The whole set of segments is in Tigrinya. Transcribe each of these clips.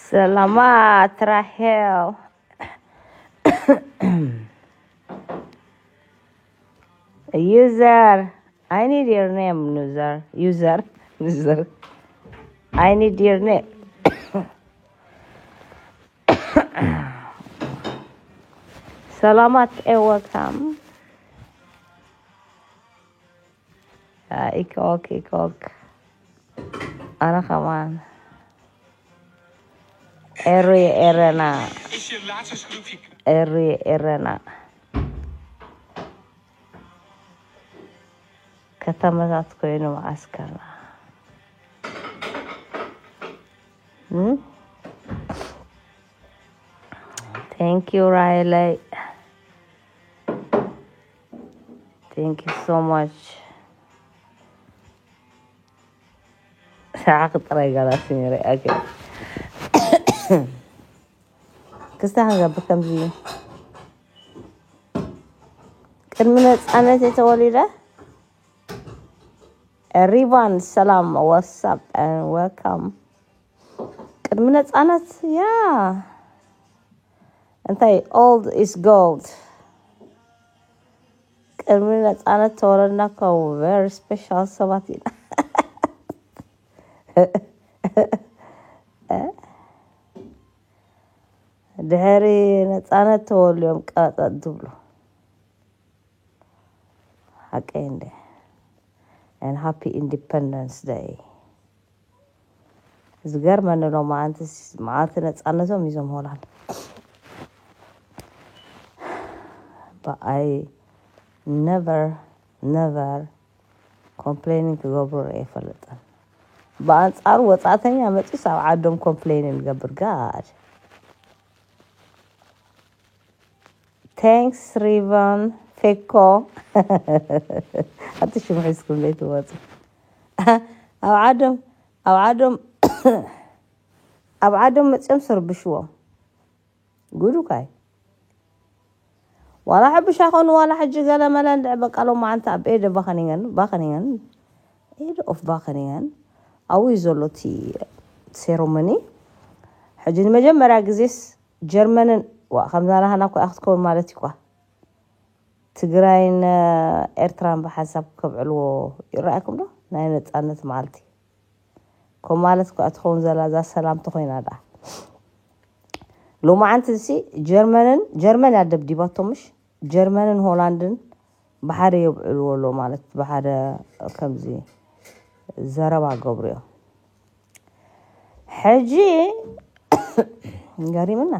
ሰላማት ራሄል። User, I need your name, user. User, user. I need your name. ሰላማት ኤ፣ welcome. ኢኮክ ኢኮክ። ኣነ ከማን ኤሪ ኤረና ኤሪ ኤረና ከተመታት ኮይኑ መዓስከርና። Thank you, Riley. Thank you so much. ሰዓኺ ጥራይ ጋላት ነይረ። Okay. ክስታ ክንገብር ከምዚ እዩ። ቅድሚ ነፃነት እየ ተወሊደ። ሪቫን ሰላም፣ what's up and welcome. ቅድሚ ነፃነት፣ ያ፣ እንታይ፣ old is gold። ቅድሚ ነፃነት ተወለድና እኮ very special ሰባት ኢና። ድሕሪ ነፃነት ተወልዮም ቀጠጥ ዝብሉ ሓቀይ እንደ and happy Independence Day። ዝገርመኒ ሎማዓንቲ መዓልቲ ነፃነቶም ይዞም ሆላንድ። But I never, never complaining ክገብሩ ርኤ ይፈልጥን። ብኣንፃሩ ወፃእተኛ መፂስ ኣብ ዓዶም complaining ይገብር። God. Thanks, ሪቫን ፌኮ። ኣቲ ሽሙ ሒዝኩም ዘይትወፁ። ኣብ ዓዶም፣ ኣብ ዓዶም፣ ኣብ ዓዶም መፅኦም ስርብሽዎም። ጉዱካይ። ዋላ ሕብሻ ኾኑ፣ ዋላ ሕጂ ገለ መለ እንድዕ በቃ ሎማዓንቲ ኣብ ኤደ ባኸኒገን፣ ባኸኒገን፣ ኤደ ኦፍ ባኸኒገን። ኣብኡ እዩ ዘሎ እቲ ሴሮሞኒ። ሕጂ ንመጀመርያ ግዜስ ጀርመንን፣ ዋ፣ ከምዛ ናህና እኮ እያ ክትከውን ማለት እዩ እኳ። ትግራይን ኤርትራን ብሓንሳብ ከብዕልዎ ይረኣየኩም ዶ? ናይ ነፃነት መዓልቲ። ከም ማለት እኳ ትኸውን ዘላ እዛ ሰላም ተኾይና ደኣ። ሎማዓንቲ እዚ ጀርመንን፣ ጀርመን እያ ደብዲባቶም ምሽ? ጀርመንን ሆላንድን ብሓደ የብዕልዎ ኣሎ ማለት ብሓደ ከምዚ ዘረባ ገብሩ እዮም። ሕጂ ገሪምና።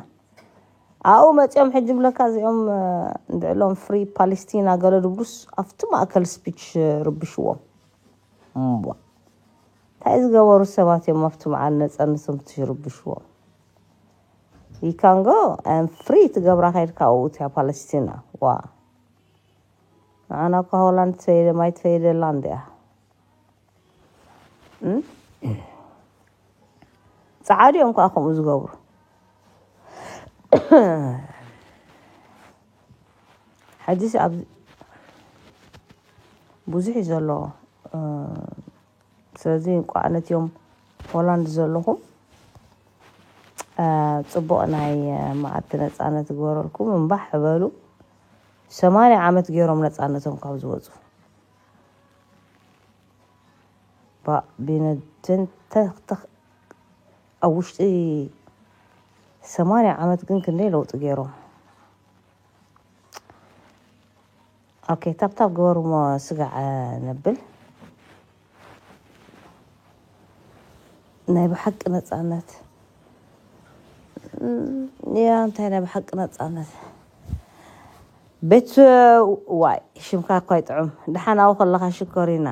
ኣብኡ መፂኦም ሕጂ ብለካ እዚኦም፣ እ፣ እንድዕሎም ፍሪ ፓለስቲና ገለ ድብሉስ ኣብቲ ማእከል ስፒች ርብሽዎም። እምቧ። እንታይ ዝገበሩ ሰባት እዮም ኣብቲ መዓል ነፃነቶም ትርብሽዎም? You can go and free ትገብራ ከይድካ ኣብኡ እቲያ ፓለስቲና። ዋ። ንዓና እኳ ሆላንድ ትፈይደ፣ ማይ ትፈይደላ እንድያ። እም? ጸዓዱ እዮም ከኣ ከምኡ ዝገብሩ። ሕጂስ ኣብ ብዙሕ እዩ ዘሎ። እ፣ ስለዚ እንቋዕ ነቲኦም ሆላንድ ዘለኹም፣ እ፣ ጽቡቕ ናይ፣ እ፣ መዓልቲ ነጻነት ይግበረልኩም። እምባሕ በሉ። ሰማንያ ዓመት ገይሮም ነጻነቶም ካብ ዝወጹ። ባ-፣ ቢነትን ተኽ-፣ ተኽ-፣ ኣብ ውሽጢ ሰማንያ ዓመት ግን ክንደይ ለውጢ ገይሮም። ኦኬ፣ ታብታብ ግበሩ እሞ ስጋዕ ነብል። ናይ ብሓቂ ነጻነት። እም፣ ያ፣ እንታይ ናይ ብሓቂ ነጻነት? ቤት፣ ዋይ፣ ሽምካ እኳ ይጥዑም። ደሓን ኣብኡ ከለኻ ሽኮሪና።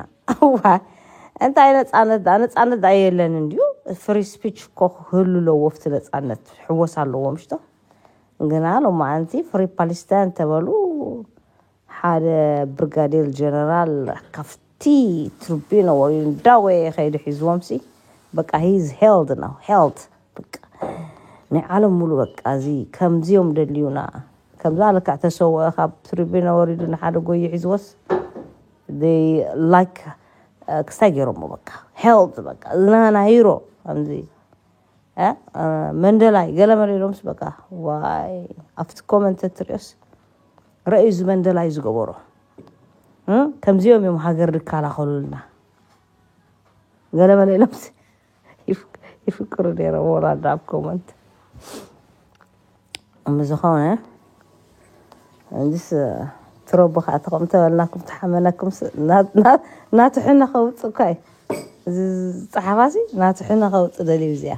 ዋይ፣ እንታይ ነጻነት ደኣ? ነጻነት ደኣ የለን እንድዩ። ፍሪ ስፒች እኮ ክህሉ ኣለዎ፣ ኣብቲ ነጻነት ሕወስ ኣለዎ፣ ምሽቶ? ግና ሎማዓንቲ ፍሪ ፓለስታይን ተበሉ፣ ሓደ ብርጋዴር ጀነራል ካብቲ ትርቢኖ ወሪዱ እንዳወየ ከይዱ ሒዝዎም ሲ፣ በቃ፣ he is held now, held። በቃ፣ ናይ ዓለም ሙሉ በቃ፣ እዚ ከምዚኦም ደልዩና፣ ከምዛ ልክዕ ተሰወአ ካብ ትርቢኖ ወሪዱ ንሓደ ጎዩ ሒዝዎስ፣ they like፣ እ፣ ክስታይ ገይሮሞ፣ በቃ፣ held፣ በቃ፣ ዝናና ሂሮ፣ ከምዚ መንደላይ ገለመለ ኢሎምስ በቃ። ዋይ፣ ኣብቲ ኮመንት ትሪኦስ ረእዩ እዚ መንደላይ ዝገበሮ። ከምዚኦም እዮም ሃገር ዝከላኸሉልና። ገለመለ ኢሎምስ ይፍክሩ ነይሮም ወላ ኣብ ኮመንት። ብዝኾነ እንዲስ ትረቡ ከዓ ተቐምተ በልናኩም ተሓመነኩም። ናትሕነ ከውፅእ እኳ እዩ እዚ ዝፀሓፋሲ። ናትሕነ ከውፅእ ደልዩ እዚኣ።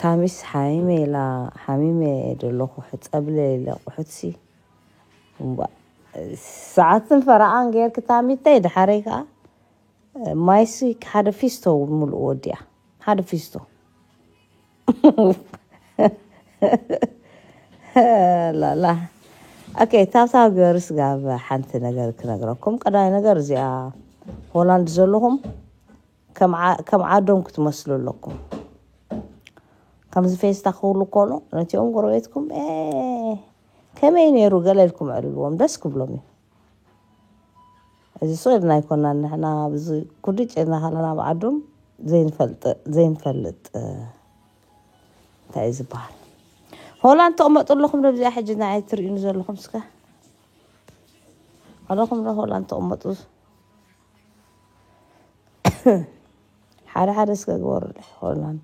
ታሚስ ሓሚመ ኢላ ሓሚመ ደለኹ። ሕፀብለ ኢለ ቁሑትሲ። ሰዓትን ፈረቓን ጌርክ ታሚተይ ድሓረይ ከዓ ማይሲ ሓደ ፊስቶ ምሉእ ወዲያ። ሓደ ፊስቶ። ላላ። ኦኬ፣ ታብታብ ገርስ ጋብ ሓንቲ ነገር ክነግረኩም። ቀዳይ ነገር እዚኣ ሆላንድ ዘለኹም ከም ዓዶም ክትመስሉ ኣለኩም። ከምዚ ፌስታ ክህሉ ከሎ ነቲኦም ጎረቤትኩም ከመይ ነይሩ ገለ ኢልኩም ዕልልዎም፣ ደስ ክብሎም እዩ። እዚ ሶ ኢልና ኣይኮናን ንሕና ብዚ ኩድጭ ኢልና ካለና ኣብ ዓዶም ዘይንፈልጥ ዘይንፈልጥ እንታይ እዩ ዝበሃል? ሆላንድ ተቐመጡ ኣለኹም ዶ ብዚኣ ሕጂ ንዓይ ትርእዩኒ ዘለኹም እስከ ኣለኹም ዶ ሆላንድ ተቐመጡ? ሓደ ሓደ እስከ ግበሩለይ ሆላንድ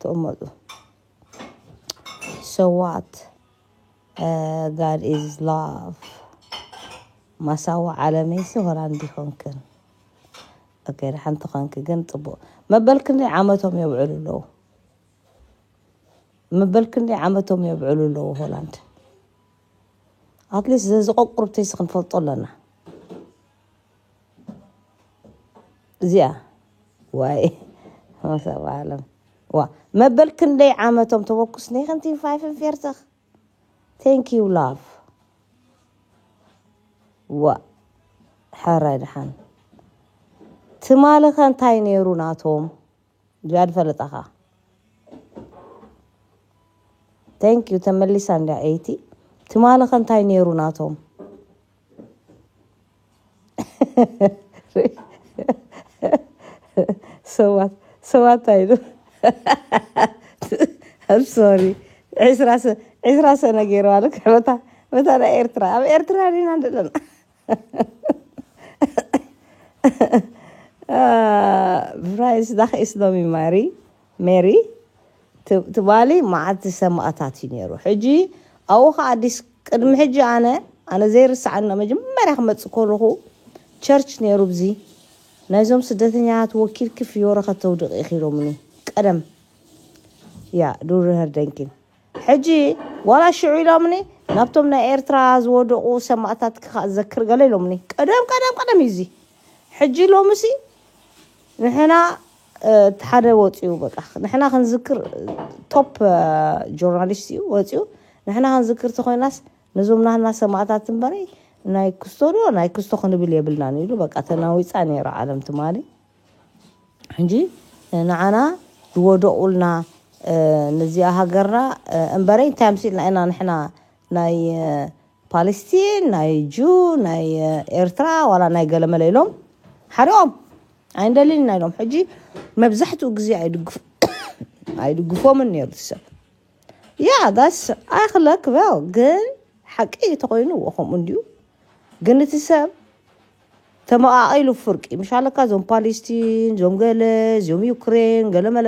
ተቐመጡ። So what? God is love. ማሳዋ ዓለመይሲ ሆላንድ ይኾንክን። ኦኬ፣ ሓንቲ ኾንክ ግን ጽቡቕ። መበል ክንደይ ዓመቶም የብዕሉ ኣለዉ? መበል ክንደይ ዓመቶም የብዕሉ ኣለዉ ሆላንድ? ኣትሊስት ዘዝቆቁርብተይሲ ክንፈልጦ ኣለና። እዚኣ ዋይ መሰብ ዓለም ዋ መበል ክንደይ ዓመቶም ተበኩስ ናይ ከንቲ ፋይፍን ፌርተኽ thank you love። ዋ ሕራይ ድሓን ትማሊ ከ እንታይ ነይሩ ናቶም? እዚኣ ዝፈለጣኻ thank you ተመሊሳ እንዳ ኤይቲ። ትማሊ ከ እንታይ ነይሩ ናቶም? ሰባት ሰባት ኣይሉ I'm sorry። ዕስራ ሰ ዕስራ ሰነ ገይረዋ ልክ መታ መታ ናይ ኤርትራ ኣብ ኤርትራ ዲና እንደለና ብራይስ ዳኸ ኢስሎሚ ማሪ ሜሪ ትባሊ መዓልቲ ሰማእታት እዩ ነይሩ። ሕጂ ኣብኡ ከዓ ኣዲስ ቅድሚ ሕጂ ኣነ ኣነ ዘይርስዓኒ መጀመርያ ክመፅእ ከለኹ ቸርች ነይሩ ብዚ ናይዞም ስደተኛታት ወኪል ክፍዮረ ከተውድቕ ኢኺ ኢሎምኒ ቀደም ያ ዱርህር ደንኪን ሕጂ ዋላ ሽዑ ኢሎምኒ ናብቶም ናይ ኤርትራ ዝወደቑ ሰማእታት ክካ ዘክር ገለ ኢሎምኒ ቀደም ቀደም ቀደም እዩ እዚ ሕጂ ሎምሲ ንሕና እቲ ሓደ ወፂኡ በቃ ንሕና ክንዝክር ቶፕ ጆርናሊስት እዩ ወፂኡ ንሕና ክንዝክር ተኮይናስ ነዞም ናህና ሰማእታት እምበረይ ናይ ክስቶ ዶ ናይ ክስቶ ክንብል የብልናን ኢሉ በቃ ተናዊፃ ነይራ ዓለም ትማሊ ሕጂ ንዓና ዝወደቑልና ነዚኣ ሃገርና እምበረይ እንታይ ኣምሲልና ኢና ንሕና ናይ ፓለስቲን ናይ ጁ ናይ ኤርትራ ዋላ ናይ ገለመለ ኢሎም ሓሪቖም ኣይንደልን ኢና ኢሎም ሕጂ መብዛሕትኡ ግዜ ኣይድግፎምን ነይሩ ሰብ ያ ዳስ ኣይክለክ ል ግን ሓቂ ተኮይኑ ከምኡ እንዲዩ ግን እቲ ሰብ ተመቃቂሉ ፍርቂ ምሻለካ እዞም ፓለስቲን እዞም ገለ እዚኦም ዩክሬን ገለመለ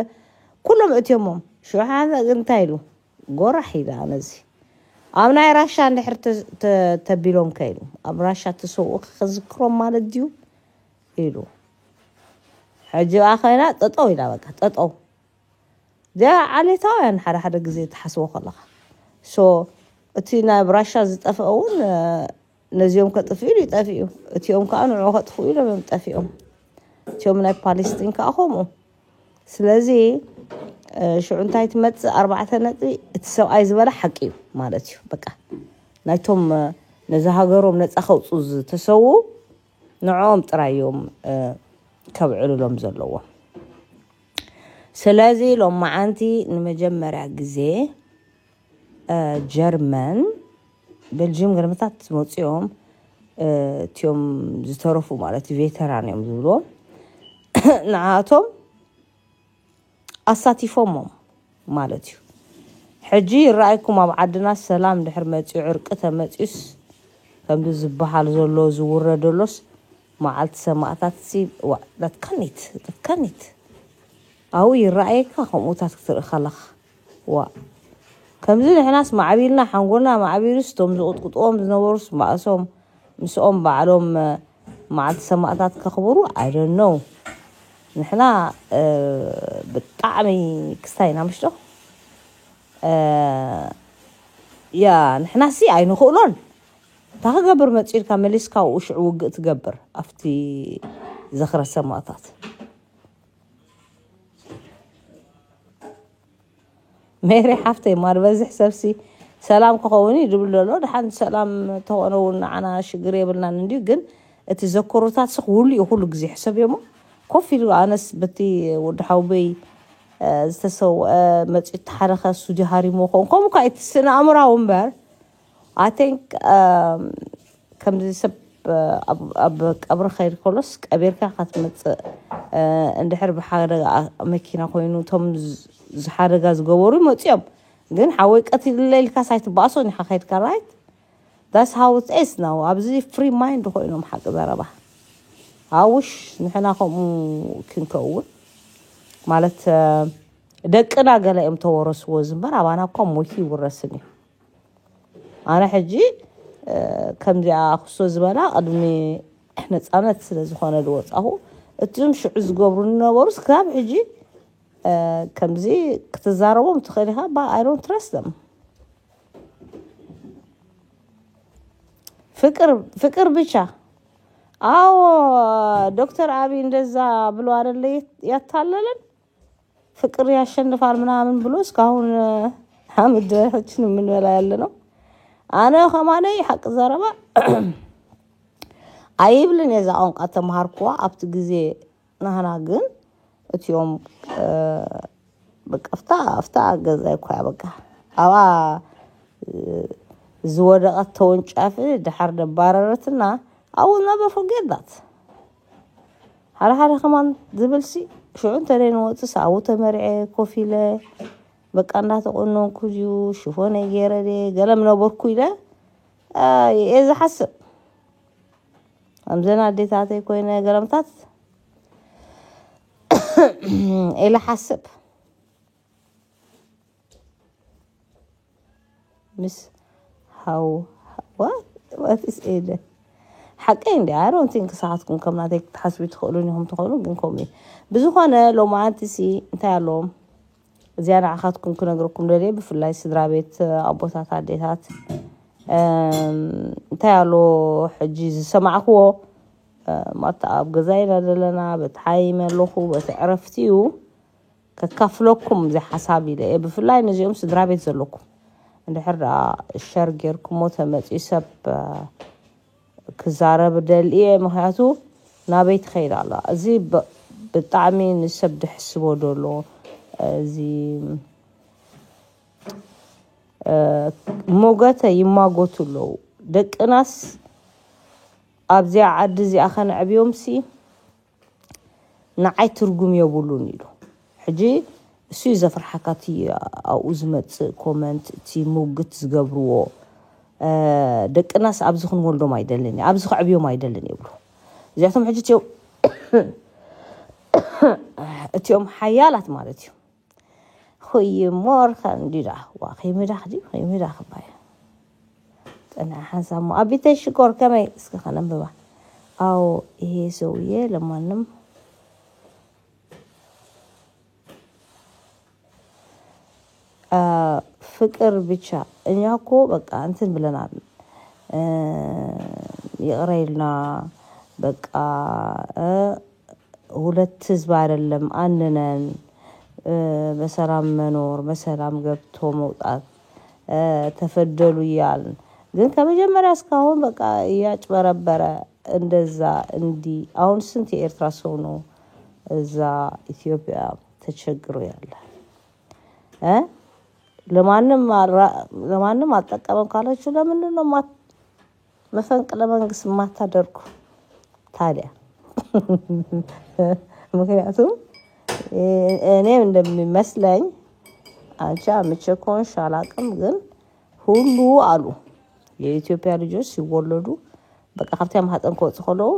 ኩሎም እትዮሞም ሽሓ እንታይ ኢሉ ጎራሕ ኢለ ኣነዚ ኣብ ናይ ራሻ እንድሕር ተቢሎም ከይሉ ኣብ ራሻ ተሰውኡ ክዝክሮም ማለት ድዩ ኢሉ ሕጂ ኣ ኮይና ጠጠው ኢላ በቃ ጠጠው እዚኣ ዓሌታውያን ሓደ ሓደ ግዜ ትሓስቦ ከለኻ ሶ እቲ ናብ ራሻ ዝጠፍአ እውን ነዚኦም ከጥፍኡ ኢሉ ይጠፍኡ እቲኦም ከዓ ንዑ ከጥፍኡ ኢሎም እዮም ጠፊኦም እቲኦም ናይ ፓለስቲን ከዓ ከምኡ ስለዚ ሽዑ እንታይ ትመፅእ ኣርባዕተ ነጥቢ እቲ ሰብኣይ ዝበለ ሓቂ እዩ ማለት እዩ በቃ ናይቶም ነዚ ሃገሮም ነፃ ከውፁ ዝተሰዉ ንዕኦም ጥራይ እዮም ከብዕሉሎም ዘለዎም ስለዚ ሎም መዓንቲ ንመጀመርያ ግዜ ጀርመን ቤልጅም ገርመታት መፅኦም እቲኦም ዝተረፉ ማለት ዩ ቬተራን እዮም ዝብልዎም ንዓቶም ኣሳቲፎሞም ማለት እዩ። ሕጂ ይረኣይኩም ኣብ ዓድና ሰላም ድሕር መፂኡ ዕርቂ ተመፂኡስ ከምዚ ዝበሃል ዘሎ ዝውረ ደሎስ መዓልቲ ሰማእታት ሲ ለትካኒት ለትካኒት ኣው ይረኣየካ ከምኡታት ክትርኢ ከለኻ ዋ ከምዚ ንሕናስ ማዕቢልና ሓንጎልና ማዕቢሉስ እቶም ዝቕጥቅጥዎም ዝነበሩስ ማእሶም ምስኦም ባዕሎም መዓልቲ ሰማእታት ከኽብሩ ኣይደነው ንሕና ብጣዕሚ ክስታይ ኢና ምሽጦ ያ ንሕናሲ ኣይንኽእሎን እንታይ ክገብር መፂኡ ኢልካ መሊስካ ኡ ሽዑ ውግእ ትገብር ኣብቲ ዝኽረ ሰማእታት ሜሪ ሓፍተይ ማር በዝሕ ሰብሲ ሰላም ክኸውን እዩ ድብል ዘሎ ድሓን ሰላም ተኾነ እውን ንዓና ሽግር የብልናን እንድዩ ግን እቲ ዘኮሮታት ስ ኩሉ እዩ ኩሉ ግዜ ሕሰብ እዮሞ ኮፍ ኢሉ ኣነስ በቲ ወዲ ሓውበይ ዝተሰውአ መፂኡ ተሓረኸ ስቱዲዮ ሃሪሞ ኸውን ከምኡ ከዓ እቲ ስነ ኣእምራዊ እምበር I think ከምዚ ሰብ ኣብ ቀብሪ ከይድ ከሎስ ቀቢርካ ካትመፅእ እንድሕር ብሓደጋ መኪና ኮይኑ እቶም ዝሓደጋ ዝገበሩ ይመፅኦም ግን ሓወይ ቀቲልለ ኢልካ ሳይትባእሶ ኒካ ከይድካ right that's how it is now ኣብዚ free mind ኮይኖም ሓቂ ዘረባ ኣውሽ ንሕና ከምኡ ክንከውን ማለት ደቅና ገለ እዮም ተወረስዎ ዝምበር ኣባና እኳ ሞይቱ ይውረስን እዩ ኣነ ሕጂ ከምዚኣ ክሶ ዝበላ ቅድሚ ነፃነት ስለ ዝኾነ ዝወፃኹ እቲም ሽዑ ዝገብሩ ዝነበሩ ክሳብ ሕጂ ከምዚ ክትዛረቦም ትኽእል ኢኻ I don't trust them ፍቅር ፍቅር ብቻ ኣዎ ዶክተር ኣብይ እንደዛ ብሎ አደለ ያታለለን ፍቅር ያሸንፋል ምናምን ብሎ እስካሁን አምድረችን የምንበላ ያለ ነው። አነ ከማነይ ሓቂ ዘረባ ኣይብልን የዛ ቋንቋ ተምሃርኩዋ ኣብቲ ግዜ ናህና ግን እቲኦም በቃ ፍታ ፍታ ገዛ ይኳ በቃ ኣብኣ ዝወደቐት ተወንጫፊ ድሓር ደባረረትና I will never forget that ሓደ ሓደ ከማን ዝብልሲ ሽዑ እንተደይ ንወፅስ ኣብኡ ተመርዐ ኮፍ ኢለ በቃ እንዳተቆነንኩ ድዩ ሽፎነይ ገይረ ድየ ገለ ምነበርኩ ኢለ እየ ዝሓስብ ከምዘን ኣዴታተይ ኮይነ ገለምታት ኢለ ሓስብ ምስ how what what is it ሓቀይ እንዲ I don't think ሰዓትኩም ከም ናተይ ክትሓስቢ ትኽእሉን ኢኹም ትኽእሉ ግን ከምኡ እዩ ብዝኾነ ሎማዓንቲ ሲ እንታይ ኣለዎም እዚኣ ንዓኻትኩም ክነግረኩም ደልየ ብፍላይ ስድራ ቤት ኣቦታት ኣዴታት እንታይ ኣሎ ሕጂ ዝሰማዕክዎ ማታ ኣብ ገዛ ኢና ዘለና በቲ ሓይመ ኣለኹ በቲ ዕረፍቲ እዩ ከካፍለኩም እዚ ሓሳብ ኢለ እየ ብፍላይ ነዚኦም ስድራ ቤት ዘለኩም እንድሕር ደኣ ሸር ጌርኩሞ ተመፅኡ ሰብ ክዛረብ ደልየ ምክንያቱ ናበይ ትኸይድ ኣላ እዚ ብጣዕሚ ንሰብ ድሕስቦ ደሎ እዚ ሞገተ ይማጎቱ ኣለዉ ደቅናስ ኣብዚኣ ዓዲ እዚኣ ከነዕብዮም ሲ ንዓይ ትርጉም የብሉን ኢሉ ሕጂ እሱ እዩ ዘፍርሓካ እቲ ኣብኡ ዝመፅእ ኮመንት እቲ ሙግት ዝገብርዎ ደቅናስ ኣብዚ ክንወልዶም ኣይደልን ኣብዚ ክዕብዮም ኣይደልን ይብሉ እዚኣቶም ሕጂ እቲኦም እቲኦም ሓያላት ማለት እዩ ኹይ ሞር ከንዲዳ ዋ ኺምዳ ክዲ ኺምዳ ክባይ ፅንዓ ሓንሳብ ሞ ኣቢተይ ሽኮር ከመይ እስኪ ከነንብባ ኣው ይሄ ሰውዬ ለማንም ፍቅር ብቻ እኛ እኮ በቃ እንትን ብለናል ይቕረ ኢልና በቃ ሁለት ህዝብ አይደለም አንነን በሰላም መኖር በሰላም ገብቶ መውጣት ተፈደሉ እያልን ግን ከመጀመሪያ እስካሁን በቃ እያጭበረበረ እንደዛ እንዲ አሁን ስንት የኤርትራ ሰው ነው እዛ ኢትዮጵያ ተቸግሮ ያለ ለማንም ለማንም አልጠቀመም ካላችሁ ለምንድን ነው መፈንቅለ መንግስት የማታደርጉ ታዲያ ምክንያቱም እኔ እንደሚመስለኝ አንቺ አምቼ ከሆንሽ አላቅም፣ ግን ሁሉ አሉ የኢትዮጵያ ልጆች ሲወለዱ በቃ ካብቲ ማህፀን ክወፁ ከለዉ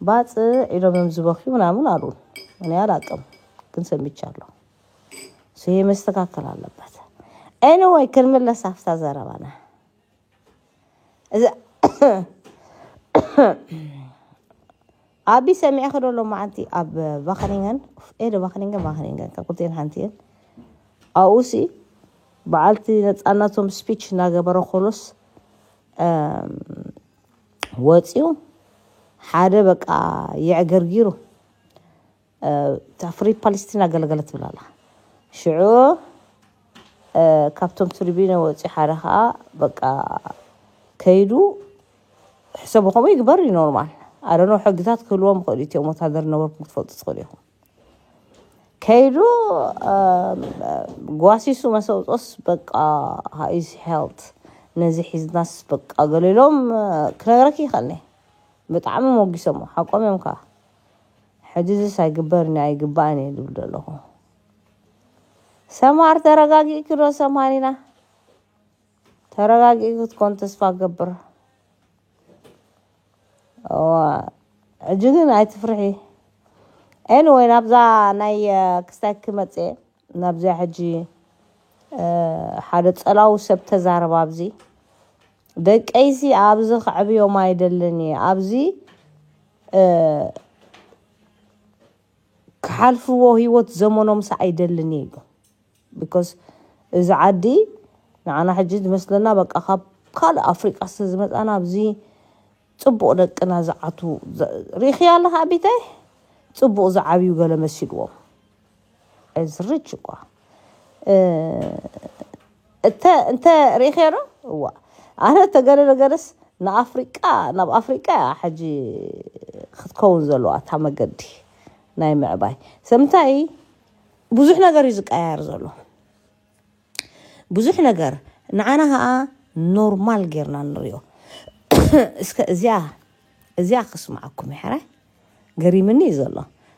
ባፅ ኢሎም እዮም ዝበኽዩ ምናምን አሉ። እኔ አላቅም፣ ግን ሰምቻለሁ። ይሄ መስተካከል አለበት። Anyway፣ ክንምለስ ኣብታ ዘረባና። እዚ ኣቢ ሰሚዐ ከዶ ሎማዓንቲ ኣብ ቫኸኒንገን፣ ኤደ ቫኸኒንገን፣ ቫኸኒንገን ካብ ክልቲኤን ሓንቲ እየን። ኣብኡሲ በዓልቲ ነፃነቶም ስፒች እናገበረ ኮሎስ ወፂኡ ሓደ በቃ የዕገርጊሩ እታ ፍሪ ፓለስቲን ኣገለገለ ትብል ኣላ። ሽዑ ካብቶም ትሪቢኖ ወፂኡ ሓደ ከዓ በቃ ከይዱ ሕሰቡ ከምኡ ይግበር እዩ ኖርማል። ኣደኖ ሕግታት ክህልዎም ይኽእሉ እዮም። ወታደር ነበርኩም ክትፈልጡ ትኽእሉ ኢኹም። ከይዱ ጓሲሱ መሰውጦስ በቃ ሃይዝ ሄልት ነዚ ሒዝናስ በቃ ገሊሎም ክነግረክ ይኽእልኒ። ብጣዕሚ ሞጊሶሞ ሓቆም እዮም ከዓ ሕጂ ዝስ ኣይግበርን እዩ ኣይግባእን እየ ዝብል ዘለኹ። ሰማር ተረጋጊእኪ ዶ ሰማሪና? ተረጋጊእኪ ክትኮን ተስፋ ገብር። እዋ፣ ሕጂ ግን ኣይትፍርሒ። Anyway፣ ናብዛ ናይ ክስታይ ክመፅእ ናብዚኣ ሕጂ ሓደ ፀላዊ ሰብ ተዛረባ ኣብዚ ደቀይሲ ኣብዚ ከዕብዮም ኣይደልን እየ ኣብዚ ክሓልፍዎ ህይወት ዘመኖምስ ኣይደልን እየ ኢሉ። Because እዚ ዓዲ ንዓና ሕጂ ዝመስለና በቃ ካብ ካልእ ኣፍሪቃ ስለ ዝመፃና ኣብዚ ፅቡቕ ደቅና ዝዓቱ ርኢኺ ኣለኻ ኣቢታይ ፅቡቕ ዝዓብዩ ገለ መሲልዎም ዝርች እኳ እንተ ርኢኸ ዶ እዋ ኣነ ተገለ ነገርስ ንኣፍሪቃ ናብ ኣፍሪቃ እያ ሕጂ ክትከውን ዘለዋ እታ መገዲ ናይ ምዕባይ ሰምታይ ብዙሕ ነገር እዩ ዝቀያየር ዘሎ ብዙሕ ነገር ንዓና ከዓ ኖርማል ጌርና ንሪኦ እስከ እዚኣ እዚኣ ክስማዓኩም ይሕራይ ገሪምኒ እዩ ዘሎ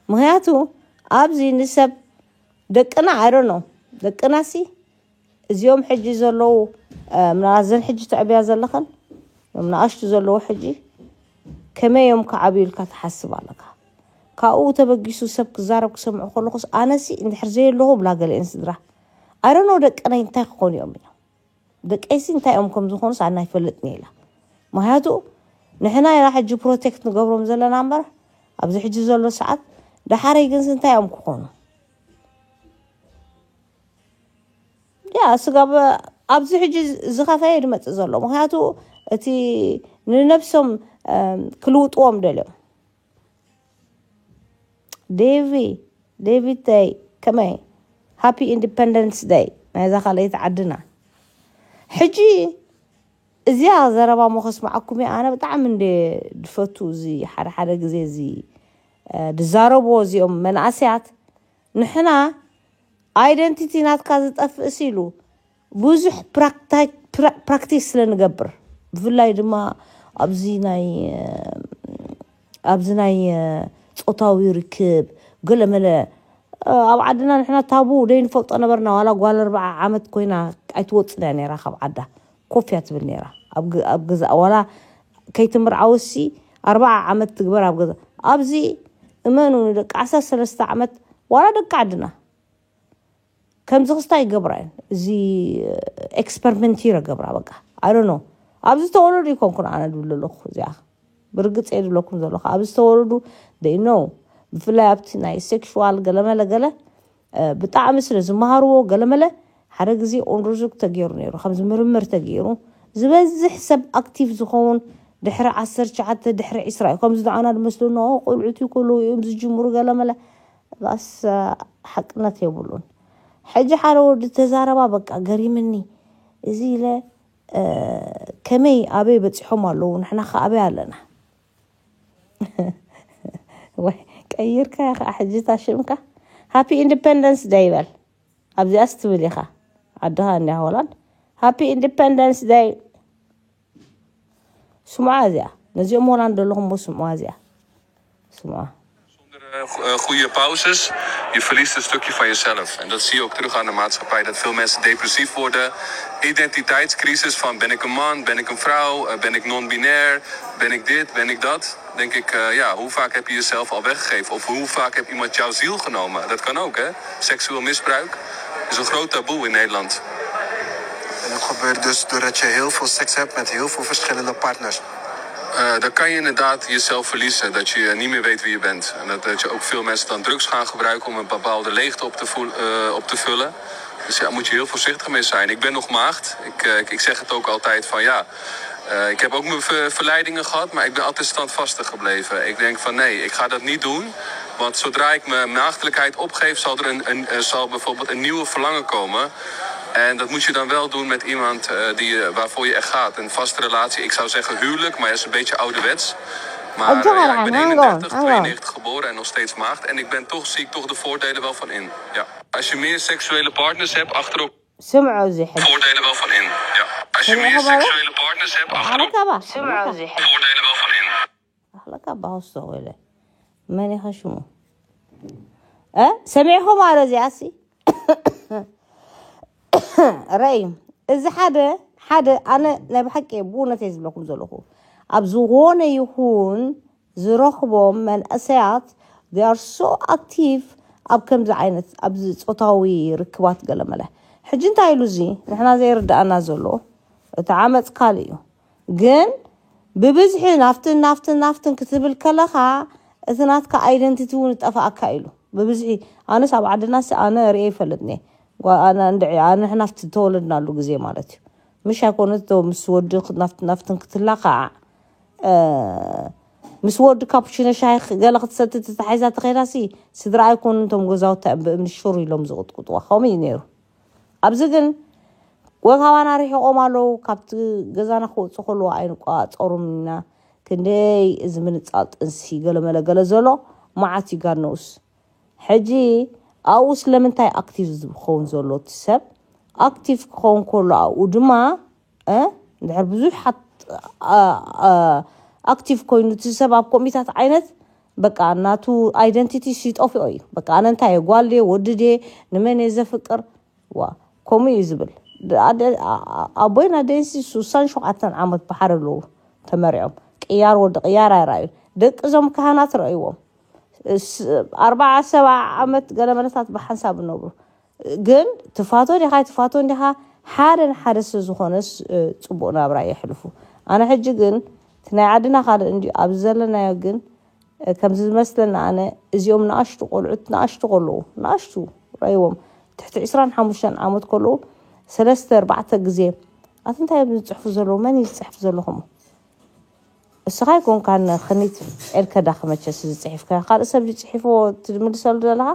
ምክንያቱ ኣብዚ ንሰብ ደቅና ኣይዶ ነው ደቅና ሲ እዚኦም ሕጂ ዘለዉ ምናልባት ዘን ሕጂ ተዕብያ ዘለኸን እም ንኣሽቱ ዘለዉ ሕጂ ከመይ እዮም ክዓብዩ ኢልካ ትሓስብ ኣለካ ካብኡ ተበጊሱ ሰብ ክዛረብ ክሰምዑ ከለኹስ ኣነሲ እንድሕር ዘየለኹ ብላ ገለኤን ስድራ ኣይዶ ነው ደቅናይ እንታይ ክኾኑ እዮም እዮም ደቀይሲ እንታይ እዮም ከም ዝኾኑስ ኣና ኣይፈልጥን ኢላ ምክንያቱ ንሕና ኢና ሕጂ ፕሮቴክት ንገብሮም ዘለና እምበር ኣብዚ ሕጂ ዘሎ ሰዓት ደሓረይ ግንስ እንታይ እዮም ክኾኑ ያ ስጋብ ኣብዚ ሕጂ ዝኸፈየ ድመፅእ ዘሎ ምክንያቱ እቲ ንነብሶም ክልውጥዎም ደልዮም ዴቪ ዴቪድ ደይ ከመይ ሃፒ ኢንዲፐንደንስ ደይ ናይዛ ካልኣይቲ ዓድና ሕጂ እዚኣ ዘረባ ሞ ከስማዓኩም እየ ኣነ ብጣዕሚ እንደ ድፈቱ እዚ ሓደ ሓደ ግዜ እዚ ድዛረብዎ እዚኦም መናእሰያት ንሕና ኣይደንቲቲ ናትካ ዝጠፍእስ ኢሉ ብዙሕ ፕራክቲስ ስለ ንገብር ብፍላይ ድማ ኣብዚ ናይ ኣብዚ ናይ ጾታዊ ርክብ ገለመለ ኣብ ዓድና ንሕና ታቡ ደይ ንፈልጦ ነበርና ዋላ ጓል ኣርባዓ ዓመት ኮይና ኣይትወፅን እያ ነራ ካብ ዓዳ ኮፍ እያ ትብል ነራ ኣብ ገዛ ዋላ ከይትምርዓውሲ ኣርባዓ ዓመት ትግበር ኣብ ገዛ ኣብዚ እመኑ ንደቂ ዓሰርተ ሰለስተ ዓመት ዋላ ደቂ ዓድና ከምዚ ክስታ ይገብራ እየን እዚ ኤክስፐሪመንት ይረ ገብራ በቃ ኣይ ኖ ኣብዚ ተወለዱ ይኮንኩን ኣነ ድብል ኣለኹ እዚኣ ብርግፅ እየ ድብለኩም ዘለኹ ኣብዚ ተወለዱ ደይ ኖ ብፍላይ ኣብቲ ናይ ሴክሽዋል ገለመለ ገለ ብጣዕሚ ስለ ዝመሃርዎ ገለመለ ሓደ ግዜ ኦንድርዙግ ተገይሩ ነይሩ ከምዚ ምርምር ተገይሩ ዝበዝሕ ሰብ ኣክቲቭ ዝኸውን ድሕሪ ዓሰርተ ትሽዓተ ድሕሪ ዕስራ እዩ ከምዚ ንዓና ዝመስለና ቆልዑት እዩ ከለዉ እዮም ዝጅምሩ ገለመለ ባስ ሓቅነት የብሉን ሕጂ ሓደ ወዲ ተዛረባ በቃ ገሪምኒ እዚ ኢለ ከመይ ኣበይ በፂሖም ኣለዉ ንሕና ከ ኣበይ ኣለና ወይ ቀይርካ ከዓ ሕጂታ ሽምካ ሃፒ ኢንዲፐንደንስ ደይ ይበል ኣብዚኣስ ትብል ኢኻ ዓድኻ እንዲያ ሆላንድ ሃፒ ኢንዲፐንደንስ ደይ ስምዓ እዚኣ ነዚኦም ሆላንድ ዘለኹም ሞ ስምዓ እዚኣ ስምዓ goede pauzes. Je verliest een stukje van jezelf. En dat zie je ook terug aan de maatschappij, dat veel mensen depressief worden. Identiteitscrisis van: ben ik een man, ben ik een vrouw, eh, ben ik non-binair, ben ik dit, ben ik dat. Denk ik, eh, ja, hoe vaak heb je jezelf al weggegeven? Of hoe vaak heb iemand jouw ziel genomen? Dat kan ook, hè? Seksueel misbruik is een groot taboe in Nederland. En dat gebeurt dus doordat je heel veel seks hebt met heel veel verschillende partners. Eh, dan kan je inderdaad jezelf verliezen. Dat je niet meer weet wie je bent. En dat, dat je ook veel mensen dan drugs gaan gebruiken om een bepaalde leegte op te, voel, eh, op te vullen. Dus ja, moet je heel voorzichtig mee zijn. Ik ben nog maagd. Ik, eh, ik, ik zeg het ook altijd van ja. Eh, ik heb ook mijn ver- verleidingen gehad, maar ik ben altijd standvastig gebleven. Ik denk van nee, ik ga dat niet doen. Want zodra ik mijn maagdelijkheid opgeef, zal er een, een, er zal bijvoorbeeld een nieuwe verlangen komen. En dat moet je dan wel doen met iemand eh, die, je- waarvoor je echt gaat. Een vaste relatie, ik zou zeggen huwelijk, maar dat is een beetje ouderwets. Maar eh, ja, ik ben eenendertig, tweeënnegentig geboren en nog steeds maagd. En ik ben toch, zie ik toch de voordelen wel van in. Ja. Als je meer seksuele partners hebt achterop. ስምዑ እዚ ሕጂ Voordelen wel van in. Ja. Als je meer seksuele partners hebt achterop. ሓለካ ባ ስምዑ እዚ ሕጂ Voordelen wel van in. ሓለካ ባ ሆስቶ ወለ መን ኢኻ ሽሙ እ ሰሚዕኹም ኣሎ እዚኣሲ ረይ እዚ ሓደ ሓደ ኣነ ናይ ብሓቂ ብእውነት እየ ዝብለኩም ዘለኹ ኣብ ዝኾነ ይኹን ዝረኽቦም መንእሰያት they are so active ኣብ ከምዚ ዓይነት ኣብዚ ፆታዊ ርክባት ገለመለ ሕጂ እንታይ ኢሉ እዚ ንሕና ዘይርዳኣና ዘሎ እቲ ዓመፅ ካልእ እዩ ግን ብብዝሒ ናፍትን ናፍትን ናፍትን ክትብል ከለኻ እቲ ናትካ identity እውን ይጠፋኣካ ኢሉ ብብዝሒ ኣነስ ኣብ ዓድናሲ ኣነ ርእየ ይፈልጥኒ ኣነ ንሕና ተወለድናሉ ግዜ ማለት እዩ ምሽ ኣይኮነ ምስ ወዲ ናፍትን ክትላኻዕ ምስ ወዲ ካፑቺኖ ሻሂ ገለ ክትሰቲ ተታሒዛ ተኸይዳሲ ስድራ ኣይኮኑ እቶም ገዛውታ እዮም ብእምኒ ሽር ኢሎም ዝቕጥቅጥዋ ከምኡ እዩ ነይሩ ኣብዚ ግን ወይ ካባና ርሒቖም ኣለዉ ካብቲ ገዛና ክወፁ ከለዉ ኣይንቆፃፀሮም ኢና ክንደይ እዚ ምንፃል ጥንሲ ገለመለ ገለ ዘሎ መዓት እዩ ጋድ ነውስ ሕጂ ኣብኡ ስለምንታይ ኣክቲቭ ዝኸውን ዘሎ እቲ ሰብ ኣክቲቭ ክኸውን ከሎ ኣብኡ ድማ እ፣ እንድሕር ብዙሓት ኣ፣ ኣ፣ ኣክቲቭ ኮይኑ እቲ ሰብ ኣብ ኮሚታት ዓይነት በቃ ናቱ ኣይደንቲቲ ሲጠፍኦ እዩ በቃ ኣነ እንታይ እየ ጓል ድየ ወዲ ድየ ንመን እየ ዘፍቅር ዋ ከምኡ እዩ ዝብል ድ- ኣደ- ኣ- ኣ- ኣቦይን ኣደይንሲ ሱሳን ሸውዓተን ዓመት ብሓደ ኣለዉ ተመሪዖም ቅያር ወዲ ቅያር ኣይረኣዩ ደቂ እዞም ካህናት ረእይዎም ስ- ኣርባዓ ሰብዓ ዓመት ገለመለታት ብሓንሳብ እነብሩ ግን ትፋቶ ዲኻ ትፋቶ እንዲኻ ሓደ ንሓደ ስለ ዝኾነስ እ፣ ፅቡቅ ናብራ የሕልፉ ኣነ ሕጂ ግን እቲ ናይ ዓድና ካልእ እንዲ ኣብዚ ዘለናዮ ግን እ፣ ከምዚ ዝመስለና ኣነ እዚኦም ንኣሽቱ ቆልዑት ንኣሽቱ ከለዉ ንኣሽቱ ረይዎም ትሕቲ ዕስራን ሓሙሽተን ዓመት ከለዉ ሰለስተ ኣርባዕተ ግዜ ኣቲ እንታይ እዮም ዝፅሕፉ ዘለዉ መን እዩ ዝፅሕፍ ዘለኹም እስኻ ይኮንካን ከኒት ኤልከዳኺ መቸስ ዝፅሒፍካ ካልእ ሰብ ዝፅሒፍዎ ትምልሰሉ ዘለኻ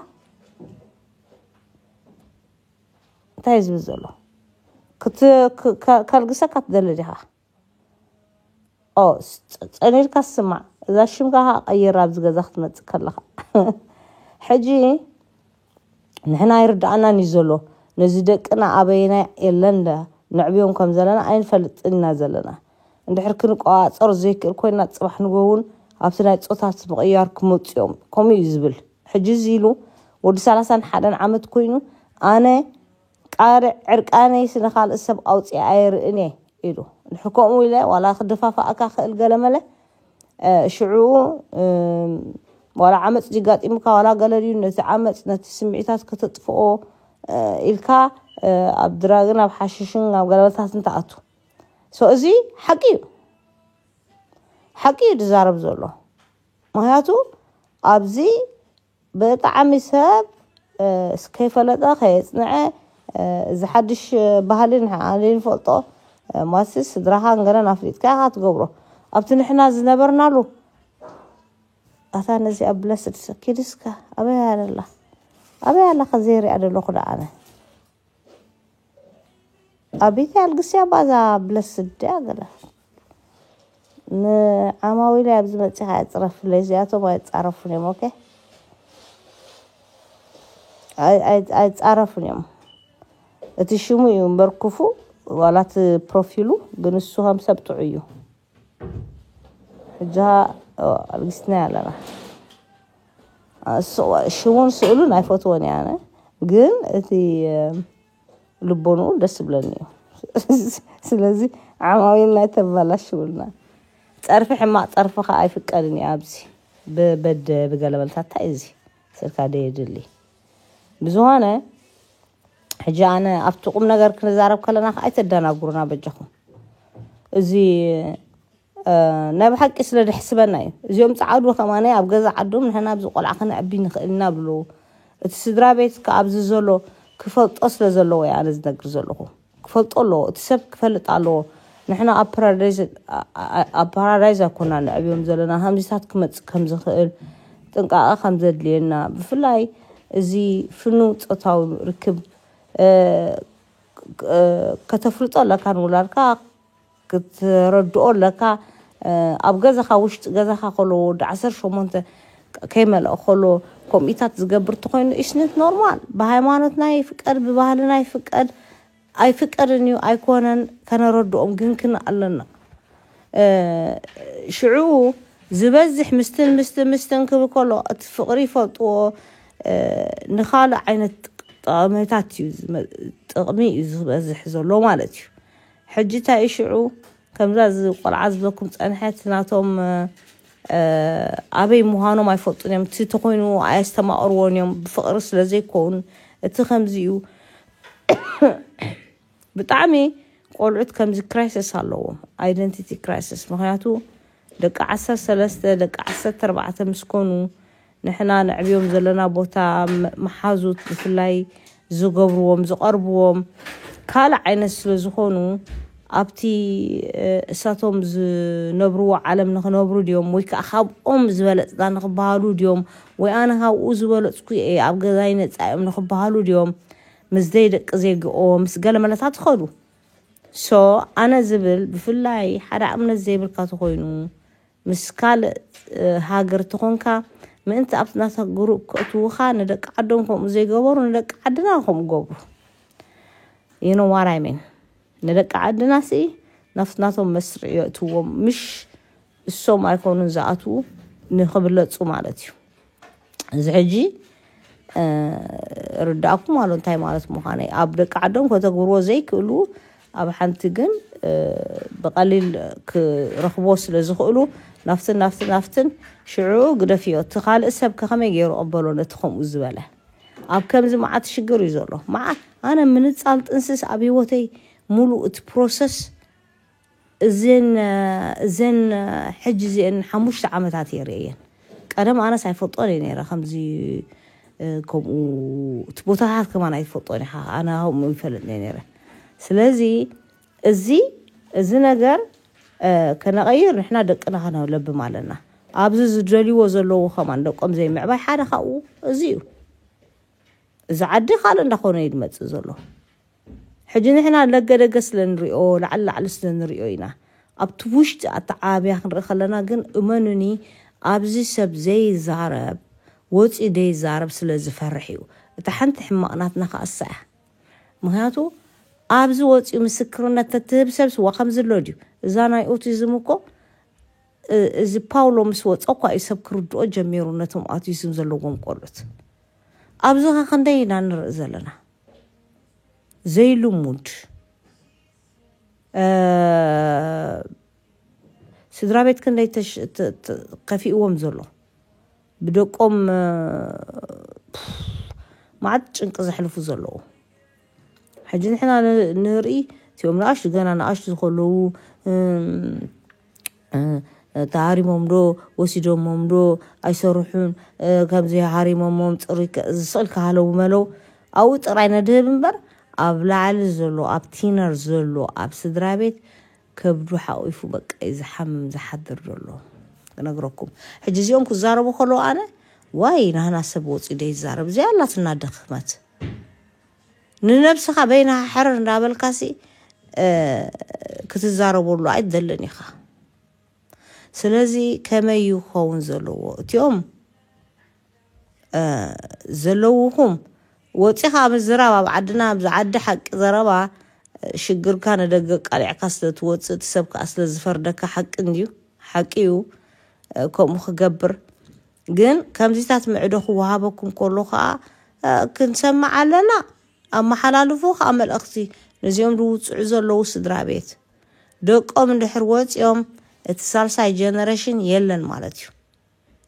እንታይ እዩ ዝብል ዘሎ ከልግሰካ ትደሊ ዲኻ ኦ ጸኒልካ ስማዕ እዛ ሽምካ ኸዓ ቀይራ ኣብዚ ገዛ ክትመጽእ ከለኻ ሕጂ ንሕና ኣይርድኣናን እዩ ዘሎ ነዚ ደቅና ኣበየናይ የለን ዳ ነዕብዮም ከም ዘለና ኣይንፈልጥን ኢና ዘለና እንድሕር ክንቆጻጸሮ ዘይክእል ኮይና ጽባሕ ንጎ እውን ኣብቲ ናይ ጾታት ምቕያር ክመጹ እዮም ከምኡ እዩ ዝብል ሕጂ እዚ ኢሉ ወዲ ሰላሳን ሓደን ዓመት ኮይኑ ኣነ ቃርዕ ዕርቃነይስ ንኻልእ ሰብ ኣውፅኤ ኣይርእን እየ ኢሉ። እንድሕር ከምኡ ኢለ ዋላ ክደፋፍኣካ ክእል ገለመለ ሽዑ ዋላ ዓመፅ ጅጋጢሙካ ዋላ ገለ ድዩ ነቲ ዓመፅ ነቲ ስምዒታት ከተጥፍኦ ኢልካ ኣብ ድራግን ኣብ ሓሽሽን ኣብ ገለመለታትን ትኣቱ። So እዚ ሓቂ እዩ፣ ሓቂ እዩ ዝዛረብ ዘሎ። ምክንያቱ ኣብዚ ብጣዕሚ ሰብ ከይፈለጠ ከየፅንዐ እዚ ሓድሽ ባህሊ ንሕና ዘይንፈልጦ ማሲ ስድራኻን ገለን ኣፍሊጥካ ኢኻ ትገብሮ። ኣብቲ ንሕና ዝነበርናሉ ኣታ ነዚኣ ብለስድ ኪድስካ ኣበይ ኣላ ኣበይ ኣላ ከዘይሪኣ ዘለኹ ደኣ ኣነ ኣቤት ያልግስያ ባዛ ብለስድ ድያ ገለ ንዓማዊል ኣብዚ መፂኻ የፅረፍለይ እዚኣቶም ኣይፃረፉን እዮም ኦኬ ኣይፃረፉን እዮም እቲ ሽሙ እዩ እምበር ክፉ ዋላ እቲ ፕሮፊሉ ግን እሱ ከም ሰብ ጥዑ እዩ ሕጃ ኣልጊስና ኣለና ሽሙን ስእሉን ኣይፈትዎን እየ ኣነ። ግን እቲ ልቦንኡ ደስ ይብለኒ እዩ። ስለዚ ዓማዊልና ኣይተባላሽውልና። ጸርፊ ሕማቕ ጸርፊ ከኣ ኣይፍቀድን እዩ ኣብዚ። ብበደ ብገለመልታት እንታይ እዚ ስልካ ደየድሊ። ብዝኾነ ሕጂ ኣነ ኣብቲ ቁም ነገር ክንዛረብ ከለና ከኣ ኣይተደናጉሩና በጃኹም። እዚ ናይ ብሓቂ ስለ ደሕስበና እዩ። እዚኦም ጸዓዱ ከማነ ኣብ ገዛ ዓዶም ንሕና ኣብዚ ቆልዓ ክነዕቢ ንኽእል ኢና ብሉ። እቲ ስድራ ቤት ከ ኣብዚ ዘሎ ክፈልጦ ስለ ዘለዎ እየ ኣነ ዝነግር ዘለኹ። ክፈልጦ ኣለዎ፣ እቲ ሰብ ክፈልጥ ኣለዎ። ንሕና ኣብ ፓራዳይዝ ኣብ ፓራዳይዝ ኣይኮና ንዕብዮም ዘለና። ከምዚታት ክመጽእ ከም ዝኽእል ጥንቃቐ ከም ዘድልየና፣ ብፍላይ እዚ ፍኑ ጾታዊ ርክብ ከተፍልጦ ኣለካ ንውላድካ፣ ክትረድኦ ኣለካ። ኣብ ገዛኻ ውሽጢ ገዛኻ ከሎ ወዲ ዓሰርተ ሸሞንተ ከይመልኦ ከሎ ከምኢታት ዝገብር ተኮይኑ ኢስነት ኖርማል። ብሃይማኖትና ይፍቀድ፣ ብባህልና ይፍቀድ ኣይፍቀድን እዩ ኣይኮነን ከነረድኦም ግን ክን ኣለና። ሽዑ ዝበዝሕ ምስትን ምስትን ምስትን ክብል ከሎ እቲ ፍቕሪ ይፈልጥዎ። ንካልእ ዓይነት ጥቕምታት እዩ ጥቕሚ እዩ ዝበዝሕ ዘሎ ማለት እዩ። ሕጂ እንታይ እዩ ሽዑ ከምዛ እዚ ቆልዓ ዝበኩም ጸንሐት ናቶም ኣበይ ምዃኖም ኣይፈልጡን እዮም። እቲ ተኮይኑ ኣየስተማቕርዎን እዮም ብፍቕሪ ስለ ዘይከውን እቲ ከምዚ እዩ። ብጣዕሚ ቆልዑት ከምዚ ክራይሲስ ኣለዎም፣ ኣይደንቲቲ ክራይሲስ። ምክንያቱ ደቂ ዓሰርተ ሰለስተ ደቂ ዓሰርተ ኣርባዕተ ምስ ኮኑ ንሕና ነዕብዮም ዘለና ቦታ መሓዙት ብፍላይ ዝገብርዎም ዝቐርብዎም ካልእ ዓይነት ስለ ዝኾኑ ኣብቲ እሳቶም ዝነብርዎ ዓለም ንኽነብሩ ድዮም ወይ ከዓ ካብኦም ዝበለፅና ንኽበሃሉ ድዮም ወይ ኣነ ካብኡ ዝበለፅኩ እየ ኣብ ገዛይ ነፃ እዮም ንኽበሃሉ ድዮም ምስ ዘይደቂ ዜግኦ ምስ ገለመለታት ይኸዱ። ሶ ኣነ ዝብል ብፍላይ ሓደ እምነት ዘይብልካ ተኮይኑ ምስ ካልእ ሃገር ተኾንካ ምእንቲ ኣብቲ ናታ ግሩፕ ከእትውኻ ንደቂ ዓዶም ከምኡ ዘይገበሩ ንደቂ ዓድና ከምኡ ገብሩ። You know what I mean? ንደቂ ዓድና ሲ ናፍቲ ናቶም መስርዕ የእትዎም ምሽ እሶም ኣይኮኑን ዝኣትዉ ንኽብለፁ ማለት እዩ። እዚ ሕጂ ርዳእኩም ኣሎ እንታይ ማለት ምዃነ ኣብ ደቂ ዓዶም ከተግብርዎ ዘይክእሉ ኣብ ሓንቲ ግን ብቐሊል ክረኽቦ ስለ ዝኽእሉ ናፍትን ናፍትን ናፍትን ሽዑ ግደፍዮ እቲ ካልእ ሰብ ከኸመይ ገይሩ ቀበሎ ነቲ ከምኡ ዝበለ ኣብ ከምዚ መዓት ሽግር እዩ ዘሎ መዓት ኣነ ምንጻል ጥንስስ ኣብ ህይወተይ ሙሉ እቲ ፕሮሰስ እዘን እዘን ሕጂ እዚአን ሓሙሽተ ዓመታት እየ ርእየን ቀደም ኣነስ ኣይፈልጦን እየ ነረ ከምዚ ከምኡ እቲ ቦታታት ከማን ኣይትፈልጦን ኢኻ ኣነ ከምኡ ይፈልጥ እየ ነረ ስለዚ እዚ እዚ ነገር ከነቐይር ንሕና ደቅና ከነለብም ኣለና ኣብዚ ዝደልይዎ ዘለዉ ከማን ደቆም ዘይምዕባይ ሓደ ካብኡ እዚ እዩ እዚ ዓዲ ካልእ እንዳኾነ እዩ ዝመፅእ ዘሎ ሕጂ ንሕና ለገደገ ስለ ንሪኦ ላዕሊ ላዕሊ ስለ ንሪኦ ኢና ኣብቲ ውሽጢ ኣተዓባብያ ክንርኢ ከለና ግን እመኑኒ ኣብዚ ሰብ ዘይዛረብ ወፂኡ ደይዛረብ ስለ ዝፈርሕ እዩ እታ ሓንቲ ሕማቕ ናትና ከኣሳ እያ ምክንያቱ ኣብዚ ወፂኡ ምስክርነት ተትህብ ሰብ ስዋ ከምዚ ኣሎ ድዩ እዛ ናይ ኦቲዝም እኮ እዚ ፓውሎ ምስ ወፀ እኳ እዩ ሰብ ክርድኦ ጀሚሩ ነቶም ኦቲዝም ዘለዎም ቆልዑት ኣብዚ ኸ ክንደይ ኢና ንርኢ ዘለና ዘይልሙድ ስድራ ቤት ክንደይ ከፊእዎም ዘሎ ብደቆም መዓት ጭንቂ ዘሕልፉ ዘለዉ ሕጂ ንሕና ንርኢ እቲኦም ንኣሽቱ ገና ንኣሽቱ ዝከለዉ ተሃሪሞም ዶ ወሲዶሞም ዶ ኣይሰርሑን ከምዚ ሃሪሞሞም ፅሪ ዝስእል ክሃለዉ መለው ኣብኡ ጥራይ ነድህብ እምበር ኣብ ላዕሊ ዘሎ ኣብ ቲነር ዘሎ ኣብ ስድራ ቤት ከብዱ ሓቂፉ በቃ እዩ ዝሓምም ዝሓድር ዘሎ ክነግረኩም ሕጂ እዚኦም ክዛረቡ ከለዉ ኣነ ዋይ ናህና ሰብ ወፂ ደ ይዛረብ እዚኣ ኣላትና ደኽመት ንነብስኻ በይንኻ ሕርር እንዳበልካሲ ክትዛረበሉ ኣይትደልን ኢኻ ስለዚ ከመይ እዩ ክኸውን ዘለዎ እቲኦም ዘለውኹም ወፂኻ ምዝራብ ኣብ ዓድና ኣብዚ ዓዲ ሓቂ ዘረባ ሽግርካ ንደገ ቃሊዕካ ስለ ትወፅእ እቲ ሰብ ከዓ ስለ ዝፈርደካ ሓቂ እንድዩ ሓቂ እዩ ከምኡ ክገብር ግን ከምዚታት ምዕዶ ክወሃበኩም ከሎ ከዓ ክንሰምዕ ኣለና። ኣመሓላልፎ ከዓ መልእኽቲ ነዚኦም ዝውፅዑ ዘለዉ ስድራ ቤት ደቆም እንድሕር ወፂኦም እቲ ሳልሳይ ጀነሬሽን የለን ማለት እዩ።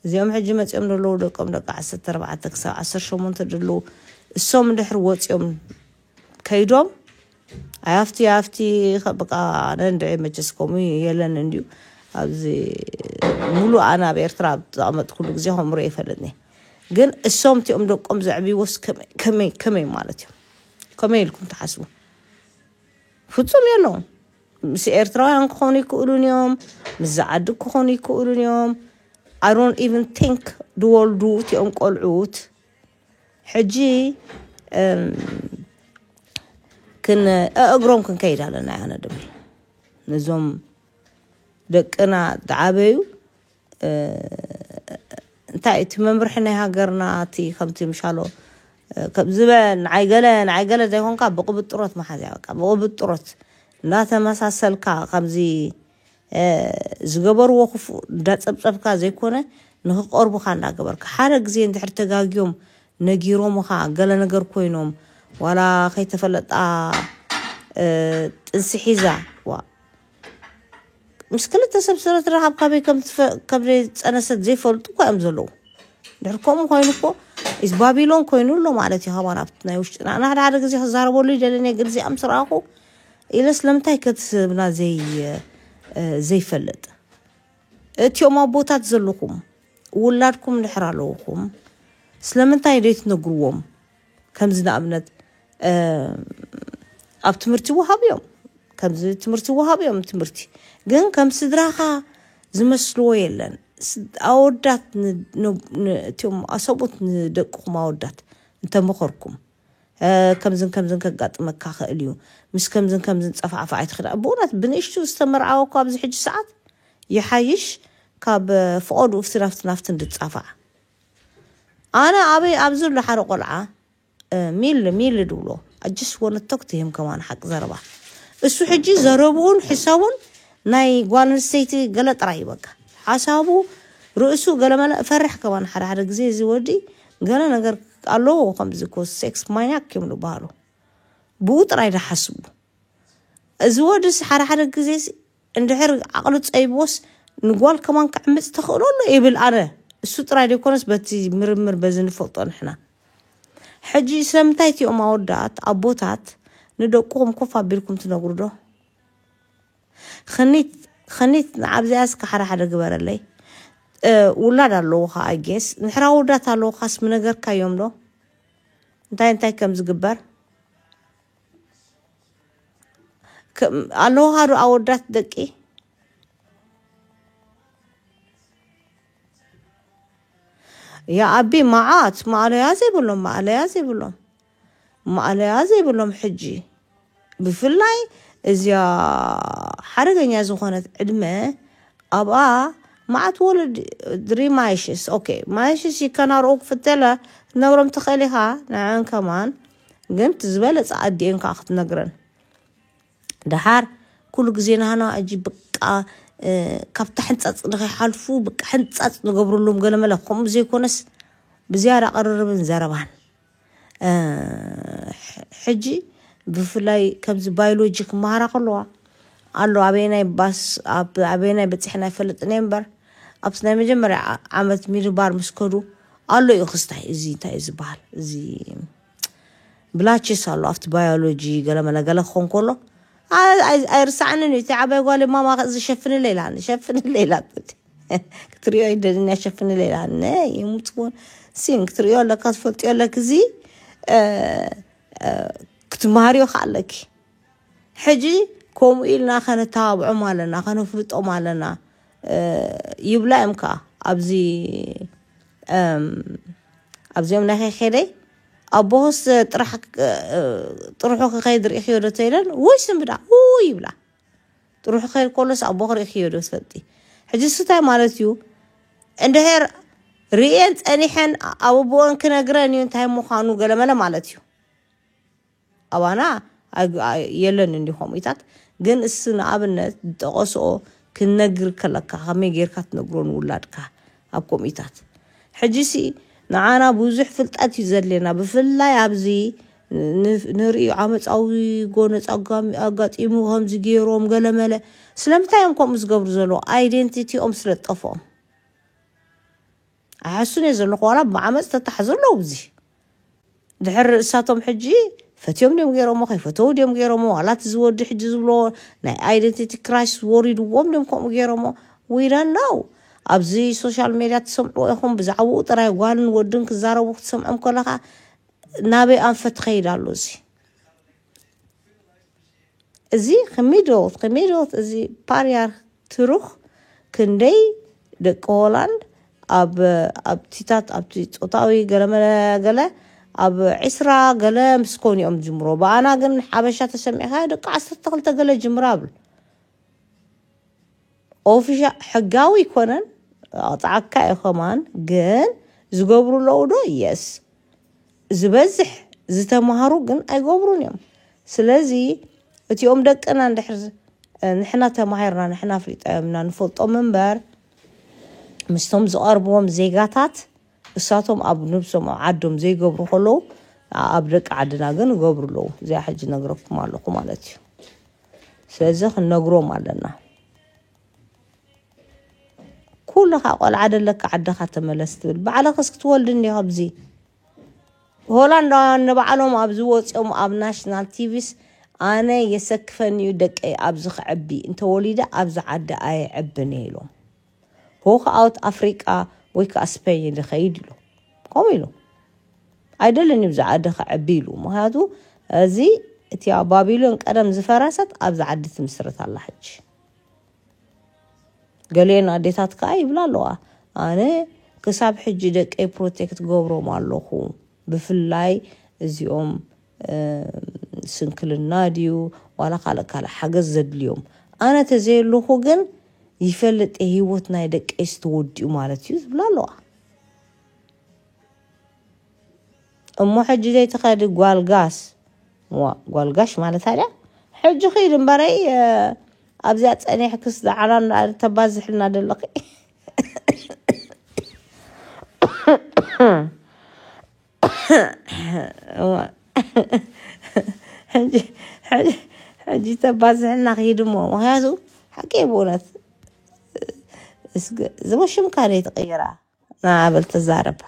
እዚኦም ሕጂ መፂኦም ዘለዉ ደቆም ደቂ ዓሰርተ ኣርባዕተ ክሳብ ዓሰርተ ሸሞንተ ዘለዉ እሶም እንድሕር ወፂኦም ከይዶም ኣይ ኣብቲ ኣብቲ በቃ ነንድዒ መቸስ ከምኡ የለን እንድዩ። ኣብዚ ሙሉ ኣነ ኣብ ኤርትራ ዝኣመጥኩሉ ግዜ ከምሮ ይፈልጥኒ። ግን እሶም እቲኦም ደቆም ዘዕብይዎስ ከመይ ማለት እዮም? ከመይ ኢልኩም ትሓስቡ? ፍጹም የለውን። ምስ ኤርትራውያን ክኾኑ ይክእሉን እዮም፣ ምስ ዝዓዲ ክኾኑ ይክእሉን እዮም። I don't even think ዝወልዱ እቲኦም ቆልዑት ሕጂ ክን እግሮም ክንከይድ ኣለና። ያነ ድማ ነዞም ደቅና ዝዓበዩ እንታይ እቲ መምርሒ ናይ ሃገርና እቲ ከምቲ ምሻሎ ከምዚ በል ንዓይ ገለ ንዓይ ገለ ዘይኮንካ ብቕብጥሮት መሓዝያ በቃ ብቕብጥሮት እናተመሳሰልካ ከምዚ ዝገበርዎ ክፉእ እንዳጸብጸብካ ዘይኮነ ንክቀርቡካ እንዳገበርካ ሓደ ግዜ እንድሕር ተጋግዮም ነጊሮምኻ ገለ ነገር ኮይኖም ዋላ ከይተፈለጣ ጥንሲ ሒዛ ዋ ምስ ክልተ ሰብ ስለ ትረኻብ ካበይ ከም ዝጸነሰት ዘይፈልጡ እኳ እዮም ዘለዉ። ድሕር ከምኡ ኮይኑ እኮ ኢዝ ባቢሎን ኮይኑ ኣሎ ማለት እዩ። ከማን ኣብቲ ናይ ውሽጥና ኣነ ሓደ ሓደ ግዜ ክዛረበሉ ይደልን እየ፣ ግን እዚኣ ምስ ረኣኹ ኢለ ስለምንታይ ከቲ ሰብና ዘይፈልጥ እቲኦም ኣቦታት ዘለኹም ውላድኩም እንድሕር ኣለውኹም ስለምንታይ ዘይትነግርዎም? ከምዚ ንኣብነት ኣብ ትምህርቲ ወሃብ እዮም ከምዚ ትምህርቲ ወሃብ እዮም ትምህርቲ ግን ከም ስድራኻ ዝመስልዎ የለን። ኣወዳት እቲኦም ኣሰብኡት ንደቅኹም ኣወዳት እንተመኸርኩም ከምዝን ከምዝን ከጋጥመካ ክእል እዩ ምስ ከምዝን ከምዝን ጸፋዕፋ ኣይትኽዳ ብእውነት ብንእሽቱ ዝተመርዓወ እኳ ኣብዚ ሕጂ ሰዓት ይሓይሽ ካብ ፍቐዱ እፍቲ ናፍቲ ናፍቲ እንድጻፋዕ ኣነ ኣበይ ኣብዚ ኣሎ ሓደ ቆልዓ ሚል ሚል ድብሎ ኣጅስ ወነቶክ ትህም ከማን ሓቂ ዘረባ እሱ ሕጂ ዘረብኡን ሕሳቡን ናይ ጓል ኣንስተይቲ ገለ ጥራይ እዩ በቃ ሓሳቡ ርእሱ ገለመለ እፈርሕ ከማን ሓደ ሓደ ግዜ እዚ ወዲ ገለ ነገር ኣለዎ ከምዚ ኮ ሴክስ ማኒያክ እዮም ዝበሃሉ ብኡ ጥራይ ዝሓስቡ እዚ ወድስ ሓደ ሓደ ግዜ እንድሕር ዓቕሉ ጸይብዎስ ንጓል ከማን ክዕምጽ ተኽእሎ ኣሎ ይብል ኣነ። እሱ ጥራይ ዘይኮነስ በቲ ምርምር በዚ ንፈልጦ ንሕና። ሕጂ ስለምንታይ እቲኦም ኣወዳት ኣቦታት ንደቁኹም ኮፍ ኣቢልኩም ትነግሩ ዶ? ኸኒት ኸኒት ንዓብዚኣ እስከ ሓደ ሓደ ግበረለይ። ውላድ ኣለዎ ኸዓ ጌስ ንሕራ ውዳት ኣለዎ ኻስ ምነገርካዮም ዶ? እንታይ እንታይ ከም ዝግበር ኣለውኻ ዶ ኣወዳት ደቂ? ያ ኣቢ መዓት ማእለያ ዘይብሎም ማእለያ ዘይብሎም ማእለያ ዘይብሎም ሕጂ ብፍላይ እዚያ ሓደገኛ ዝኾነት ዕድመ ኣብኣ መዓት ወለድ ድሪ ማይሽስ ኦኬ ማይሽስ ይከናርኦ ክፍተለ ክትነግሮም ትኽእል ኢኻ ንዐን ከማን ግን ዝበለፀ ኣዲኤን ከዓ ክትነግረን ደሓር ኩሉ ግዜ ናህና እጂ በቃ ካብታ ሕንፃፅ ንኸይሓልፉ በቃ ሕንፃፅ ንገብረሎም ገለመለ ከምኡ ዘይኮነስ ብዝያዳ ቅርርብን ዘረባን ሕጂ ብፍላይ ከምዚ ባዮሎጂ ክመሃራ ከለዋ ኣሎ ኣበየናይ ባስ ኣበየናይ በፂሕና ይፈልጥን እየ እምበር ኣብቲ ናይ መጀመርያ ዓመት ሚኒባር ምስ ከዱ ኣሎ እዩ ክስታይ እዚ እንታይ እዩ ዝበሃል እዚ ብላችስ ኣሎ ኣብቲ ባዮሎጂ ገለመለ ገለ ክኾን ከሎ ኣይርሳዕንን እዩ እቲ ዓባይ ጓል ማማ ዝሸፍንለ ኢላኒ ሸፍንለ ኢላ ክትሪኦ ይደልኛ ሸፍንለ ኢላኒ ይሙትውን ሲን ክትሪኦ ኣለካ ትፈልጥዮ ኣለክ እዚ ክትመሃርዮ ከኣለኪ ሕጂ ከምኡ ኢልና ከነተባብዖም ኣለና ከነፍልጦም ኣለና ይብላ እዮም ከዓ ኣብዚ ኣብዚኦም ናይ ከይከደይ ኣቦሆስ ጥራሕ ጥርሑ ክኸይድ ርኢኽዮ ዶ ተይለን ውይ ስምብዳ ውይ ይብላ ጥርሑ ክኸይድ ከሎስ ኣቦ ክርኢኽዮ ዶ ትፈልጢ ሕጂ ስታይ ማለት እዩ እንድሕር ርእየን ጸኒሐን ኣብ ኣቦኦን ክነግረን እዩ እንታይ ምዃኑ ገለመለ ማለት እዩ ኣባና የለን እንዲ ከምኡታት ግን እሱ ንኣብነት ዝጠቐስኦ ክነግር ከለካ ከመይ ጌርካ ትነግሮ ንውላድካ ኣብ ከምኡታት ሕጂ ሲ ንዓና ብዙሕ ፍልጠት እዩ ዘድልየና። ብፍላይ ኣብዚ ን-፣ ንርእዩ ዓመፃዊ ጎነፅ ኣጋሚ-፣ ኣጋጢሙ ከምዚ ገይሮም ገለመለ። ስለምንታይ እዮም ከምኡ ዝገብሩ ዘለዉ? ኣይደንቲቲኦም ስለ ዝጠፍኦም። ኣይሓሱን እየ ዘለኹ፣ ዋላ ብዓመፅ ተታሕዙ ኣለዉ። እዚ ድሕር እሳቶም ሕጂ ፈትዮም ድዮም ገይሮሞ፣ ከይፈተው ድዮም ገይሮሞ፣ ዋላ እቲ ዝወዲ ሕጂ ዝብሎ ናይ ኣይደንቲቲ ክራይስ ወሪድዎም ድዮም ከምኡ ገይሮሞ? We don't know። ኣብዚ ሶሻል ሜድያ ትሰምዕዎ ኢኹም፣ ብዛዕባኡ ጥራይ ጓልን ወድን ክዛረቡ ክትሰምዖም ከለኻ ናበይ ኣንፈት ትኸይድ ኣሎ እዚ? እዚ ከመይ ዶ፣ ከመይ ዶ እዚ ፓሪያርክ ትሩኽ ክንደይ ደቂ ሆላንድ ኣብ፣ ኣብ ቲታት፣ ኣብቲ ጾታዊ ገለ መለ ገለ ኣብ ዕስራ ገለ ምስ ኮኑ እዮም ዝምሮ። ብኣና ግን ሓበሻ ተሰሚዕካ ደቂ ዓሰርተ ክልተ ገለ ጅምራ እብል። ኦፊሻ-፣ ሕጋዊ ኣይኮነን፣ ኣቕጽዓካ እዩ ከማን፣ ግን ዝገብሩ ኣለዉ ዶ? የስ። ዝበዝሕ ዝተማሃሩ ግን ኣይገብሩን እዮም። ስለዚ እቲኦም ደቅና እንድሕር ዝ-፣ ንሕና ተማሂርና፣ ንሕና ኣፍሊጣዮምና ንፈልጦም እምበር፣ ምስቶም ዝቐርብዎም ዜጋታት እሳቶም ኣብ ነብሶም ኣብ ዓዶም ዘይገብሩ ከለዉ፣ ኣብ ደቂ ዓድና ግን ይገብሩ ኣለዉ። እዚኣ ሕጂ ነግረኩም ኣለኹ ማለት እዩ። ስለዚ ክንነግሮም ኣለና። ኩልኻ ቆልዓ ደለካ ዓድኻ ተመለስ ትብል። ባዕልኽስ ክትወልዲ እንዲኻ ኣብዚ። ሆላንዳውያን ንባዕሎም ኣብዚ ወፂኦም ኣብ ናሽናል ቲቪስ ኣነ የሰክፈኒ እዩ ደቀይ ኣብዚ ክዕቢ፣ እንተወሊደ ኣብዚ ዓዲ ኣየዕብን እየ ኢሎም። ሆክ ኣውት ኣፍሪቃ ወይ ከዓ ስፔን ይኸይድ ኢሉ። ከምኡ ኢሉ። ኣይደልን እዩ ብዛ ዓዲ ክዕቢ ኢሉ። ምኽንያቱ እዚ እቲ ኣብ ባቢሎን ቀደም ዝፈረሰት ኣብዚ ዓዲ ትምስርት ኣላ ሕጂ። ገሊአን ኣዴታት ከዓ ይብላ ኣለዋ፣ ኣነ ክሳብ ሕጂ ደቀይ ፕሮቴክት ገብሮም ኣለኹ። ብፍላይ እዚኦም፣ እ፣ ስንክልና ድዩ ዋላ ካልእ ካልእ ሓገዝ ዘድልዮም። ኣነ ተዘየለኹ ግን ይፈልጥ እየ ህይወት ናይ ደቀይስ ተወዲኡ ማለት እዩ ዝብላ ኣለዋ። እሞ ሕጂ ዘይትኸዲ ጓልጋስ፣ ዋ፣ ጓልጋሽ ማለት ታዲያ ሕጂ ኺድ እምበረይ፣ እ፣ ኣብዚኣ ጸኒሕክስ ዝዓና እንዳ ተባዝሕልና ደለኺ። እዋ። ሕጂ፣ ሕጂ፣ ሕጂ ተባዝሕልና ኺድ እሞ። ምኽንያቱ ሓቂ ብእውነት። እስገ-፣ ዝቦ ሽምካ ደይ ትቕይራ? ንዓ በል ተዛረብ።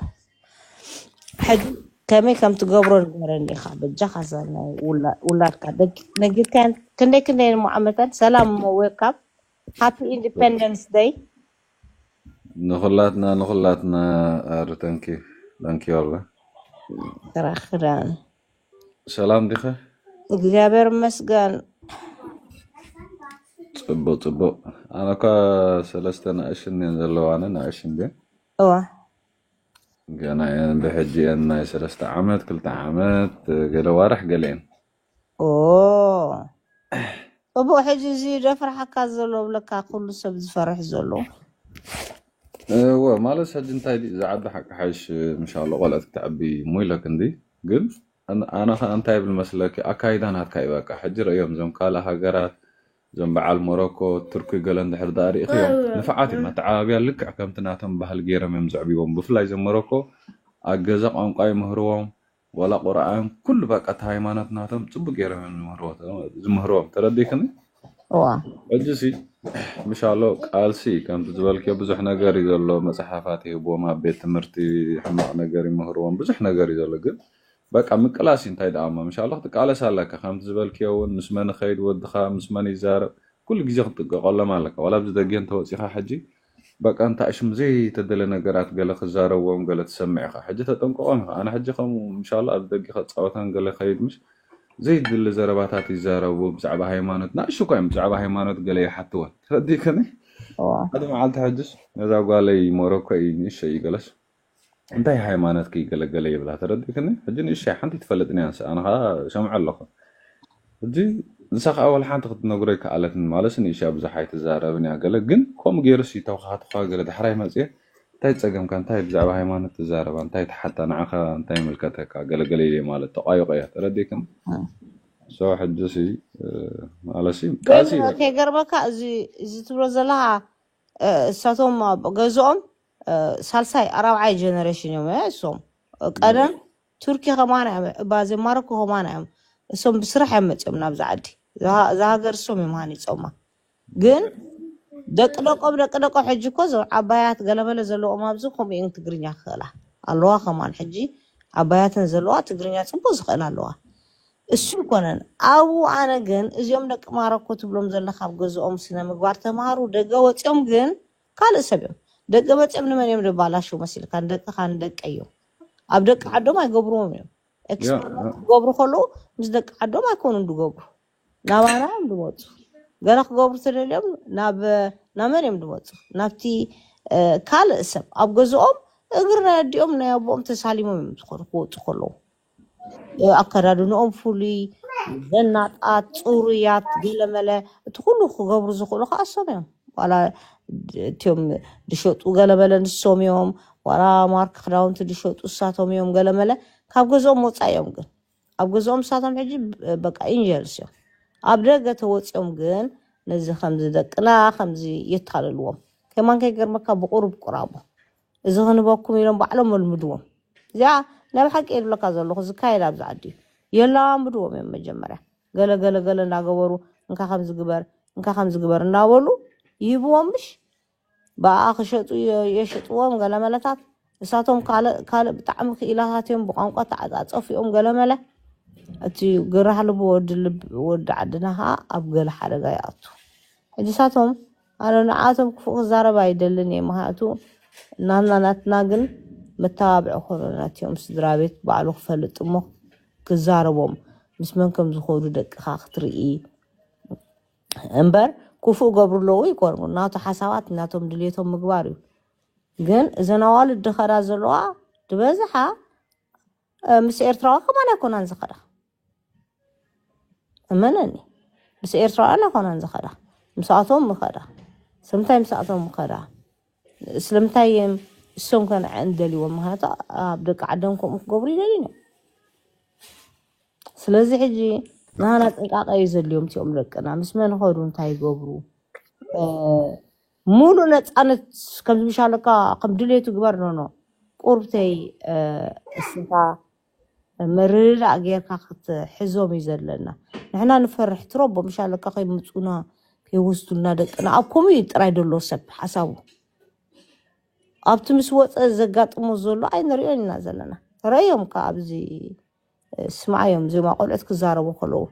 ሕጂ ከመይ ከም ትገብሮ ንገረኒ ኢኻ። በጃኻ እዛ ናይ ውላ-፣ ውላድካ። ደግ-፣ ነጊርካየን ክንደይ ክንደይ እሞ ዓመተን? ሰላም እሞ ዌልካም። ሃፒ ኢንዲፔንደንስ ደይ። ንኹላትና፣ ንኹላትና ኣረ፣ ተንኪ፣ ተንኪ ኣለ። ጥራሕ ክዳን። ሰላም ዲኸ? እግዚኣብሔር ይመስገን። ጽቡቅ፣ ጽቡቅ። ኣነ እኳ ሰለስተ ንኣሽን እየን ዘለዋኒ፣ ንኣሽን ድየን? እዋ። ገና እየን፣ ብሕጂ እየን ናይ ሰለስተ ዓመት፣ ክልተ ዓመት፣ ገለ ዋርሕ ገለ እየን። ኦ። ጽቡቅ፣ ሕጂ እዚ ደፍርሓካ ዘሎ ብለካ፣ ኩሉ ሰብ ዝፈርሕ ዘሎ። እወ፣ ማለት ሕጂ እንታይ ድዩ ዝዓቢ ሓቂ ሓይሽ፣ ምሻሎ ቆልዕት ክትዕቢ እሞ ኢለክ እንዲ። ግን ኣን-፣ ኣነ ኸኣ እንታይ ይብል መስለኪ፣ ኣካይዳ ናትካ እዩ በቃ። ሕጂ ርእዮም እዞም ካልእ ሃገራት፣ እዞም በዓል ሞሮኮ፣ ቱርኪ ገለ እንድሕር ደኣ ርኢኽዮም፣ ንፍዓት እዩ መተዓባብያ ልክዕ ከምቲ ናቶም ባህሊ ገይሮም እዮም ዘዕብይዎም። ብፍላይ እዞም ሞሮኮ ኣብ ገዛ ቋንቋ ይምህርዎም፣ ወላ ቁርኣን፣ ኩሉ በቃ እቲ ሃይማኖት ናቶም ጽቡቅ ገይሮም እዮም ዝምህርዎ፣ ዝምህርዎም። ተረዲእክኒ? እዋ። ሕጂ ሲ፣ ምሻሎ ቃልሲ ከምቲ ዝበልክዮ ብዙሕ ነገር እዩ ዘሎ። መጽሓፋት ይህብዎም፣ ኣብ ቤት ትምህርቲ ሕማቕ ነገር ይምህርዎም፣ ብዙሕ ነገር እዩ ዘሎ። ግን በቃ ምቅላስ እዩ። እንታይ ደኣ እሞ ምሻሎ ክትቃለስ ኣለካ። ከምቲ ዝበልክዮ እውን ምስ መን ይኸይድ ወድኻ፣ ምስ መን ይዛረብ፣ ኩሉ ግዜ ክትጥንቀቐሎም ኣለካ። ዋላ ኣብዚ ደገ እንተወጺኻ ሕጂ በቃ እንታይ ሽም ዘይተደለ ነገራት ገለ ክዛረብዎም ገለ ትሰምዕ ኢኻ። ሕጂ ተጠንቀቖም ኢኻ። ኣነ ሕጂ ከም ምሻሎ ኣብዚ ደገ ከጻወታን ገለ ከይድ ምሽ ዘይድሊ ዘረባታት ይዛረቡ ብዛዕባ ሃይማኖት። ንኣሽቱ እኳ እዮም ብዛዕባ ሃይማኖት ገለ ይሓትወን። ተረዲእክኒ? እዋ። ሓደ መዓልቲ ሕጅስ ነዛ ጓለይ ሞሮኮ እዩ ንእሽተይ እዩ ገለስ እንታይ ሃይማኖትኪ ገለ ገለ ይብላ። ተረዲእክኒ? ሕጂ ንእሽተይ ሓንቲ ትፈልጥን እያ ንሳ። ኣነ ኸኣ ሰምዖ ኣለኹ። ሕጂ ንሳ ኸኣ ወላ ሓንቲ ክትነግሮ ይከኣለትን ማለት ንእሽተይ ብዙሕ ኣይትዛረብን እያ። ገለ ግን ከምኡ ገይሩስ ይተውኻትኻ ገለ ዳሕራይ መጽየ እንታይ ጸገምካ? እንታይ ብዛዕባ ሃይማኖት ትዛረባ? እንታይ ትሓታ? ንዓኻ እንታይ ይምልከተካ? ገለ ገለ ኢለ ማለት ተቋይቆ እያ። ተረዲእክን? እ። ሶ ሕጂ ሲ፣ እ፣ ማለት ሲ፣ ግን ቃልሲ እዩ። ከይገርመካ እዚ፣ እዚ ትብሎ ዘለኻ፣ እ፣ እሳቶም ኣብ ገዝኦም ሳልሳይ ኣራብዓይ ጀነሬሽን እዮም እሶም። ቀደም ቱርኪ ከማና እዮም፣ ባዜ ማሮኮ ከማና እዮም። እሶም ብስራሕ እዮም መፅኦም ናብዚ ዓዲ። እዛ ሃገር እሶም እዮም ሃኒፆማ። ግን ደቂ ደቆም ደቂ ደቆ ሕጂ እኮ እዞም ዓባያት ገለመለ ዘለዎም ኣብዚ ከምኡ እየን ትግርኛ ክኽእላ ኣለዋ። ከማን ሕጂ ዓባያተን ዘለዋ ትግርኛ ፅቡቅ ዝኽእል ኣለዋ። እሱ ይኮነን ኣብኡ። ኣነ ግን እዚኦም ደቂ ማሮኮ ትብሎም ዘለካ ኣብ ገዝኦም ስነ ምግባር ተምሃሩ ደገ ወፂኦም ግን ካልእ ሰብ እዮም። ደገ መፂኦም ንመን እዮም ደባላሽው መሲልካ? ንደቅኻ ንደቀ እዮም። ኣብ ደቂ ዓዶም ኣይገብርዎም እዮም። ኤክስፐሪመንት ክገብሩ ከለዉ ምስ ደቂ ዓዶም ኣይኮኑን ዝገብሩ። ናባና እዮም ዝመፁ። ገና ክገብሩ ተደልዮም ናብ ናመን እዮም ዝመፁ? ናብቲ ካልእ ሰብ ኣብ ገዝኦም እግሪ ናይ ኣዲኦም ናይ ኣቦኦም ተሳሊሞም እዮም ዝኾኑ ክወፁ ከለዉ። ኣከዳድንኦም ፍሉይ፣ ዘናጣት፣ ፅሩያት፣ ገለመለ እቲ ኩሉ ክገብሩ ዝኽእሉ ከዓ እሶም እዮም። ዋላ እቲኦም ዝሸጡ ገለመለ ንሶም እዮም፣ ዋላ ማርክ ክዳውንቲ ዝሸጡ እሳቶም እዮም። ገለመለ ካብ ገዝኦም ወፃኢ እዮም። ግን ኣብ ገዝኦም እሳቶም ሕጂ በቃ ኢንጀልስ እዮም። ኣብ ደገ ተወፂኦም ግን ነዚ ከምዚ ደቅና ከምዚ የታልልዎም። ከማን ከይገርመካ ብቁሩብ ቁራቦ እዚ ክንበኩም ኢሎም ባዕሎም መልምድዎም። እዚኣ ናይ ብሓቂ የብለካ ዘለኹ ዝካየድ ኣብዚ ዓዲ እዩ። የላማምድዎም እዮም መጀመርያ ገለ ገለ ገለ እናገበሩ እንካ ከምዚ ግበር እንካ ከምዚ ግበር እናበሉ ይህብዎም ምሽ ብኣ ክሸጡ የሸጥዎም ገለመለታት እሳቶም ካልእ ብጣዕሚ ክኢላታት እዮም ብቋንቋ ተዓፃፀፉ እዮም ገለመለ እቲ ግራህ ልቢ ወዲ ልቢ ወዲ ዓድና ከዓ ኣብ ገለ ሓደጋ ይኣቱ ሕጂ እሳቶም ኣነ ንዓቶም ክፉእ ክዛረብ ኣይደልን እየ ምክንያቱ ናትና ናትና ግን መተባብዒ ኮነ ናትዮም ስድራ ቤት ባዕሉ ክፈልጥ እሞ ክዛረቦም ምስ መን ከም ዝኸዱ ደቅኻ ክትርኢ እምበር ክፉእ ገብሩ ኣለዉ ይኮኑ ናቱ ሓሳባት ናቶም ድልየቶም ምግባር እዩ ግን እዘን ኣዋልድ ድኸዳ ዘለዋ ድበዝሓ ምስ ኤርትራዋ ከማን ኣይኮናን ዝኸዳ እመነኒ ምስ ኤርትራውያን ኣይኮናን ዝኸዳ ምስኣቶም ምኸዳ ስለምንታይ ምስኣቶም ምኸዳ ስለምንታይ እዮም እሶም ከንዐ እንደልዎም ምክንያቱ ኣብ ደቂ ዓዶም ከምኡ ክገብሩ ይደልዩ እዮም ስለዚ ሕጂ ናና ጥንቃቐ እዩ ዘድልዮም እቲኦም ደቅና ምስ መን ኸዱ እንታይ ይገብሩ ሙሉእ ነፃነት ከምዚ ምሻለካ ከም ድሌቱ ግበር ኖኖ ቁርብተይ እስኻ ምርድዳእ ጌርካ ክትሕዞም እዩ ዘለና ንሕና ንፈርሕ ትረቦ ምሻለካ ከይምፁና ከይወስዱልና ደቅና ኣብ ከምኡ እዩ ጥራይ ደሎ ሰብ ሓሳቡ ኣብቲ ምስ ወፀ ዘጋጥሞ ዘሎ ኣይንሪኦን ኢና ዘለና ረዮም ከ ኣብዚ ስምዓዮም እዚኦም ቆልዑት ክዛረቡ ከለዉ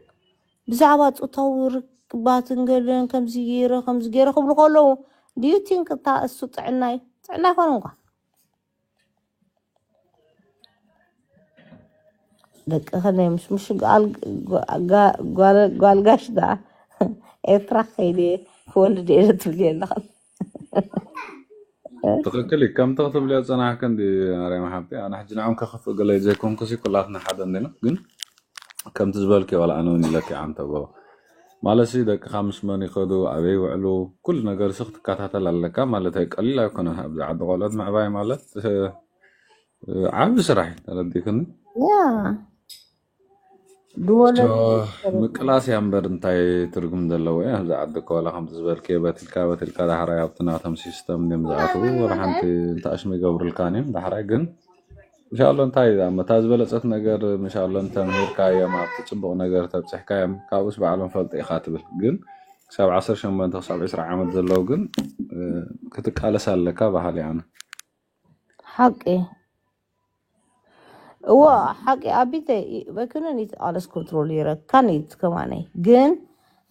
ብዛዕባ ፆታዊ ርክባትን ገለን ከምዚ ገይረ ከምዚ ገይረ ክብሉ ከለዉ do you think እታ እሱ ጥዕና እዩ ጥዕና ይኮነ እንኳ ደቂ ከነይ ምስ ምሽ ጓልጋሽ ዳ ኤርትራ ከይደ ክወልድ እየ ትብል ኣለኻ ትኽክል እዩ ከምቲ ክትብልዮ ዝፀናሕክ እንዲ ማርያም ሓብቲ ኣነ ሕጂ ንዕም ከኽፍእ ገለ ዘይኮንኩሲ ኩላትና ሓደ እንዲና ግን ከምቲ ዝበልክ ዋላ ኣነ እውን ኢለክ ዓንተ ጎ ማለት ሲ ደቅኻ ምስ መን ይኸዱ ኣበይ ይውዕሉ ኩሉ ነገር ሲ ክትከታተል ኣለካ ማለት ኣይ ቀሊል ኣይኮነ ኣብዚ ዓዲ ቆልዑት ምዕባይ ማለት ዓቢ ስራሕ እዩ ተረዲክኒ ያ ድወለ ምቅላስ እያ እምበር እንታይ ትርጉም ዘለዎ እዩ ኣብዚ ዓዲ እኮ ዋላ ከምቲ ዝበልክዮ በትልካ በትልካ ዳሕራይ ኣብቲ ናቶም ሲስተም እዮም ዝኣትዉ ወላ ሓንቲ እንተኣሽሙ ይገብሩልካን እዮም ዳሕራይ ግን ምሻሎ እንታይ እያ እታ ዝበለፀት ነገር ምሻሎ እንተምሂርካ እዮም ኣብቲ ፅቡቅ ነገር ተብፅሕካ እዮም ካብኡስ ባዕሎም ፈልጡ ኢካ ትብል ግን ክሳብ ዓሰርተ ሸሞንተ ክሳብ ዕስራ ዓመት ዘለዉ ግን ክትቃለስ ኣለካ በሃሊ ኣነ ሓቂ እዎ ሓቂ ኣቢተይ በክንን ይትቃለስ ኮንትሮል ይረካን ይት ከማነይ ግን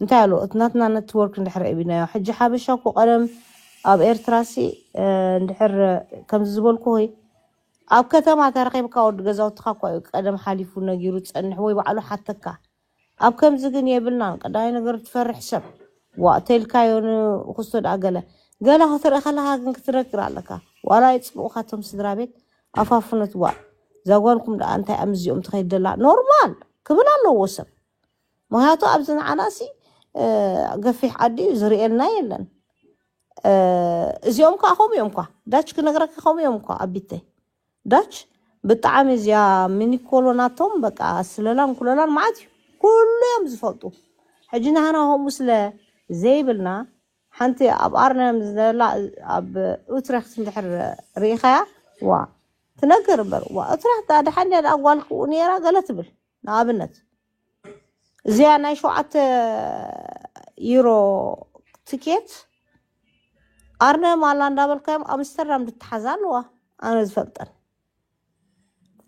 እንታይ ኣሎ እቲ ናትና ነትወርክ እንድሕር ዒቢናዮ ሕጂ ሓበሻ እኮ ቀደም ኣብ ኤርትራ ሲ እንድሕር ከምዚ ዝበልኩ ሆይ ኣብ ከተማ ተረኺብካ ወዲ ገዛውትኻ እኳ እዩ ቀደም ሓሊፉ ነጊሩ ዝጸንሕ ወይ ባዕሉ ሓተካ ኣብ ከምዚ ግን የብልናን ቀዳማይ ነገር ትፈርሕ ሰብ ዋእ ተልካዮ ንክስቶ ደኣ ገለ ገለ ክትርኢ ከለካ ግን ክትነግር ኣለካ ዋላ ይጽብቑካ እቶም ስድራ ቤት ኣፋፍኖት ዋእ እዛ ጓልኩም ደኣ እንታይ ኣምዚኦም ትኸይድ ደላ ኖርማል ክብል ኣለዎ ሰብ ምክንያቱ ኣብዚ ንዓናሲ ገፊሕ ዓዲ እዩ ዝርእየልና የለን እዚኦም ከዓ ከምኡ እዮም ኳ ዳች ክነግረካ ከምኡ እዮም ኳ ኣቢተይ ዳች ብጣዕሚ እዚኣ ሚኒኮሎ ናቶም በቃ ስለላን ኩለላን ማለት እዩ ኩሉ እዮም ዝፈልጡ ሕጂ ናህና ከምኡ ስለ ዘይብልና ሓንቲ ኣብ ኣርነም ዝነላ ኣብ ኡትረክት እንድሕር ርኢኻያ፣ ዋ ትነግር እምበር፣ ዋ ኡትረክት ደሓን እያ ደኣ ጓል ክኡ ነይራ ገለ ትብል። ንኣብነት እዚኣ ናይ ሸውዓተ ዩሮ ትኬት ኣርነም ኣላ እንዳበልካዮም ኣምስተርዳም ድትሓዛ ኣለዋ። ኣነ ዝፈልጠን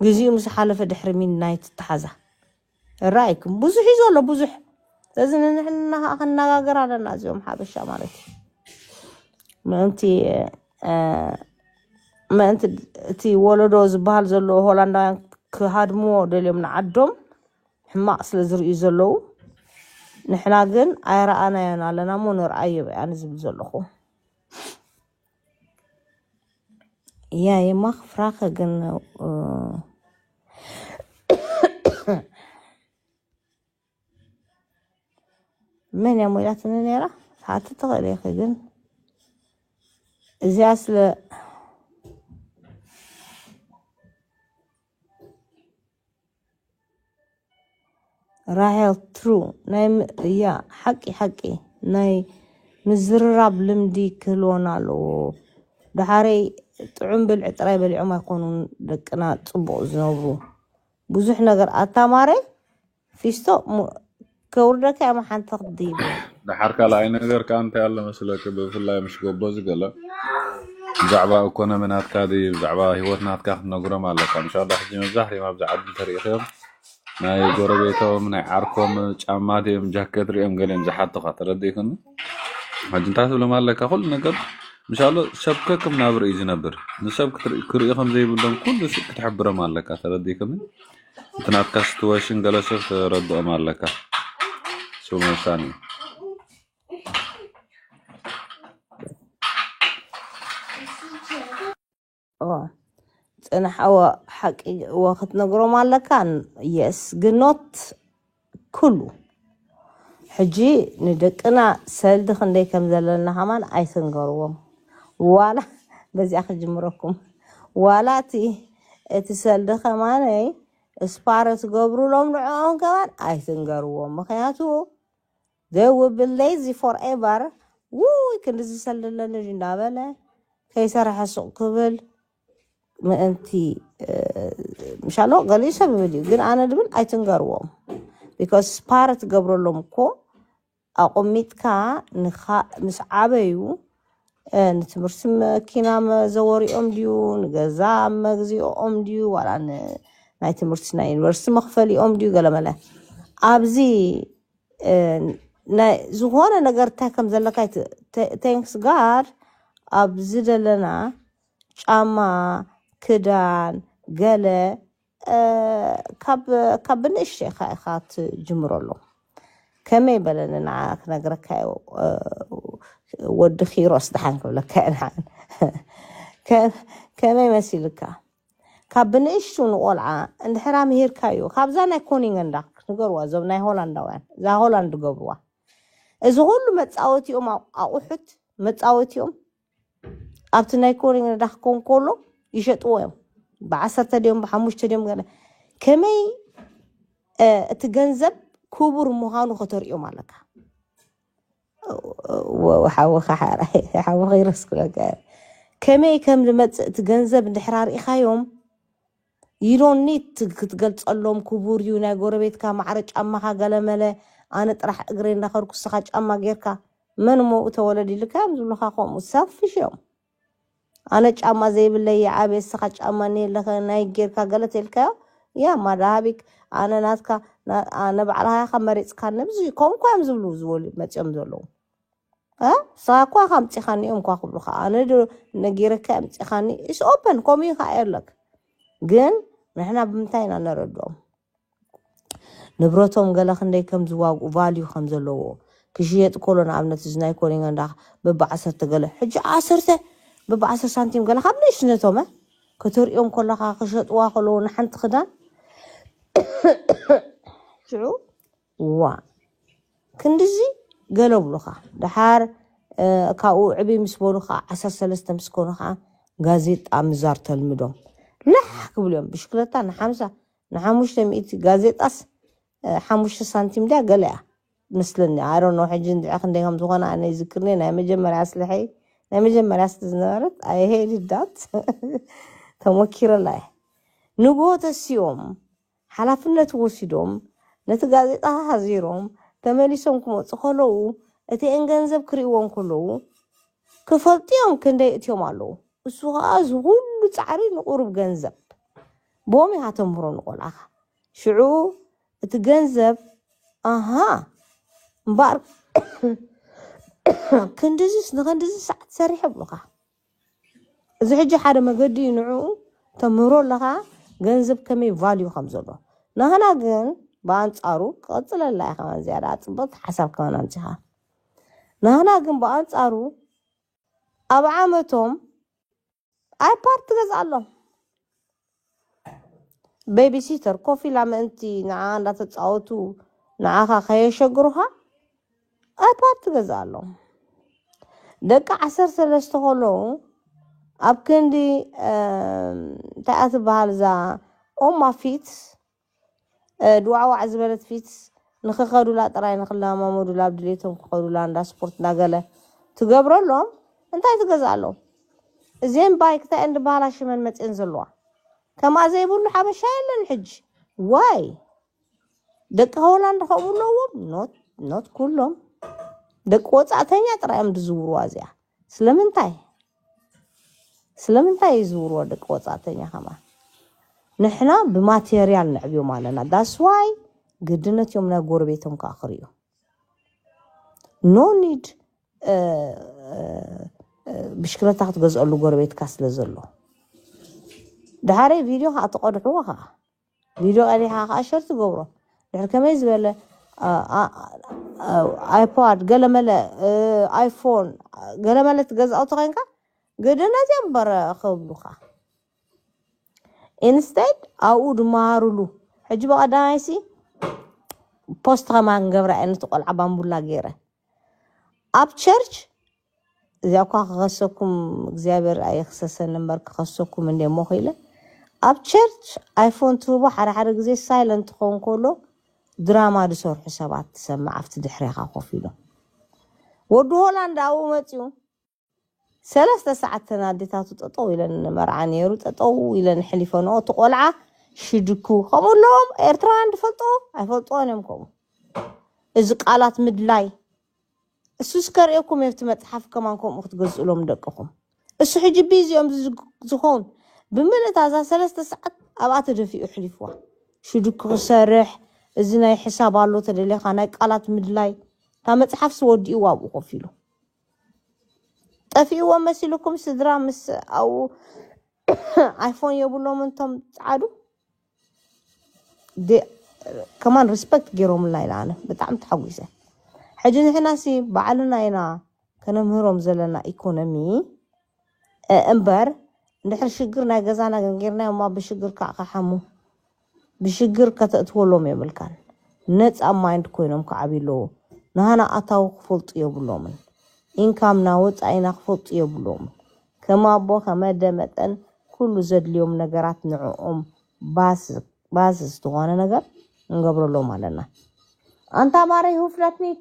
ግዜኡ ምስ ሓለፈ ድሕሪ ሚድናይት ትሓዛ። ራይኩም ብዙሕ እዩ ዘሎ፣ ብዙሕ። ስለዚ ንሕና ከዓ ክንነጋገር ኣለና፣ እዚኦም ሓበሻ ማለት እዩ። ምእንቲ ምእንቲ እቲ ወለዶ ዝበሃል ዘሎ ሆላንዳውያን ክሃድምዎ ደልዮም ንዓዶም ሕማቕ ስለ ዝርእዩ ዘለዉ፣ ንሕና ግን ኣይረኣናዮን ኣለና እሞ ንርኣዮ በይ ኣነ ዝብል ዘለኹ። ያ የማኽ ፍራኸ ግን መን እያ ሞይላትኒ ነይራ? ሰዓት ትኽእል ኢኺ ግን እዚኣ ስለ ራሄል ትሩ ናይ ም- እያ ሓቂ ሓቂ ናይ ምዝርራብ ልምዲ ክህልወና ኣለዎ። ደሓረይ ጥዑም ብልዒ ጥራይ በሊዖም ኣይኮኑን ደቅና ጽቡቕ ዝነብሩ። ብዙሕ ነገር ኣታማረ ፊስቶ ሙ- ከውርደካ እያ ሓንቲ ክትድይብ። ደሓር ካልኣይ ነገር ከዓ እንታይ ኣሎ መስለክ፣ ብፍላይ ምሽ ጎቦ ዝገለ ብዛዕባ ኢኮኖሚ ናትካ ድዩ ብዛዕባ ህይወት ናትካ ክትነግሮም ኣለካ። እንሻላ ሕጂ መብዛሕትኦም ኣብዚ ዓዲ እንተሪኢኽዮም ናይ ጎረቤቶም ናይ ዓርኮም ጫማ ድዮም ጃኬት ሪኦም ገሊኦም ዝሓቱኻ ተረዲእክኒ። ሕጂ እንታይ ትብሎም ኣለካ? ኩሉ ነገር ምሻሎ ሰብ ከክም ናብር እዩ ዝነብር። ንሰብ ክትርኢ- ክርእዩ ከም ዘይብሎም ኩሉ ሲ ክትሕብሮም ኣለካ ተረዲእክኒ። እቲ ናትካ ስትወሽን ገለ ሰብ ተረድኦም ኣለካ። ስመሳኒ ጽንሓወ ሓቂ እወ ክትነግሮም ኣለካ። የስ ግኖት ኩሉ ሕጂ ንደቅና ሰልዲ ክንደይ ከም ዘለና ከማን ኣይትንገርዎም። ዋላ በዚኣ ክጅምረኩም ዋላ እቲ እቲ ሰልዲ ከማነይ ስፓረ ትገብሩሎም ንዕኦም ከማን ኣይትንገርዎም። ምክንያቱ they will be lazy forever። ውይ ክንድዚ ሰልዲ ኣለኒ ድዩ እንዳበለ ከይሰርሐ ሱቕ ክብል ምእንቲ ምሻሎ ገሊኡ ሰብ ይብል እዩ፣ ግን ኣነ ድብል ኣይትንገርዎም። ቢካዝ ስፓረ ትገብረሎም እኮ ኣቑሚጥካ ንኻ ምስ ዓበዩ ንትምህርቲ መኪና መዘወሪኦም ድዩ፣ ንገዛ መግዚኦም ድዩ፣ ዋላ ናይ ትምህርቲ ናይ ዩኒቨርሲቲ መኽፈሊኦም ድዩ፣ ገለመለ ኣብዚ ዝኾነ ነገር እንታይ ከም ዘለካ ቴንክስ ጋድ ኣብዚ ዘለና ጫማ፣ ክዳን፣ ገለ ካብ ካብ ብንእሽተይ ኢኻ ኢኻ ትጅምረሎም። ከመይ በለኒ ንዓ ክነግረካ እየ፣ ወዲ ኪሮስ ደሓን ክብለካ እየ። ንዓን ከመይ መሲልካ? ካብ ብንእሽቱ ንቆልዓ እንድሕራ ምሂርካዮ፣ ካብዛ ናይ ኮኒንገን ዳክ ንገርዋ፣ እዞም ናይ ሆላንዳውያን እዛ ሆላንድ ገብርዋ። እዚ ኩሉ መጻወቲኦም ኣቑሑት መጻወቲኦም ኣብቲ ናይ ኮሪና ዳክኮን ኮሎ ይሸጥዎ እዮም። ብዓሰርተ ድዮም ብሓሙሽተ ድዮም ገለ ከመይ እቲ ገንዘብ ክቡር ምዃኑ ከተርእዮም ኣለካ። ሓወኻ ሓራይ ሓወኻ ይረስኩለካ ከመይ ከም ዝመፅእ እቲ ገንዘብ እንድሕር ኣርኢኻዮም ይዶኒት ክትገልፀሎም ክቡር እዩ። ናይ ጎረቤትካ ማዕረ ጫማኻ ገለመለ ኣነ ጥራሕ እግረ እንዳኸርኩ ስኻ ጫማ ጌርካ መን ሞኡ ተወለድ ኢልካ እዮም ዝብሉኻ። ከምኡ ሰልፊሽ እዮም። ኣነ ጫማ ዘይብለይ ይዓበ ስኻ ጫማ ነየለኸ ናይ ጌርካ ገለ ተልካዮ ያ ማዳ ሃቢክ ኣነ ናትካ ኣነ ባዕልኻ ኢኻ መሪፅካ ነብዚ ከምኳ እዮም ዝብሉ ዝበሉ መፂኦም ዘለዉ። ስኻ እኳ ከምፂኻኒ እዮም እኳ ክብሉኻ ኣነ ነጊረካ ምፂኻኒ ኢስ ኦፐን ከምኡ ከዓ የለክ። ግን ንሕና ብምንታይ ኢና ነረድኦም ንብረቶም ገለ ክንደይ ከም ዝዋግኡ ቫልዩ ከም ዘለዎ ክሽየጥ ከሎ ንኣብነት እዚ ናይ ኮሪንገ እንዳ በቢ ዓሰርተ ገለ ሕጂ ዓሰርተ በቢ ዓሰርተ ሳንቲም ገለ ካብ ንእሽነቶም ከተሪኦም ከለካ ክሸጥዋ ከለዎ ንሓንቲ ክዳን ሽዑ ዋ ክንድዚ ገለብሉኻ ደሓር ካብኡ ዕብይ ምስ በሉ ከዓ ዓሰርተ ሰለስተ ምስ ኮኑ ከዓ ጋዜጣ ምዛር ተልምዶም ላሕ ክብሉ እዮም ብሽክለታ ንሓምሳ ንሓሙሽተ ሚእቲ ጋዜጣስ ሓሙሽተ ሳንቲም ድያ ገለ እያ ምስለኒ። I don't know ሕጂ እንድዒ ክንደይ ከም ዝኾነ ኣነ ይዝክርኒ። ናይ መጀመርያ ስልሐይ፣ ናይ መጀመርያ ስለ ዝነበረት I hated that። ተሞኪረላ እየ። ንግሆ ተሲኦም ሓላፍነት ወሲዶም ነቲ ጋዜጣ ሓዚሮም ተመሊሶም ክመፁ ከለዉ፣ እቲአን ገንዘብ ክርእይዎ እንከለዉ ክፈልጥዮም ክንደይ እትዮም ኣለዉ። እሱ ከዓ እዚ ኩሉ ፃዕሪ ንቁሩብ ገንዘብ ቦም ኢኻ ተምህሮ ንቆልዓኻ። ሽዑ እቲ ገንዘብ ኣሃ እምበኣር ክንድዝስ ንክንድዚ ሰዓት ሰሪሐ ብሉኻ። እዚ ሕጂ ሓደ መገዲ እዩ። ንዕኡ ተምህሮ ኣለኻ ገንዘብ ከመይ ቫልዩ ከም ዘሎ። ናህና ግን ብኣንጻሩ ክቐጽለላ እየ። ከማን ዝያዳ ኣጽብቕቲ ሓሳብ ከማን ኣምጺኻ። ናህና ግን ብኣንጻሩ ኣብ ዓመቶም ኣይፓድ ትገዝኣሎም። ቤቢሲተር ኮፍ ኢላ ምእንቲ ንዓ እንዳተጻወቱ ንዓኻ ከየሸግሩኻ ኣይፓድ ትገዝኣሎም። ደቂ ዓሰርተ ሰለስተ ከለዉ ኣብ ክንዲ እንታይ እያ ትበሃል እዛ ኦማ ፊት ድዋዕዋዕ ዝበለት ፊት ንክኸዱላ ጥራይ ንክለማመዱላ ኣብ ድሌቶም ክኸዱላ እንዳ ስፖርት እናገለ ትገብረሎም እንታይ ትገዝኣሎም? እዚአን ባይክታ እንድበሃላ ሽመን መፅየን ዘለዋ ከምኣ ዘይብሉ ሓበሻ የለን። ሕጂ ዋይ ደቂ ሆላንድ ከምኡ ኣለዎም። ኖት ኩሎም ደቂ ወፃእተኛ ጥራይ እዮም ዝዝውርዋ እዚኣ። ስለምንታይ ስለምንታይ ይዝውርዎ ደቂ ወፃእተኛ ከማ? ንሕና ብማቴርያል ነዕብዮም ኣለና። ዳስዋይ ግድነት እዮም ናይ ጎረቤቶም ከዓ ክርእዩ። ኖ ኒድ ብሽክለታ ክትገዝአሉ ጎረቤትካ ስለ ዘሎ። ድሓረይ ቪድዮ ከዓ ትቐድሕዎ ከዓ ቪድዮ ቀዲሓ ከዓ ሸር ትገብሮ። ድሕር ከመይ ዝበለ ኣይፖድ ገለመለ ኣይፎን ገለመለ ትገዛኦ ተኮይንካ ግድነት እዮም በረ ክብሉካ። ኢንስቴድ ኣብኡ ድመሃሩሉ። ሕጂ ብቐዳማይሲ ፖስት ከማን ገብራ እየ ነቲ ቆልዓ ባምቡላ ገይረ ኣብ ቸርች እዚኣ እኳ ክኸሰኩም እግዚኣብሔር ኣይክሰሰኒ እምበር ክኸሰኩም እንደ እሞ ኸኢለ ኣብ ቸርች ኣይፎን ትህቦ ሓደ ሓደ ግዜ ሳይለንት ክኸውን ከሎ ድራማ ዝሰርሑ ሰባት ትሰምዕ ኣብቲ ድሕሬኻ ኮፍ ኢሎም። ወዲ ሆላንድ ኣብኡ መፅኡ ሰለስተ ሰዓት ተን ኣዴታቱ ጠጠው ኢለን መርዓ ነይሩ ጠጠው ኢለን ሕሊፈንኦ እቲ ቆልዓ ሽድኩ ከምኡ ኣለዎም ኤርትራውያን ዝፈልጥዎ ኣይፈልጥዎን እዮም ከምኡ እዚ ቃላት ምድላይ እሱ እስከርእየኩም የብቲ መፅሓፍ ከማን ከምኡ ክትገዝእሎም ደቅኹም እሱ ሕጂ ቢዚ እዮም ዝኸውን ብምልእታ እዛ ሰለስተ ሰዓት ኣብኣ ተደፊኡ ሕሊፍዋ ሽድኩ ክሰርሕ እዚ ናይ ሕሳብ ኣሎ ተደሊኻ ናይ ቃላት ምድላይ እታ መፅሓፍ ስወዲእዋ ኣብኡ ኮፍ ኢሉ ጠፊእዎ መሲልኩም ስድራ ምስ ኣብኡ ኣይፎን የብሎም እንቶም ፀዓዱ ከማን ሪስፐክት ገይሮምልና ኢና ኣነ ብጣዕሚ ተሓጒሰ ሕጂ ንሕና ሲ ባዕልና ኢና ከነምህሮም ዘለና ኢኮኖሚ እምበር እንድሕር ሽግር ናይ ገዛና ገንጌርና እማ ብሽግር ከዓ ከሓሙ ብሽግር ከተእትወሎም የብልካን ነፃ ማይንድ ኮይኖም ከዓብዩ ኣለዎ ናሃና ኣታዊ ክፈልጡ የብሎምን ኢንካምና ወፃኢና ክፈልጡ የብሎምን ከም ኣቦ ከመደ መጠን ኩሉ ዘድልዮም ነገራት ንዕኦም ባስ ባስ ዝኾነ ነገር ንገብረሎም ኣለና ኣንታ ማረይ ሁፍዳትኒት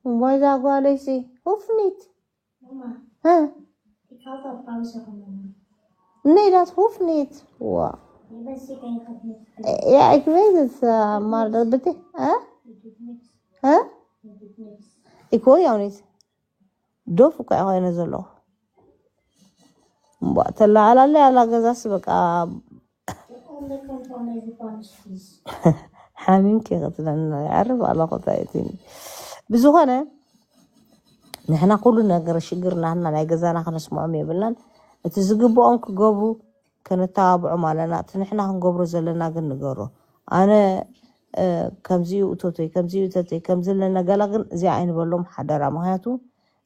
እምቦይዛ ጓለይሲ ሁፍኒት Nee, dat hoeft niet. Wow. Ja, ik weet het, uh, maar dat betekent. Hè? Hè? Ik hoor jou niet. Dof ook eigenlijk zo. Wat te la la la la gazas baka. ሓሚምኪ ክትብለና ይዓርብ ኣለኹ እንታይ እቲ ብዝኾነ ንሕና ኩሉ ነገር ሽግር ናህና ናይ ገዛና ከነስምዖም የብልናን እቲ ዝግብኦም ክገብሩ ከነተባብዖም ኣለና እቲ ንሕና ክንገብሮ ዘለና ግን ንገሮ ኣነ ከምዚዩ እቶተይ ከምዚዩ እተተይ ከምዚ ኣለና ገላ ግን እዚኣ ኣይንበሎም ሓደራ ምክንያቱ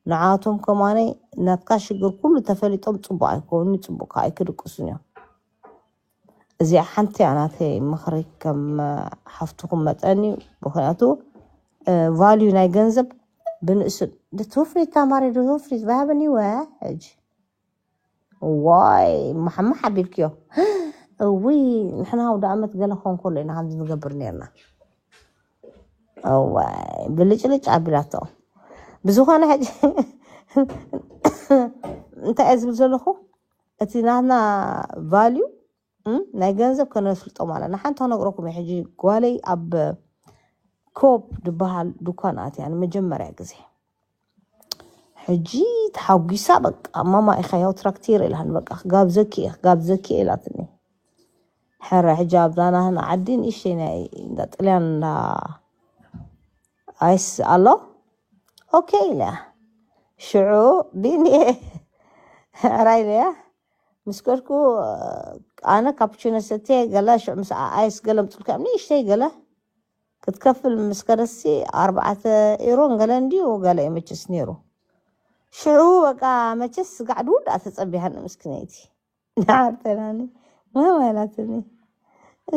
ንዓቶም ከማነይ ናትካ ሽግር ኩሉ ተፈሊጦም ፅቡቅ ኣይከውኒ ፅቡቅ ከዓ ኣይክድቅሱን እዮም እዚኣ ሓንቲ እያ ናተይ ምኽሪ ከም ሓፍትኹም መጠን እዩ ምኽንያቱ ቫልዩ ናይ ገንዘብ ብንእሱ ትውፍሪት ታማሪ ትውፍሪት ባሃበኒ ወ ሕጂ ዋይ ማሓማሕ ኣቢልክዮ እውይ ንሕና ኣውደ ኣመት ገለ ክኾን ከሎ ኢና ከምዚ ንገብር ነርና እዋይ ብልጭልጭ ኣቢላቶ። ብዝኾነ ሕጂ እንታይ እየ ዝብል ዘለኹ? እቲ ናትና ቫልዩ ናይ ገንዘብ ከነፍልጦ ማለት ንሓንቲ ክነግረኩም እየ። ሕጂ ጓለይ ኣብ ኮፕ ዝበሃል ድኳን ኣትያ ንመጀመርያ ግዜ። ሕጂ ተሓጒሳ በቃ ማማ ኢኻ ያው ትራክቲር ኢላን በቃ ክጋብዘኪ እየ ክጋብዘኪ እየ ኢላትኒ። ሕረ ሕጂ ኣብዛ ናህና ዓዲ ንእሽተይ ናይ እንዳ ጥልያን እንዳ ኣይስ ኣሎ። ኦኬ ኢለ ሽዑ ቢኒ ሕራ ኢለያ ምስ ከድኩ ኣነ ካፕቺኖ ሰትየ ገለ ሽዑ ምስ ኣይስ ገለ ምፅልካ ንእሽተይ ገለ ክትከፍል ምስ ከደሲ ኣርባዕተ ኢሮን ገለ እንዲዩ ገለ ይመችስ ነይሩ። ሽዑ በቃ መቸስ ስጋዕ ድውዳእ ተጸቢሃኒ ምስክነይቲ ንዓርተናኒ ማማ ኢላትኒ።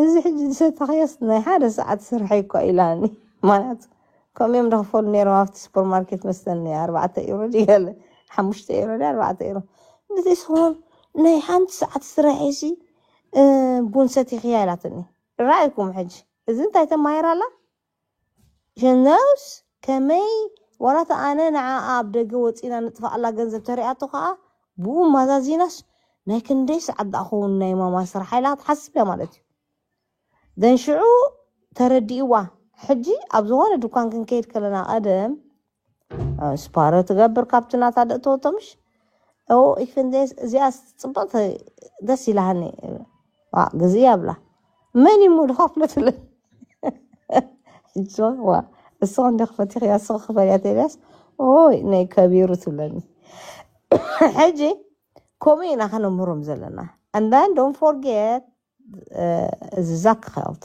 እዚ ሕጂ ዝሰተኽዮስ ናይ ሓደ ሰዓት ስርሐይ እኮ ኢላኒ። ማለት ከምኡ እዮም ዝኽፈሉ ነይሮም ኣብቲ ሱፐርማርኬት መስተኒ ኣርባዕተ ኢሮ ድዩ ገለ ሓሙሽተ ኢሮ ድዩ ኣርባዕተ ኢሮ ንስኹም ናይ ሓንቲ ሰዓት ስራሕ ሲ ቡን ሰቲኽያ ኢላትኒ። ራእይኩም ሕጂ እዚ እንታይ ተማሂራ ኣላ? ሸነውስ ከመይ ዋላ እታ ኣነ ንዓኣ ኣብ ደገ ወፂና ንጥፍኣላ ገንዘብ ተሪኣቶ ከዓ ብኡ ማዛዚናስ ናይ ክንደይ ሰዓት ደኣ ክኸውን ናይ ማማ ስራሕ ኢላ ክትሓስብ እያ ማለት እዩ። ደን ሽዑ ተረዲእዋ። ሕጂ ኣብ ዝኾነ ድኳን ክንከይድ ከለና ቀደም ስፓሮ ትገብር ካብቲ ናታ ደእተወቶ ምሽ እዚኣ ፅብቕቲ ደስ ኢላሃኒ። ግዜ ኣብላ መን ይሞ ድኸፍሎ ትብለኒ። እሶ ዋ እሶ እንደ ክፈት ይኽያ እሶ ክፈል ያተ ኢልያስ ኦይ ናይ ከቢሩ ትብለኒ። ሕጂ ከምኡ ኢና ከነምህሮም ዘለና። And then don't forget እዚ ዛክ ኸልት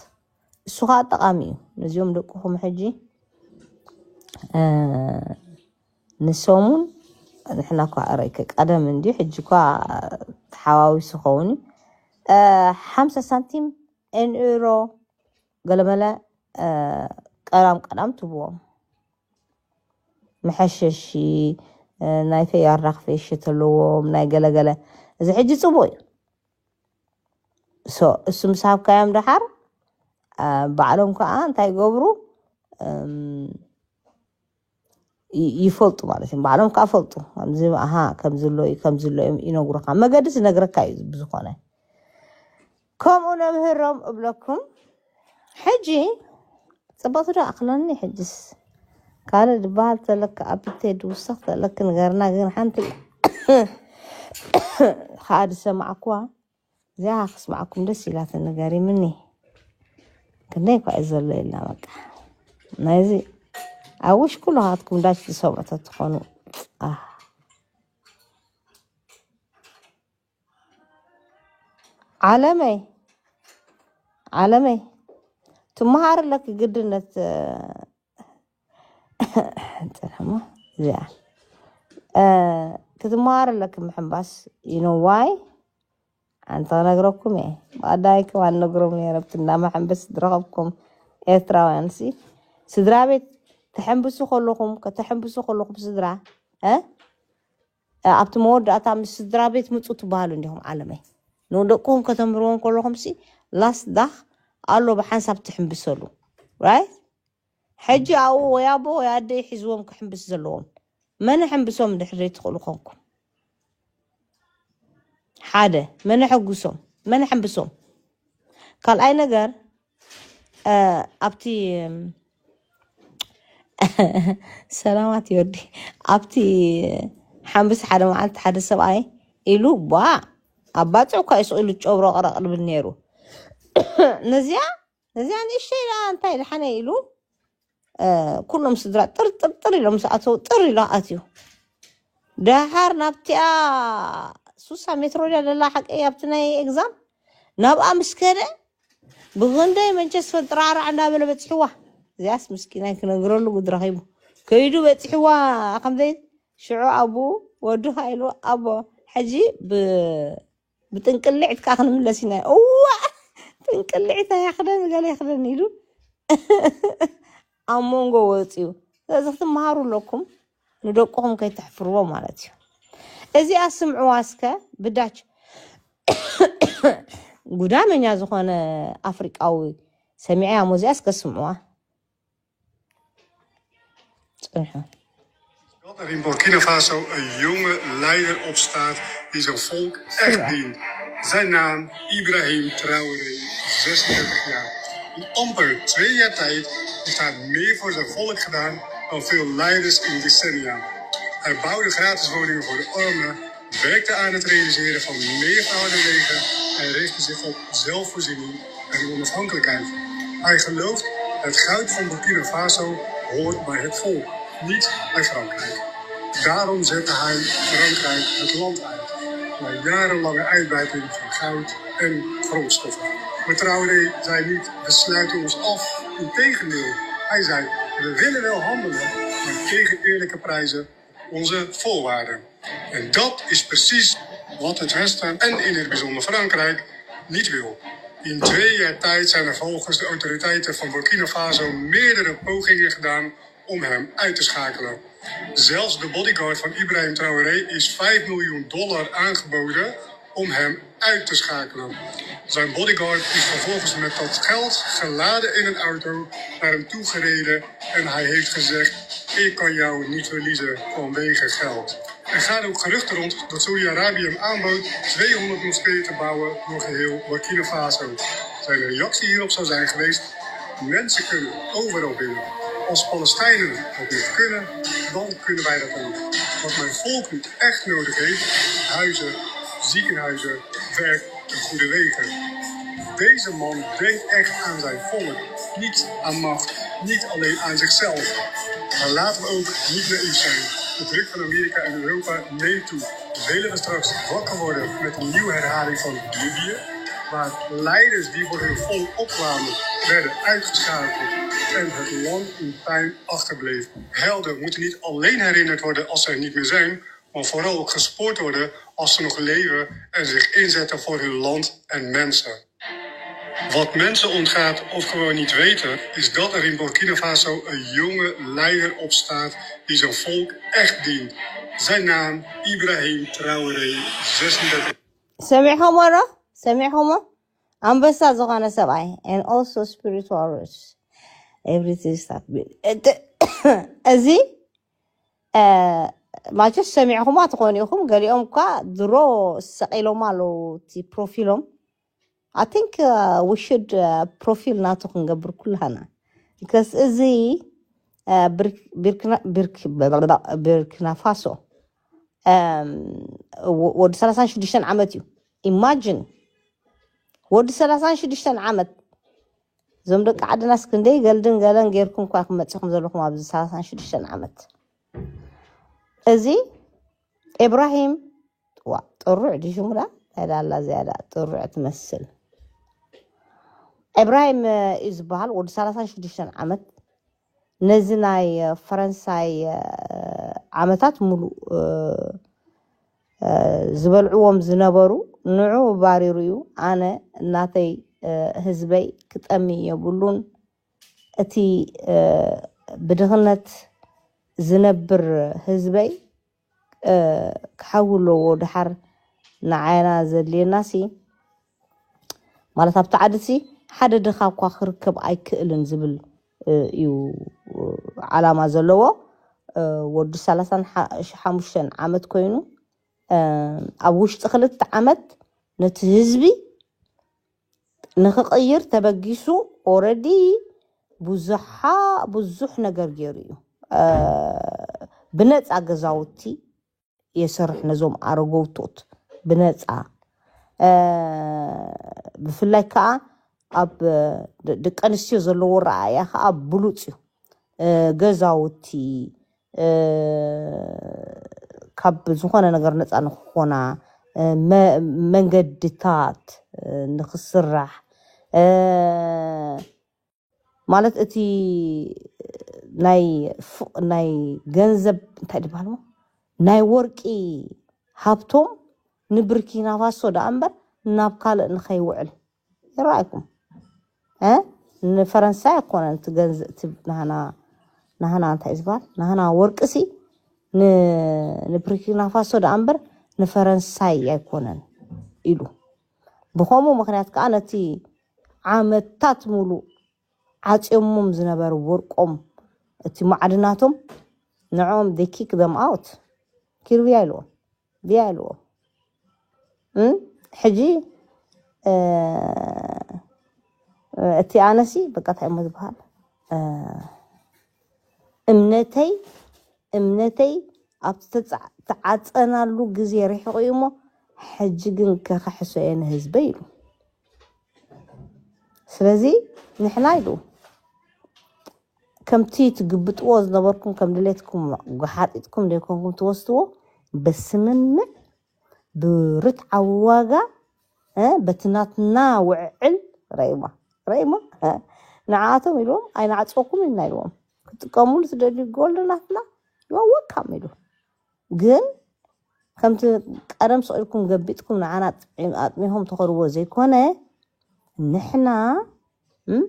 እሱ ከዓ ጠቓሚ እዩ። ነዚኦም ደቅኹም ሕጂ ንሰሙን ንሕና እኳ ኣረይከ ቀደም እንዲ ሕጂ እኳ ተሓዋዊሱ ኸውን ሓምሳ ሳንቲም ኤን ዩሮ ገለመለ ቀዳም ቀዳም ትብዎም መሐሸሺ ናይ ተያር ራክፌ ይሸተለዎም ናይ ገለገለ እዚ ሕጂ ፅቡቅ እዩ። እሱ ምስ ሃብካዮም ደሓር ባዕሎም ከዓ እንታይ ይገብሩ ይፈልጡ ማለት እዮም። ባዕሎም ከዓ ፈልጡ ከምዚ ኣሃ ከምዝሎ እዩ ከምዝሎ እዮም ይነግሩካ። መገዲ ዝነግረካ እዩ ብዝኮነ ከምኡ ነምህሮም እብለኩም። ሕጂ ፅቡቅ ትዶ ኣክለኒ ሕጅስ ካልእ ዝበሃል ተለክ ኣቢቴ ድውሰኽ ተለክ ንገርና ግን ሓንቲ ከዓ ዝሰማዕኩዋ እዚኣ ክስማዕኩም ደስ ኢላትኒ ገሪምኒ። ክንደይ እኳ እዩ ዘሎ ኢልና በቃ ናይዚ ኣብ ውሽ ኩሉ ሃትኩም ዳች ዝሰምዑ ተትኾኑ። ዓለመይ ዓለመይ ትመሃር ኣለኪ ግድነት። ፅንሕሞ እዚኣ ክትመሃር ኣለኪ ምሕንባስ ይነዋይ ኣንተ ክነግረኩም እየ። ብኣዳይ ከማን ነግሮም ነይረ ብቲ እንዳማሕንበስ ዝረኸብኩም ኤርትራውያን ሲ ስድራ ቤት ተሐንብሱ ከለኹም ከተሐንብሱ ከለኹም ስድራ እ ኣብቲ መወዳእታ ምስ ስድራ ቤት ምፁ ትበሃሉ እንዲኹም ዓለመይ ንደቅኹም ከተምህርዎም ከለኹም ሲ ላስ ዳኽ ኣሎ ብሓንሳብ ትሕንብሰሉ ራይት። ሕጂ ኣብኡ ወይ ኣቦ ወይ ኣደይ ሒዝዎም ክሕንብስ ዘለዎም መን ሕንብሶም ድሕሪ ትኽእሉ ኮንኩም ሓደ መን ሕጉሶም መን ሕንብሶም ካልኣይ ነገር ኣብቲ ሰላማት ይወዲ ኣብቲ ሓምብስ ሓደ መዓልቲ ሓደ ሰብኣይ ኢሉ ቧ ኣብ ባፅዕ እኳ ይስቕ ኢሉ ጨብሮ ቅረቕ ልብል ነይሩ። ነዚኣ ነዚኣ ንእሽተይ ኢላ እንታይ ድሓነ ኢሉ ኩሎም ስድራ ጥርጥርጥር ኢሎም ዝኣተው ጥር ኢሎ ኣትዩ። ደሓር ናብቲኣ ሱሳ ሜትሮ ድያ ደላ ሓቀይ ኣብቲ ናይ ኤግዛም ናብኣ ምስ ከደ ብኽንደይ መንቸስ ፈንጥራዕራዕ እንዳበለ በፂሕዋ። እዚኣስ ምስኪናይ ክነግረሉ ጉድ ረኺቡ ከይዱ በፂሕዋ። ከምዘይ ሽዑ ኣቡ ወዱኻ ኢሉ ኣቦ ሕጂ ብጥንቅልዒት ከዓ ክንምለስ ኢና። እዋ ጥንቅልዒት ኣያኽደን ገለ ይኽደን ኢሉ ኣብ መንጎ ወፂኡ። ስለዚ ክትመሃሩ ኣለኩም ንደቅኹም ከይተሕፍርዎ ማለት እዩ። እዚኣ ስምዕዋ እስከ ብዳች ጉዳመኛ ዝኾነ ኣፍሪቃዊ ሰሚዐያ ሞ እዚኣ እስከ ስምዕዋ። ጽንሑ። Dat er in Burkina Faso een jonge leider opstaat die zijn volk echt dient. Zijn naam Ibrahim Traoré, zesendertig jaar. In amper twee jaar tijd heeft hij meer voor zijn volk gedaan dan veel leiders in decennia. Hij bouwde gratis woningen voor de armen, werkte aan het realiseren van meervoudige wegen en richtte zich op zelfvoorziening en onafhankelijkheid. Hij gelooft: het goud van Burkina Faso hoort bij het volk, niet bij Frankrijk. Daarom zette hij Frankrijk het land uit, na jarenlange uitbuiting van goud en grondstoffen. Maar Traoré zei niet: we sluiten ons af. Integendeel, hij zei: we willen wel handelen, maar tegen eerlijke prijzen, onze voorwaarden. En dat is precies wat het Westen en in het bijzonder Frankrijk niet wil. In twee jaar tijd zijn er volgens de autoriteiten van Burkina Faso meerdere pogingen gedaan om hem uit te schakelen. Zelfs de bodyguard van Ibrahim Traoré is vijf miljoen dollar aangeboden om hem uit te schakelen. Zijn bodyguard is vervolgens met dat geld geladen in een auto naar hem toe gereden en hij heeft gezegd: ik kan jou niet verliezen vanwege geld. Er gaan ook geruchten rond dat Saudi-Arabië hem aanbood tweehonderd moskeeën te bouwen door geheel Burkina Faso. Zijn reactie hierop zou zijn geweest: mensen kunnen overal binnen. Als Palestijnen dat niet kunnen, dan kunnen wij dat ook. Wat mijn volk nu echt nodig heeft: huizen, ziekenhuizen, werk en goede wegen. Deze man denkt echt aan zijn volk, niet aan macht, niet alleen aan zichzelf. Maar laten we ook niet naïef zijn. De druk van Amerika en Europa neemt toe. Willen we straks wakker worden met een nieuwe herhaling van Libië, waar leiders die voor hun volk opkwamen werden uitgeschakeld en het land in pijn achterbleef? Helden moeten niet alleen herinnerd worden als ze er niet meer zijn, maar vooral ook gespoord worden als ze nog leven en zich inzetten voor hun land en mensen. Wat mensen ontgaat of gewoon niet weten, is dat er in Burkina Faso een jonge leider opstaat die zijn volk echt dient. Zijn naam: Ibrahim Traoré, zesendertig. ሰሚዕኹሞ ዶ? ሰሚዕኹሞ? ኣንበሳ ዝኾነ ሰብኣይ and also spiritual roots, everything start. እዚ ማቸስ ሰሚዕኹማ ትኾኑ ኢኹም። ገሊኦም እኳ ድሮ ሰቂሎም ኣለዉ እቲ ፕሮፊሎም። I think we should ፕሮፊል ናቱ ክንገብር ኩላና። Because እዚ ብርኪና ፋሶ ወዲ ሰላሳን ሽዱሽተን ዓመት እዩ። ኢማጂን፣ ወዲ ሰላሳን ሽዱሽተን ዓመት። እዞም ደቂ ዓድናስ ክንደይ ገልድን ገለን ጌርኩም እኳ ክመፅኹም ዘለኹም ኣብዚ ሰላሳን ሽዱሽተን ዓመት። እዚ ኢብራሂም ዋ ጥሩዕ ድዩ ሽሙ ዳ? እንታይ ዳ ኣላ እዚኣ ዳ ጥሩዕ ትመስል። ኢብራሂም እዩ ዝበሃል፣ ወዲ ሰላሳን ሽዱሽተን ዓመት። ነዚ ናይ ፈረንሳይ ዓመታት ሙሉእ ዝበልዕዎም ዝነበሩ ንዑ ባሪሩ እዩ። ኣነ እናተይ ህዝበይ ክጠሚ የብሉን። እቲ ብድኽነት ዝነብር ህዝበይ ክሓዊ ኣለዎ። ድሓር ንዓና ዘድልየናሲ ማለት ኣብቲ ዓድሲ ሓደ ድኻ እኳ ክርከብ ኣይክእልን ዝብል እዩ ዓላማ ዘለዎ። ወዲ ሰላሳን ሓሙሽተን ዓመት ኮይኑ ኣብ ውሽጢ ክልተ ዓመት ነቲ ህዝቢ ንክቕይር ተበጊሱ ኦረዲ ብዙሓ ብዙሕ ነገር ገይሩ እዩ። ብነፃ ገዛውቲ የሰርሕ ነዞም ኣረጎውቶት ብነፃ። ብፍላይ ከዓ ኣብ ደቂ ኣንስትዮ ዘለዎ ረኣያ ከዓ ብሉፅ እዩ። ገዛውቲ ካብ ዝኾነ ነገር ነፃ ንክኾና፣ መንገድታት ንክስራሕ፣ ማለት እቲ ናይ ናይ ገንዘብ እንታይ ድበሃል ናይ ወርቂ ሃብቶም ንብርኪና ፋሶ ደኣ እምበር ናብ ካልእ ንኸይውዕል ይረኣይኩም። ንፈረንሳይ ኣይኮነን እቲ ገንዘብ ናህና ናህና እንታይ ዝበሃል ናህና ወርቅሲ ንብርኪና ፋሶ ደኣ እምበር ንፈረንሳይ ኣይኮነን ኢሉ። ብኸምኡ ምኽንያት ከዓ ነቲ ዓመታት ሙሉእ ዓፅዮሞም ዝነበሩ ወርቆም እቲ ማዕድናቶም ንዕኦም they kick them out። ኪድ ብያ ኢልዎም፣ ብያ ኢልዎም። እም? ሕጂ እ፣ እቲ ኣነሲ በቃ እንታይ እሞ ዝበሃል እ፣ እምነተይ እምነተይ ኣብቲ ተጻ- ተዓጸናሉ ግዜ ርሒቑ እዩ እሞ፣ ሕጂ ግን ከኽሕሶ እየ ንህዝበይ ኢሉ። ስለዚ ንሕና ኢሉ ከምቲ ትግብጥዎ ዝነበርኩም፣ ከም ድሌትኩም ጎሓጢጥኩም ዘይኮንኩም ትወስድዎ፣ በስምምዕ ብርትዓዊ ዋጋ እ፣ በቲ ናትና ውዕል ረኢሞ ረኢሞ እ፣ ንዓኣቶም ኢልዎም ኣይንዓፅወኩም ኢልና ኢልዎም። ክትጥቀሙሉ ትደልዩ ጎልድ ናትና ይወካም ኢሉ። ግን ከምቲ ቀደም ስኢልኩም ገቢጥኩም ንዓና ኣጥሚሆም ተኸርዎ ዘይኮነ፣ ንሕና እም፣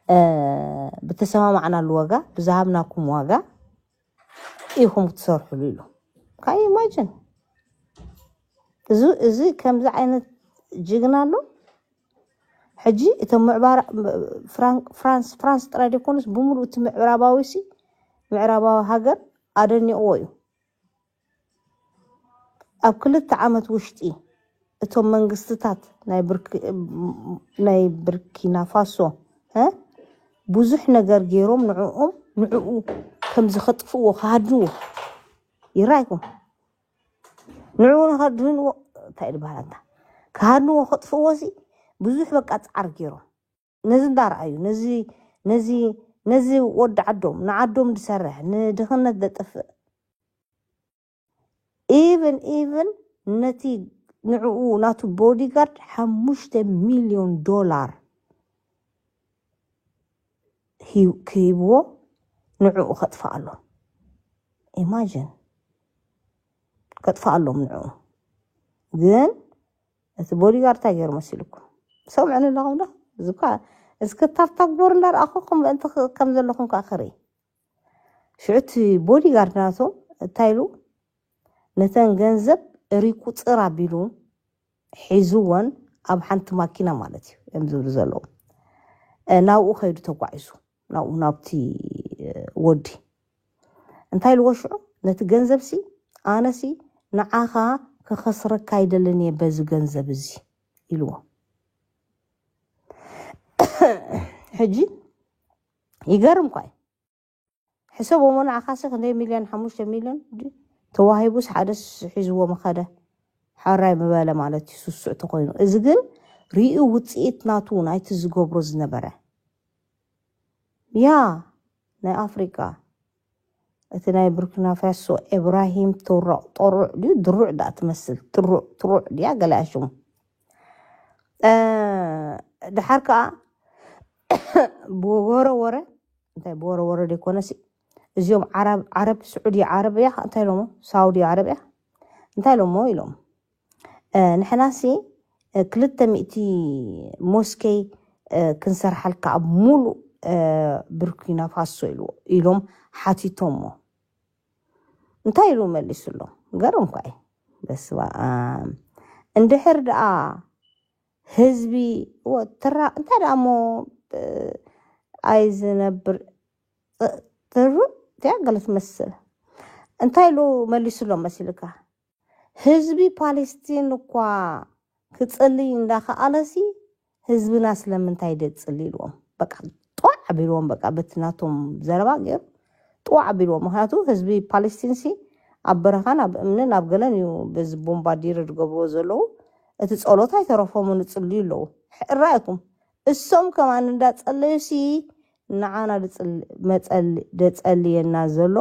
እ፣ ብተሰማማዕናሉ ዋጋ፣ ብዝሃብናኩም ዋጋ ኢኹም ክትሰርሕሉ ኢሉ። ካይ ኢማጅን እዚ እዚ ከምዚ ዓይነት ጅግና ኣሎ። ሕጂ እቶም ምዕባራ- ፍራን- ፍራንስ ፍራንስ ጥራይ ደይኮኑስ ብምሉእ እቲ ምዕራባዊ ሲ ምዕራባዊ ሃገር ኣደኒቕዎ እዩ። ኣብ ክልተ ዓመት ውሽጢ እቶም መንግስትታት ናይ ብርኪ- ናይ ብርኪና ፋሶ እ ብዙሕ ነገር ገይሮም ንዕኦም ንዕኡ ከም ዝኸጥፍዎ ክሃድንዎ ይራይኩም ንዕኡ ንኸድህንዎ እንታይ ዝበሃል ኣንታ ክሃድንዎ ከጥፍዎ ሲ ብዙሕ በቃ ፃዕር ገይሮም ነዚ እንዳረኣዩ ነዚ ነዚ ነዚ ወዲ ዓዶም ንዓዶም ዝሰርሕ ንድኽነት ዘጥፍእ ኢቨን ኢቨን ነቲ ንዕኡ ናቱ ቦዲጋርድ ሓሙሽተ ሚልዮን ዶላር ሂ- ክሂብዎ ንዕኡ ከጥፍኣሎም ኢማጅን ከጥፍኣሎም ንዕኡ ግን እቲ ቦዲጋርድ እንታይ ገይሩ መሲልኩም ሰምዕኒ ኣለኹም ዶ እዚ እኳ እስከ ታብታብ ግበሩ እንዳረኣኹኹም ምእንቲ ክ- ከም ዘለኹም ከዓ ክርኢ ሽዑ እቲ ቦዲጋርድ ናቶም እንታይ ኢሉ ነተን ገንዘብ ሪቁፅር ኣቢሉ ሒዝወን ኣብ ሓንቲ ማኪና ማለት እዩ እዮም ዝብሉ ዘለዉ ናብኡ ከይዱ ተጓዒዙ ናብኡ ናብቲ ወዲ እንታይ ኢልዎ ሽዑ ነቲ ገንዘብ ሲ ኣነሲ ንዓኻ ክኸስረካ ኣይደልን እየ በዚ ገንዘብ እዚ ኢልዎ ሕጂ ይገርም ኳይ ሕሰቦሞ ንዓኻሲ ክንደይ ሚልዮን ሓሙሽተ ሚልዮን ድዩ ተዋሂቡስ ሓደስ ሒዝዎ መኸደ ሓራይ ምበለ ማለት እዩ ስሱዕ ተኮይኑ እዚ ግን ርእዩ ውፅኢት ናቱ ናይቲ ዝገብሮ ዝነበረ ያ ናይ ኣፍሪቃ እቲ ናይ ቡርኪና ፋሶ ኢብራሂም ቶራቕ ጦሩዕ ድዩ ድሩዕ ዳ ትመስል ትሩዕ ትሩዕ ድያ ገለ ሽሙ ድሓር ከዓ ብወረ ወረ እንታይ ብወረ ወረ ዘይኮነሲ እዚኦም ዓረብ ዓረብ ስዑዲ ዓረብ እያ እንታይ ኢሎሞ ሳውዲ ዓረብ እያ እንታይ ኢሎሞ ኢሎም ንሕናሲ ክልተ ሚእቲ ሞስኬይ ክንሰርሓልካ ኣብ ሙሉእ ቡርኪና ፋሶ ኢልዎ ኢሎም ሓቲቶሞ እንታይ ኢሉ መሊሱሎም ገርም ኳ እዩ በስመ ኣብ እንድሕር ደኣ ህዝቢ ትራ እንታይ ደኣ እሞ ኣይ ዝነብር ትሩ እቲያ ገለ ትመስል እንታይ ኢሉ መሊሱሎም መሲልካ ህዝቢ ፓለስቲን እኳ ክፅልይ እንዳኸኣለሲ ህዝብና ስለምንታይ ደፅሊ ኢልዎም በቃ ጥዋዕ ኣቢልዎም በቃ በቲ ናቶም ዘረባ ገይሩ ጥዋዕ ኣቢልዎም ምክንያቱ ህዝቢ ፓለስቲንሲ ኣብ በረኻን ኣብ እምንን ኣብ ገለን እዩ በዚ ቦምባዲር ዝገብርዎ ዘለዉ እቲ ጸሎት ኣይተረፎምን ይጽልዩ ኣለዉ። ሕራይኩም እሶም ከማን እንዳጸለዩሲ ንዓና ደጸልየና ዘሎ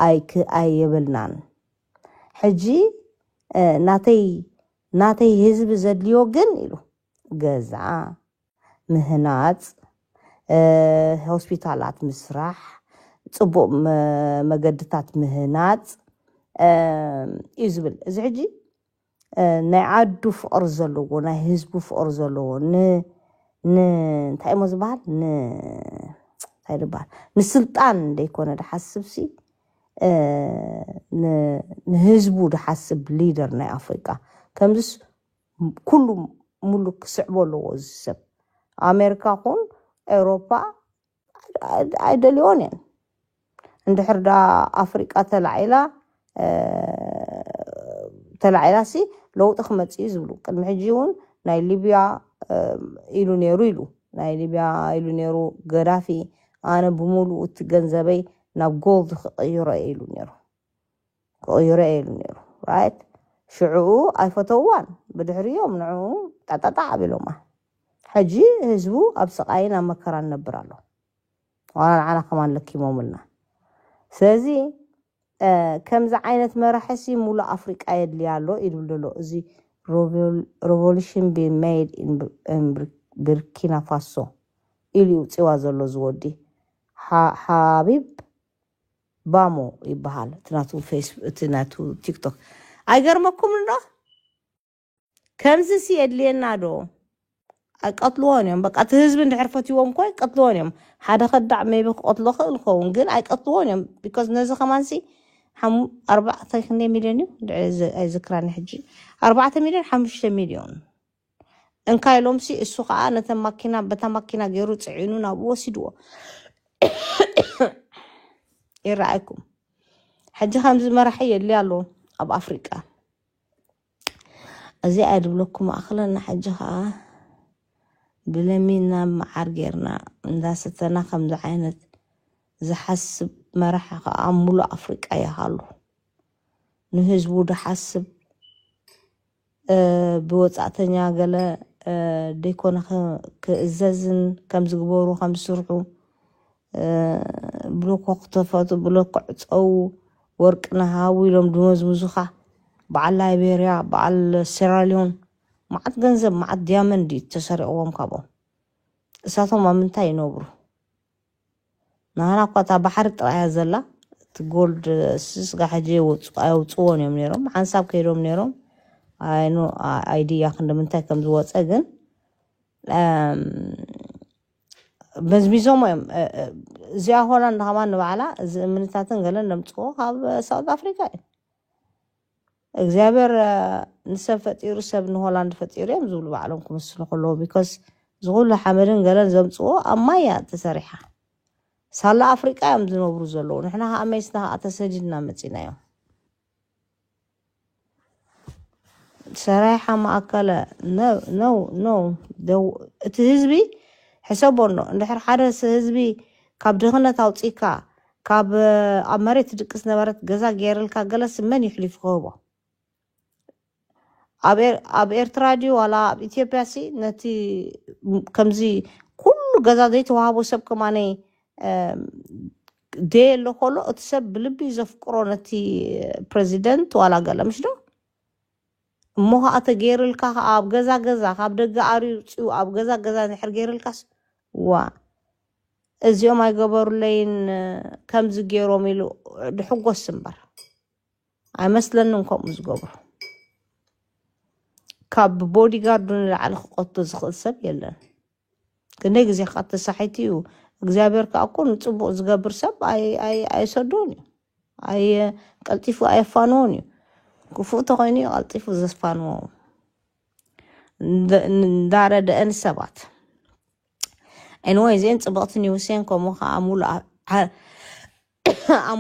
ኣይክ ኣየበልናን። ሕጂ ናተይ ናተይ ህዝቢ ዘድልዮ ግን ኢሉ ገዛ ምህናጽ፣ ሆስፒታላት ምስራሕ፣ ጽቡቕ መገድታት ምህናጽ እዩ ዝብል። እዚ ሕጂ ናይ ዓዱ ፍቕሪ ዘለዎ፣ ናይ ህዝቡ ፍቕሪ ዘለዎ፣ እንታይ እሞ ዝበሃል እንታይ ዝበሃል ንስልጣን እንደይኮነ ድሓስብሲ ንህዝቡ ድሓስብ ሊደር ናይ ኣፍሪቃ ከምዚስ ኩሉ ሙሉ ክስዕቦ ኣለዎ እዚ ሰብ ኣሜሪካ ኹን ኤውሮፓ ኣይደልዮን እየን እንድሕር ደኣ ኣፍሪቃ ተላዒላ ተላዒላሲ ለውጢ ክመፅእ እዩ ዝብሉ። ቅድሚ ሕጂ እውን ናይ ሊብያ ኢሉ ነይሩ ኢሉ ናይ ሊብያ ኢሉ ነይሩ ገዳፊ፣ ኣነ ብምሉኡ እቲ ገንዘበይ ናብ ጎልድ ክቕይሮ እየ ኢሉ ነይሩ። ክቕይሮ እየ ኢሉ ነይሩ። ራይት፣ ሽዕኡ ኣይፈተውዋን። ብድሕሪኦም ንዕኡ ጣጣጣ ኣቢሎማ። ሕጂ ህዝቡ ኣብ ስቓይን ኣብ መከራን ነብር ኣሎ። ዋላ ንዓና ከማን ለኪሞምልና። ስለዚ ከምዚ ዓይነት መራሒ ሲ ሙሉእ ኣፍሪቃ የድልያ ኣሎ ይብል ዘሎ። እዚ revolution be made in Burkina Faso ኢሉ ይውፅዋ ዘሎ ዝወዲ ሓቢብ ባሞ ይበሃል። እቲ ናቱ ፌስቡክ፣ እቲ ናቱ ቲክቶክ። ኣይገርመኩም እንዶ? ከምዚ ሲ የድልየና ዶ? ኣይቀትልዎን እዮም። በቃ እቲ ህዝቢ እንድሕር ፈትዎም እኮ ኣይቀትልዎን እዮም። ሓደ ከዳዕ ሜቢ ክቐትሎ ክእል ኸውን፣ ግን ኣይቀትልዎን እዮም። ቢኮዝ ነዚ ከማንሲ ሓሙ- ኣርባዕተ ክንደይ ሚልዮን እዩ? እንድዒ ዝ- ኣይዝክራኒ ሕጂ። ኣርባዕተ ሚልዮን ሓሙሽተ ሚልዮን እንካ ኢሎምሲ እሱ ከዓ ነተን ማኪና በታ ማኪና ገይሩ ፅዒኑ ናብኡ ወሲድዎ። ይረኣይኩም። ሕጂ ከምዚ መራሒ የድልያ ኣሎ ኣብ ኣፍሪቃ። እዚ ኣይድብለኩም ኣኽለና። ሕጂ ከዓ ብለሚን ናብ መዓር ጌርና እንዳሰተና ከምዚ ዓይነት ዝሓስብ መራሒ ከዓ ኣብ ሙሉእ ኣፍሪቃ ይሃሉ። ንህዝቡ ድሓስብ ብወፃእተኛ ገለ ደይኮነ ክእዘዝን ከምዝግበሩ ከምዝስርሑ ብሎኮ ክተፈቱ ብሎኮ ዕፀው ወርቂ ናሃቡ ኢሎም ድመዝሙዙኻ። በዓል ላይቤርያ፣ በዓል ሴራሊዮን፣ መዓት ገንዘብ መዓት ዲያመንድ እዩ ተሰሪቕዎም ካብኦም። እሳቶም ኣብ ምንታይ ይነብሩ? ንሃና እኳ እታ ባሕሪ ጥራያ ዘላ እቲ ጎልድ ስስጋ ሕጂ ኣየውፅዎን እዮም ነይሮም። ሓንሳብ ከይዶም ነይሮም። ኣይኑ ኣይድያ ክንዲ ምንታይ ከም ዝወፀ ግን መዝሚዞም እዮም። እዚኣ ሆላንድ ከማን ንባዕላ እዚ እምንታትን ገለን ነምፅዎ ካብ ሳውት ኣፍሪካ እዩ። እግዚኣብሔር ንሰብ ፈጢሩ ሰብ ንሆላንድ ፈጢሩ እዮም ዝብሉ ባዕሎም ክምስሉ ከለዉ። ቢኮስ ዝኩሉ ሓመድን ገለን ዘምፅዎ ኣብ ማያ ተሰሪሓ ሳላ ኣፍሪቃ እዮም ዝነብሩ ዘለዉ። ንሕና ከዓ መይስና ከዓ ተሰዲድና መፂና እዮም። ሰራይሓ ማእከለ ነው ነው። እቲ ህዝቢ ሕሰቦ ኣሎ። እንድሕር ሓደ ህዝቢ ካብ ድኽነት ኣውፂካ ካብ ኣብ መሬት ትድቅስ ነበረት ገዛ ገይርልካ ገለስ መን ይሕሊፉ ክህቦ? ኣብ ኤርትራ ድዩ ዋላ ኣብ ኢትዮጵያ ሲ ነቲ ከምዚ ኩሉ ገዛ ዘይተዋህቦ ሰብ ከማነይ ደየ ኣሎ ከሎ እቲ ሰብ ብልቢ ዘፍቅሮ ነቲ ፕረዚደንት ዋላ ገለ ምሽ ዶ እሞ ከዓ ተገይርልካ ከዓ ኣብ ገዛ ገዛ ካብ ደገ ኣርዩ ፅኡ ኣብ ገዛ ገዛ ንሕር ገይርልካስ ዋ እዚኦም ኣይገበሩለይን ከምዚ ገይሮም ኢሉ ድሕጎስ እምበር ኣይመስለንን ከምኡ ዝገብሩ። ካብ ቦዲጋርዱ ንላዕሊ ክቐቶ ዝኽእል ሰብ የለን። ክንደይ ግዜ ከዓ ተሳሒቱ እዩ እግዚኣብሔር ከዓ እኮ ንፅቡቅ ዝገብር ሰብ ኣይሰዶን እዩ። ኣየ ቀልጢፉ ኣየፋንዎን እዩ። ክፉእ ተኮይኑ እዩ ቀልጢፉ ዘፋንዎ እንዳረደአን ሰባት። Anyway እዚአን ፅብቕቲ ኒውስን ከምኡ ከዓ ሙሉ ኣብ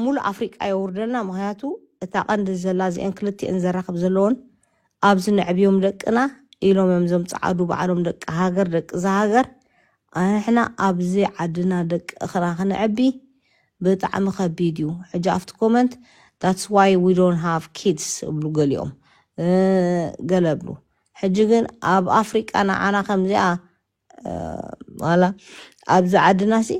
ሙሉ ኣፍሪቃ የውርደልና። ምክንያቱ እታ ቀንዲ ዘላ እዚአን ክልቲአን ዘራክብ ዘለዎን ኣብዚ ነዕብዮም ደቅና ኢሎም እዮም ዘምፅዓዱ ባዕሎም ደቂ ሃገር ደቂ እዛ ሃገር። ኣንሕና ኣብዚ ዓድና ደቂ እኽና ክነዕቢ ብጣዕሚ ከቢድ እዩ። ሕጂ ኣብቲ comment that's why we don't have kids እብሉ ገሊኦም ገለ እብሉ። ሕጂ ግን ኣብ ኣፍሪቃ ንዓና ከምዚኣ ዋላ ኣብዚ ዓድና ሲ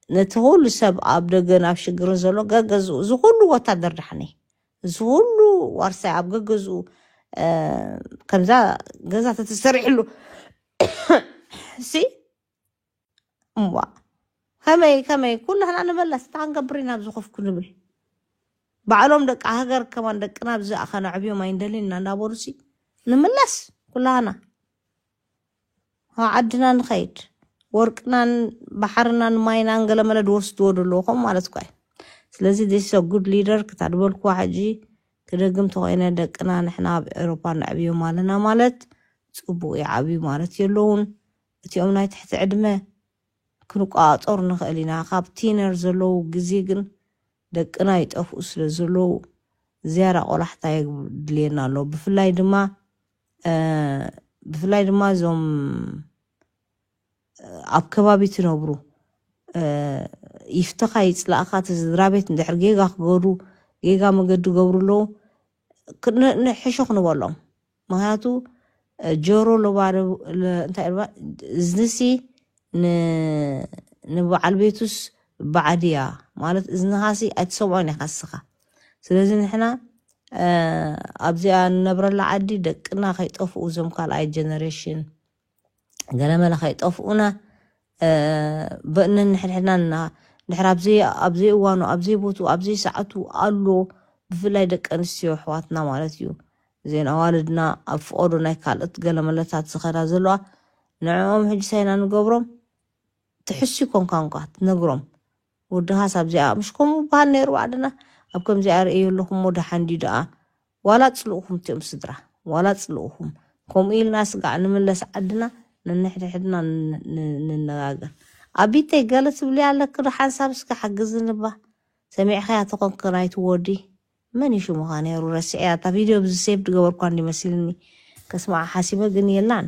ነቲ ኩሉ ሰብ ኣብ ደገን ኣብ ሽግርን ዘሎ ገገዝኡ እዚ ኩሉ ወታደር ዳሕነይ እዚ ኩሉ ዋርሳይ ኣብ ገገዝኡ ከምዛ ገዛ ተተሰሪሕሉ ሲ እምዋ ከመይ ከመይ ኩላህና ንመለስ እንታይ ክንገብር ኢና ኣብዚ ኮፍ ክንብል ባዕሎም ደቂ ሃገር ከማን ደቅና ኣብዚ ኣኸነዕብዮም ኣይንደልን ኢና እንዳበሉ ሲ ንምለስ ኩላህና ዓድና ንኸይድ ወርቅናን ባሕርናን ማይናን ገለመለ ድወስድዎ ደለዎ ከምኡ ማለት እኳ እዩ። ስለዚ this is a good leader ክታድበልኩዋ ሕጂ ክደግም ተኮይነ ደቅና ንሕና ኣብ ኤሮፓ ነዕብዮም ኣለና ማለት ፅቡቅ ይዓብዩ ማለት የለውን። እቲኦም ናይ ትሕቲ ዕድመ ክንቆፃፀሩ ንኽእል ኢና። ካብ ቲነር ዘለዉ ግዜ ግን ደቅና ይጠፍኡ ስለ ዘለዉ ዝያዳ ቆላሕታ የድልየና ኣሎ። ብፍላይ ድማ እ፣ ብፍላይ ድማ እዞም ኣብ ከባቢ ትነብሩ እ፣ ይፍተኻ ይፅላእኻ እቲ ስድራ ቤት እንድሕር ጌጋ ክገሩ ጌጋ መገዲ ገብሩ ኣለዉ ክ- ን- ንሕሾ ክንበሎም። ምክንያቱ እ፣ ጆሮ ለባዶ ለ- እንታይ እልባ እዝንሲ ን- ንበዓል ቤቱስ ባዕድያ ማለት እዝንኻሲ ኣይትሰምዖን ኢኻ እስኻ። ስለዚ ንሕና እ፣ ኣብዚኣ ንነብረላ ዓዲ ደቅና ከይጠፍኡ እዞም ካልኣይ ጀነሬሽን ገለመለ ከይጠፍኡና እ፣ በእነን ንሕድሕድና እና ድሕር ኣብዘይ ኣብዘይ እዋኑ ኣብዘይ ቦቱ ኣብዘይ ሰዓቱ ኣሎ። ብፍላይ ደቂ ኣንስትዮ ኣሕዋትና ማለት እዩ። እዘን ኣዋልድና ኣብ ፍቐዶ ናይ ካልኦት ገለመለታት ዝኸዳ ዘለዋ ንዕኦም ሕጂ ሳይና ንገብሮም ትሕሱ ኮንካ እንኳ ትነግሮም። ወድኻስ ኣብዚኣ ምሽ ከምኡ በሃል ነይሩ ዓድና ኣብ ከምዚኣ ርእዩ ኣለኹም ሞ ደሓን ድዩ ደኣ ዋላ ጽልእኹም እቲኦም ስድራ ዋላ ጽልእኹም ከምኡ ኢልና ስጋዕ ንምለስ ዓድና ነንሕድሕድና ን- ን- ንነጋገር። ኣቢተይ ገለ ትብሊ ኣለክ ዶ ሓንሳብ እስከ ሓግዝኒ እባ። ሰሚዕኻያ ተኾንክ ናይቲ ወዲ መን እዩ ሽሙኻ ነይሩ ረሲዐያ እታ ቪድዮ ብዚ ሴቭ ድገበርኳ እንዲ መሲልኒ ከስማዓ ሓሲበ ግን የላን።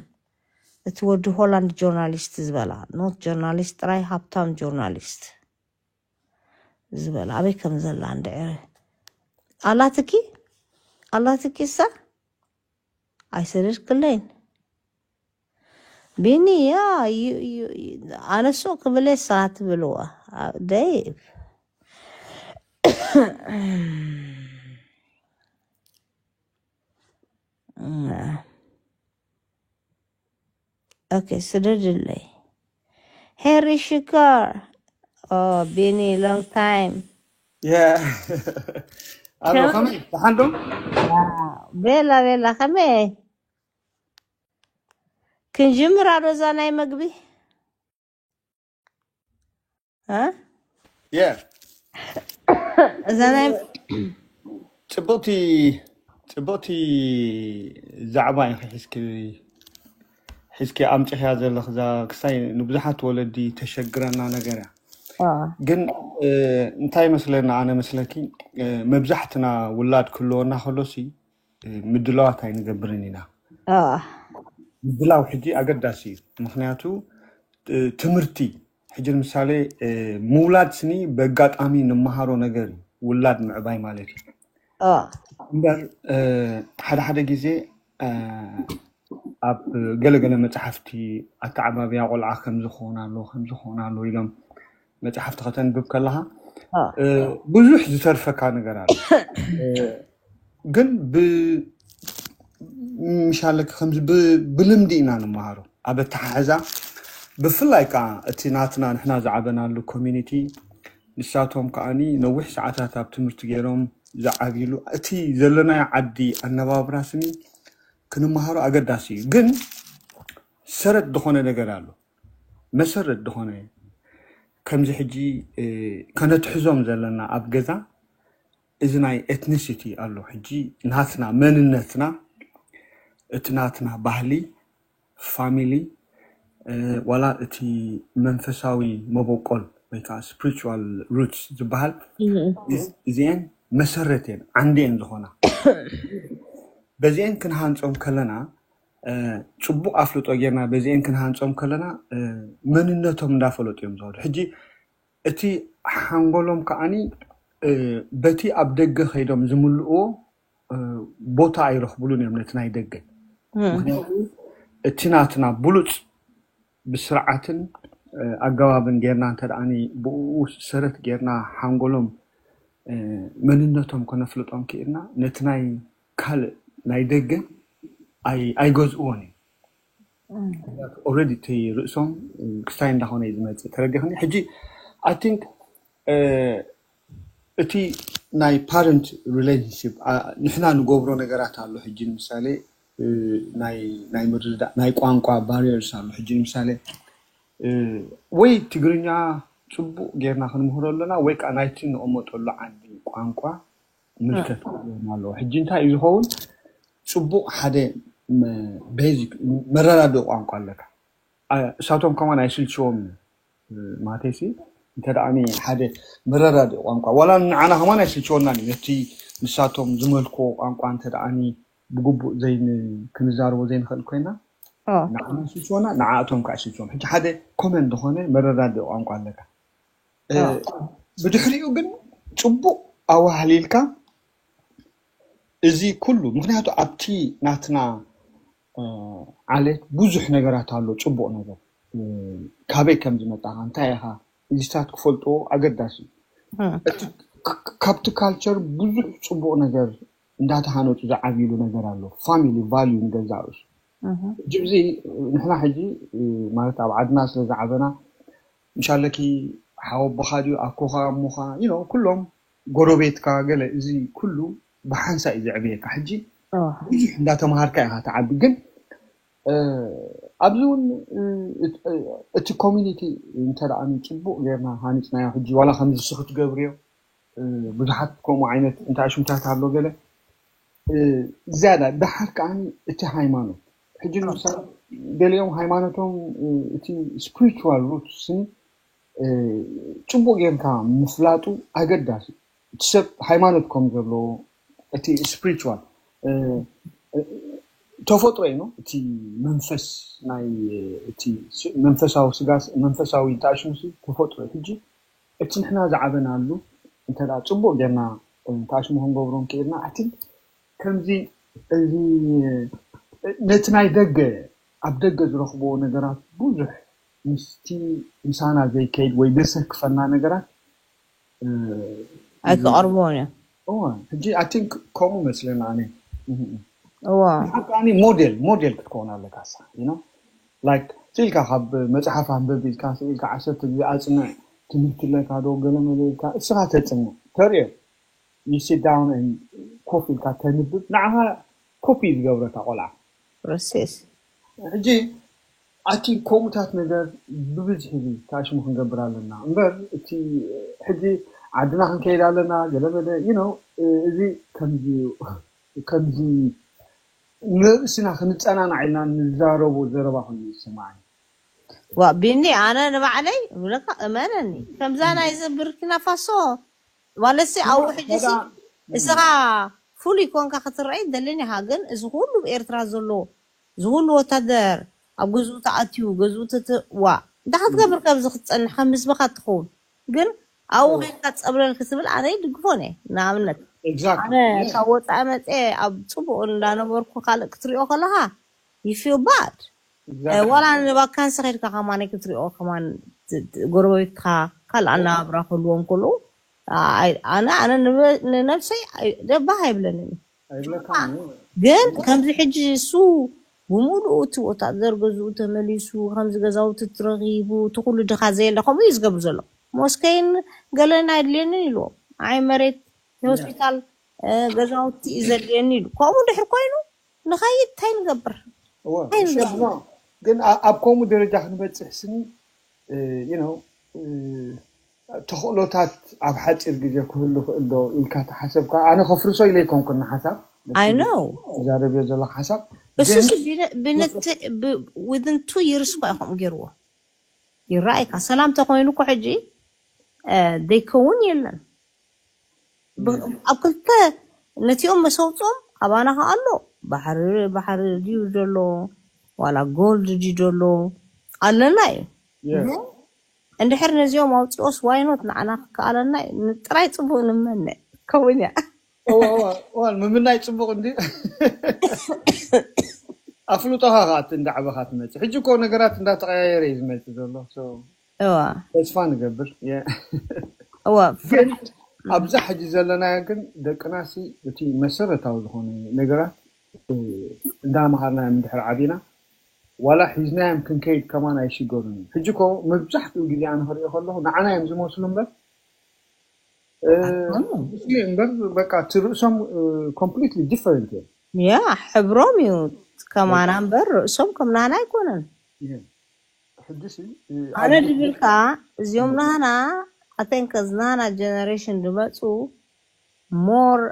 እቲ ወዲ ሆላንድ ጆርናሊስት ዝበላ ኖት ጆርናሊስት ጥራይ ሃብታም ጆርናሊስት ዝበላ ኣበይ ከም ዘላ እንድዕረ ኣላትኪ ኣላትኪ እሳ ኣይሰደድክለይን ቢኒ ያ ኣነሱ ክብለ እሳ ትብልዋ ደይብ ኦኬ ስደድለይ ሄሪ ሽኮር ቢኒ long time ኣሎ ከመይ ደሓን ዶ ቤላ ቤላ ከመይ ክንጅምር ኣዶ እዛ ናይ መግቢ እዛ ናይ ፅብቕቲ ፅብቕቲ ዛዕባ ኢኺ ሒዝኪ ሒዝኪ ኣምፂኽያ ዘለኽ እዛ ክሳይ ንብዙሓት ወለዲ ተሸግረና ነገር እያ። ግን እንታይ ይመስለና ኣነ መስለኪ መብዛሕትና ውላድ ክህልወና ከሎሲ ምድላዋት ኣይንገብርን ኢና። ምድላው ሕጂ ኣገዳሲ እዩ። ምክንያቱ ትምህርቲ ሕጂ ንምሳሌ ምውላድ ስኒ በጋጣሚ ንመሃሮ ነገር እዩ። ውላድ ምዕባይ ማለት እዩ። እምበር ሓደ ሓደ ግዜ ኣብ ገለገለ መፅሓፍቲ ኣተዓባብያ ቆልዓ ከምዚ ክኸውን ኣሎ ከምዚ ክኸውን ኣሎ ኢሎም መፅሓፍቲ ከተንብብ ከለካ ብዙሕ ዝተርፈካ ነገር ኣሎ። ግን ምሻለክ ከምዚ ብልምዲ ኢና ንመሃሮ ኣብ ኣተሓሕዛ ብፍላይ ከዓ እቲ ናትና ንሕና ዝዓበናሉ ኮሚኒቲ ንሳቶም ከዓኒ ነዊሕ ሰዓታት ኣብ ትምህርቲ ገይሮም ዝዓብይሉ እቲ ዘለናዮ ዓዲ ኣነባብራ ስኒ ክንመሃሮ ኣገዳሲ እዩ። ግን ሰረት ዝኾነ ነገር ኣሎ። መሰረት ዝኾነ ከምዚ ሕጂ ከነትሕዞም ዘለና ኣብ ገዛ እዚ ናይ ኤትኒሲቲ ኣሎ። ሕጂ ናትና መንነትና እቲ ናትና ባህሊ ፋሚሊ ዋላ እቲ መንፈሳዊ መበቆል ወይ ከዓ ስፕሪቹዋል ሩትስ ዝበሃል እዚአን መሰረት እየን ዓንዲ እየን ዝኾና። በዚአን ክንሃንፆም ከለና ፅቡቕ ኣፍልጦ ጌርና በዚአን ክንሃንፆም ከለና መንነቶም እንዳፈለጡ እዮም ዝኸዱ። ሕጂ እቲ ሓንጎሎም ከዓኒ በቲ ኣብ ደገ ከይዶም ዝምልእዎ ቦታ ኣይረኽብሉን እዮም ነቲ ናይ ደገ። ምክንያቱ እቲ ናትና ብሉፅ ብስርዓትን ኣገባብን ጌርና እንተ ደኣ ብኡ ሰረት ጌርና ሓንጎሎም መንነቶም ከነፍልጦም ክኢልና ነቲ ናይ ካልእ ናይ ደገ ኣይገዝእዎን እዩ። ኦረዲ እቲ ርእሶም ክስታይ እንዳኾነ እዩ ዝመፅእ ተረዲኽኒ። ሕጂ ኣይ ቲንክ እቲ ናይ ፓረንት ሪሌሽንሽፕ ንሕና ንገብሮ ነገራት ኣሎ። ሕጂ ንምሳሌ ናይ ምርድዳእ ናይ ቋንቋ ባሪየርስ ኣሎ። ሕጂ ንምሳሌ ወይ ትግርኛ ፅቡቕ ጌርና ክንምህሮ ኣለና ወይ ከዓ ናይቲ ንቐመጠሉ ዓዲ ቋንቋ ምልከት ኣለዎ። ሕጂ እንታይ እዩ ዝኸውን? ፅቡቕ ሓደ ቤዚክ መረዳድኢ ቋንቋ ኣለካ። እሳቶም ከማን ኣይስልችዎም እዩ ማቴሲ እንተ ደኣኒ ሓደ መረዳድኢ ቋንቋ ዋላ ንዓና ከማን ኣይስልችወናን እዩ። ነቲ ንሳቶም ዝመልክዎ ቋንቋ እንተ ደኣኒ ብግቡእ ዘይን ክንዛረቦ ዘይንኽእል ኮይና ንዓና ስልችወና ንዓእቶም ከዓ ስልችዎም። ሕጂ ሓደ ኮመን ዝኾነ መረዳድኢ ቋንቋ ኣለካ። ብድሕሪኡ ግን ፅቡቅ ኣዋህሊልካ እዚ ኩሉ ምክንያቱ ኣብቲ ናትና ዓሌት ብዙሕ ነገራት ኣሎ። ፅቡቅ ነገር ካበይ ከም ዝመጣኻ እንታይ ኢኻ እዚታት ክፈልጥዎ ኣገዳሲ እዩ። ካብቲ ካልቸር ብዙሕ ፅቡቅ ነገር እንዳተሃነፁ ዝዓብይሉ ነገር ኣሎ። ፋሚሊ ቫልዩ ንገዛእ ርእሱ ሕጂ እዚ ንሕና ሕጂ ማለት ኣብ ዓድና ስለ ዝዓበና ምሻለኪ ሓወቦኻ ድዩ ኣኮኻ እሞኻ you know ኩሎም ጎረቤትካ ገለ እዚ ኩሉ ብሓንሳ እዩ ዘዕብየካ። ሕጂ ብዙሕ እንዳተምሃርካ ኢኻ ትዓቢ። ግን ኣብዚ እውን እቲ ኮሚኒቲ እንተ ደኣ ጽቡቕ ጌርና ሃኒጽናዮ ሕጂ ዋላ ከምዚ ንስኺ ትገብርዮ ብዙሓት ከምኡ ዓይነት እንታይ ሽምታት ኣሎ ገለ ዝያዳ ደሓር ከዓኒ እቲ ሃይማኖት ሕጂ ንምሳሌ ገሊኦም ሃይማኖቶም እቲ ስፕሪቹዋል ሩትስን ፅቡቅ ጌርካ ምፍላጡ ኣገዳሲ እቲ ሰብ ሃይማኖት ከም ዘለዎ እቲ ስፕሪቹዋል ተፈጥሮ እዩ እቲ መንፈስ ናይ እቲ መንፈሳዊ ስጋ መንፈሳዊ ተኣሽሙሲ ተፈጥሮ እዩ ሕጂ እቲ ንሕና ዝዓበናሉ እንተ ፅቡቅ ጌርና ተኣሽሙ ክንገብሮ ክኢልና ኣቲ ከምዚ እዚ ነቲ ናይ ደገ ኣብ ደገ ዝረኽብዎ ነገራት ብዙሕ ምስቲ ምሳና ዘይከይድ ወይ ዘሰክፈና ነገራት ኣይክቐርብዎን እዮም። እዋ ሕጂ I think ከምኡ መስለና ኣነ እዋ ሓቃኒ ሞዴል ሞዴል ክትከውን ኣለካ ሳ you know like ስኢልካ ካብ መፅሓፍ ኣንበብ ኢልካ ስኢልካ ዓሰርተ ግዜ ኣፅንዕ ትምህርቲ ኣለካ ዶ ገለ መለ ኢልካ እስኻ ተፅንዕ ተርእዮ you sit down and ኮፍ ኢልካ ተንብብ ንዓኻ ኮፒ ዝገብረካ ቆልዓ ፕሮሴስ ሕጂ ኣቲ ከምኡታት ነገር ብብዝሒ ታሽሙ ክንገብር ኣለና እምበር እቲ ሕጂ ዓድና ክንከይድ ኣለና ገለመለ you know እዚ ከምዚ ከምዚ ንርእስና ክንፀናናዕ ኢልና ንዛረቦ ዘረባ ኮይኑ ዝስማዓኒ ዋ ቢኒ ኣነ ንባዕለይ ብለካ እመነኒ ከምዛ ናይ ዘብርኪና ፋሶ ማለት ሲ ኣብ ውሕጂ ሲ እስኻ ፍሉይ ኮንካ ክትረኣይ ደልን ኢኻ ግን እዚ ኩሉ ብኤርትራ ዘሎ እዚ ኩሉ ወታደር ኣብ ገዝኡ ተኣትዩ ገዝኡ ተትዋ እንታይ ክትገብር ካብዚ ክትፀንሕ ከም ህዝብኻ ትኸውን ግን ኣብኡ ከይድካ ፀብለል ክትብል ኣነ ይድግፎን እየ ንኣብነት ኣነ ካብ ወፃኢ መፀ ኣብ ፅቡቅ እንዳነበርኩ ካልእ ክትሪኦ ከለካ you feel bad ዋላ ንባካንሲ ከድካ ከማን ክትሪኦ ከማን ጎረቤትካ ካልእ ኣነባብራ ክህልዎም ከለዉ ኣነ ኣነ ንነብሰይ ደባህ ኣይብለንን ግን ከምዚ ሕጂ እሱ ብምሉኡ እቲ ወታደር ገዝኡ ተመሊሱ ከምዚ ገዛውቲ ትረኪቡ እቲ ኩሉ ድኻ ዘየለ ከምኡ እዩ ዝገብር ዘሎ ሞስከይን ገለን ኣይድልየንን ኢልዎም ኣይ መሬት ሆስፒታል ገዛውቲ እዩ ዘድልየኒ ኢሉ ከምኡ ድሕር ኮይኑ ንኸይድ እንታይ ንገብር ግን ኣብ ከምኡ ደረጃ ክንበፅሕ ስኒ you know ተኽእሎታት ኣብ ሓፂር ግዜ ክህሉ ክእል ዶ ኢልካ ተሓሰብካ ኣነ ከፍርሶ ኢለ ይኮንኩ ንሓሳብ I know ዛረብዮ ዘሎ ሓሳብ እሱስ within two years እኳ ኢኹም ገይርዎ ይረኣይካ ሰላም ተኮይኑ እኮ ሕጂ ዘይከውን የለን ኣብ ክልተ ነቲኦም መሰውፅኦም ኣባና ከ ኣሎ ባሕሪ ባሕሪ ድዩ ዘሎ ዋላ ጎልድ ድዩ ዘሎ ኣለና እዩ እንድሕር ነዚኦም ኣውፅኦስ ዋይኖት ንዓና ክከኣለና ጥራይ ፅቡቅ ንመነ ከውን እያ ምምናይ ፅቡቅ እንዲ ኣፍልጦኻ ከኣ እንዳዕበኻ ትመፅእ ሕጂ እኮ ነገራት እንዳተቀያየረ እዩ ዝመፅእ ዘሎ ተስፋ ንገብር እዋ ግን ኣብዛ ሕጂ ዘለናዮ ግን ደቅናሲ እቲ መሰረታዊ ዝኾነ ነገራት እንዳመሃርናዮም እንድሕር ዓቢና ዋላ ሒዝናዮም ክንከይድ ከማን ኣይሽገሩን እዩ ሕጂ ኮ መብዛሕትኡ ግዜ ኣነ ክሪኦ ከለኹ ንዓና እዮም ዝመስሉ እምበር እምበር በቃ እቲ ርእሶም completely different እዮም ያ ሕብሮም እዩ ከማና እምበር ርእሶም ከም ናና ኣይኮነን ሕጂሲ ኣነ ድብል ከዓ እዚኦም ናና ኣተንከ ዝናና generation ዝመፁ more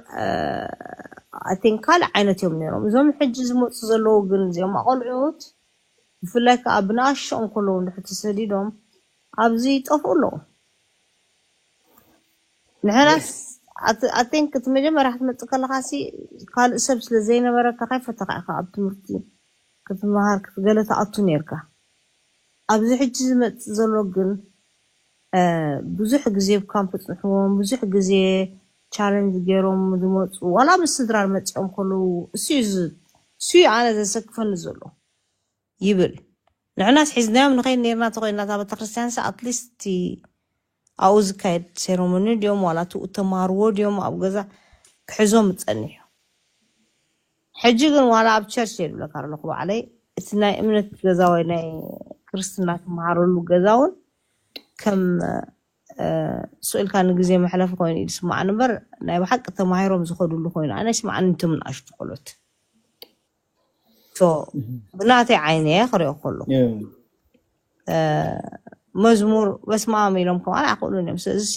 I think ካልእ ዓይነት እዮም ነይሮም እዞም ሕጂ ዝመፁ ዘለዉ ግን እዚኦም ኣቆልዑት ብፍላይ ከዓ ብንኣሽኦም ከለዉ እንድሕር ተሰዲዶም ኣብዚ ይጠፍኡ ኣለዉ ንሕናስ ኣትንክ እቲ መጀመርያ ክትመፅእ ከለካ ሲ ካልእ ሰብ ስለ ዘይነበረካ ካይፈተካ ኢካ ኣብ ትምህርቲ ክትመሃር ክትገለ ትኣቱ ነርካ። ኣብዚ ሕጂ ዝመፅእ ዘሎ ግን ብዙሕ ግዜ ብካምፕ ፅንሕዎም ብዙሕ ግዜ ቻለንጅ ገይሮም ዝመፁ ዋላ ምስ ስድራ መፅኦም ከለዉ እሱ እዩ ኣነ ዘሰክፈኒ ዘሎ ይብል። ንሕናስ ሒዝናዮም ንኸይድ ነርና ተኮይና እታ ቤተክርስትያንስ ኣትሊስት ኣብኡ ዝካየድ ሴሮሞኒ ድዮም ዋላ ትኡ ተማሃርዎ ድዮም ኣብ ገዛ ክሕዞም ዝፀኒሑ። ሕጂ ግን ዋላ ኣብ ቸርች የድብለካ ኣለኹ ባዕለይ እቲ ናይ እምነት ገዛ ወይ ናይ ክርስትና ትመሃረሉ ገዛ እውን ከም ስእልካ ንግዜ መሕለፊ ኮይኑ እዩ ዝስማዓኒ እምበር ናይ ብሓቂ ተማሂሮም ዝኸድሉ ኮይኑ ኣነ ይስማዓኒ። እቶም ንኣሽቱ ቆሎት ብናተይ ዓይነ ክሪኦ ከለኩ መዝሙር በስማም ኢሎም ከማን ኣይክእሉን እዮም። ስለዚ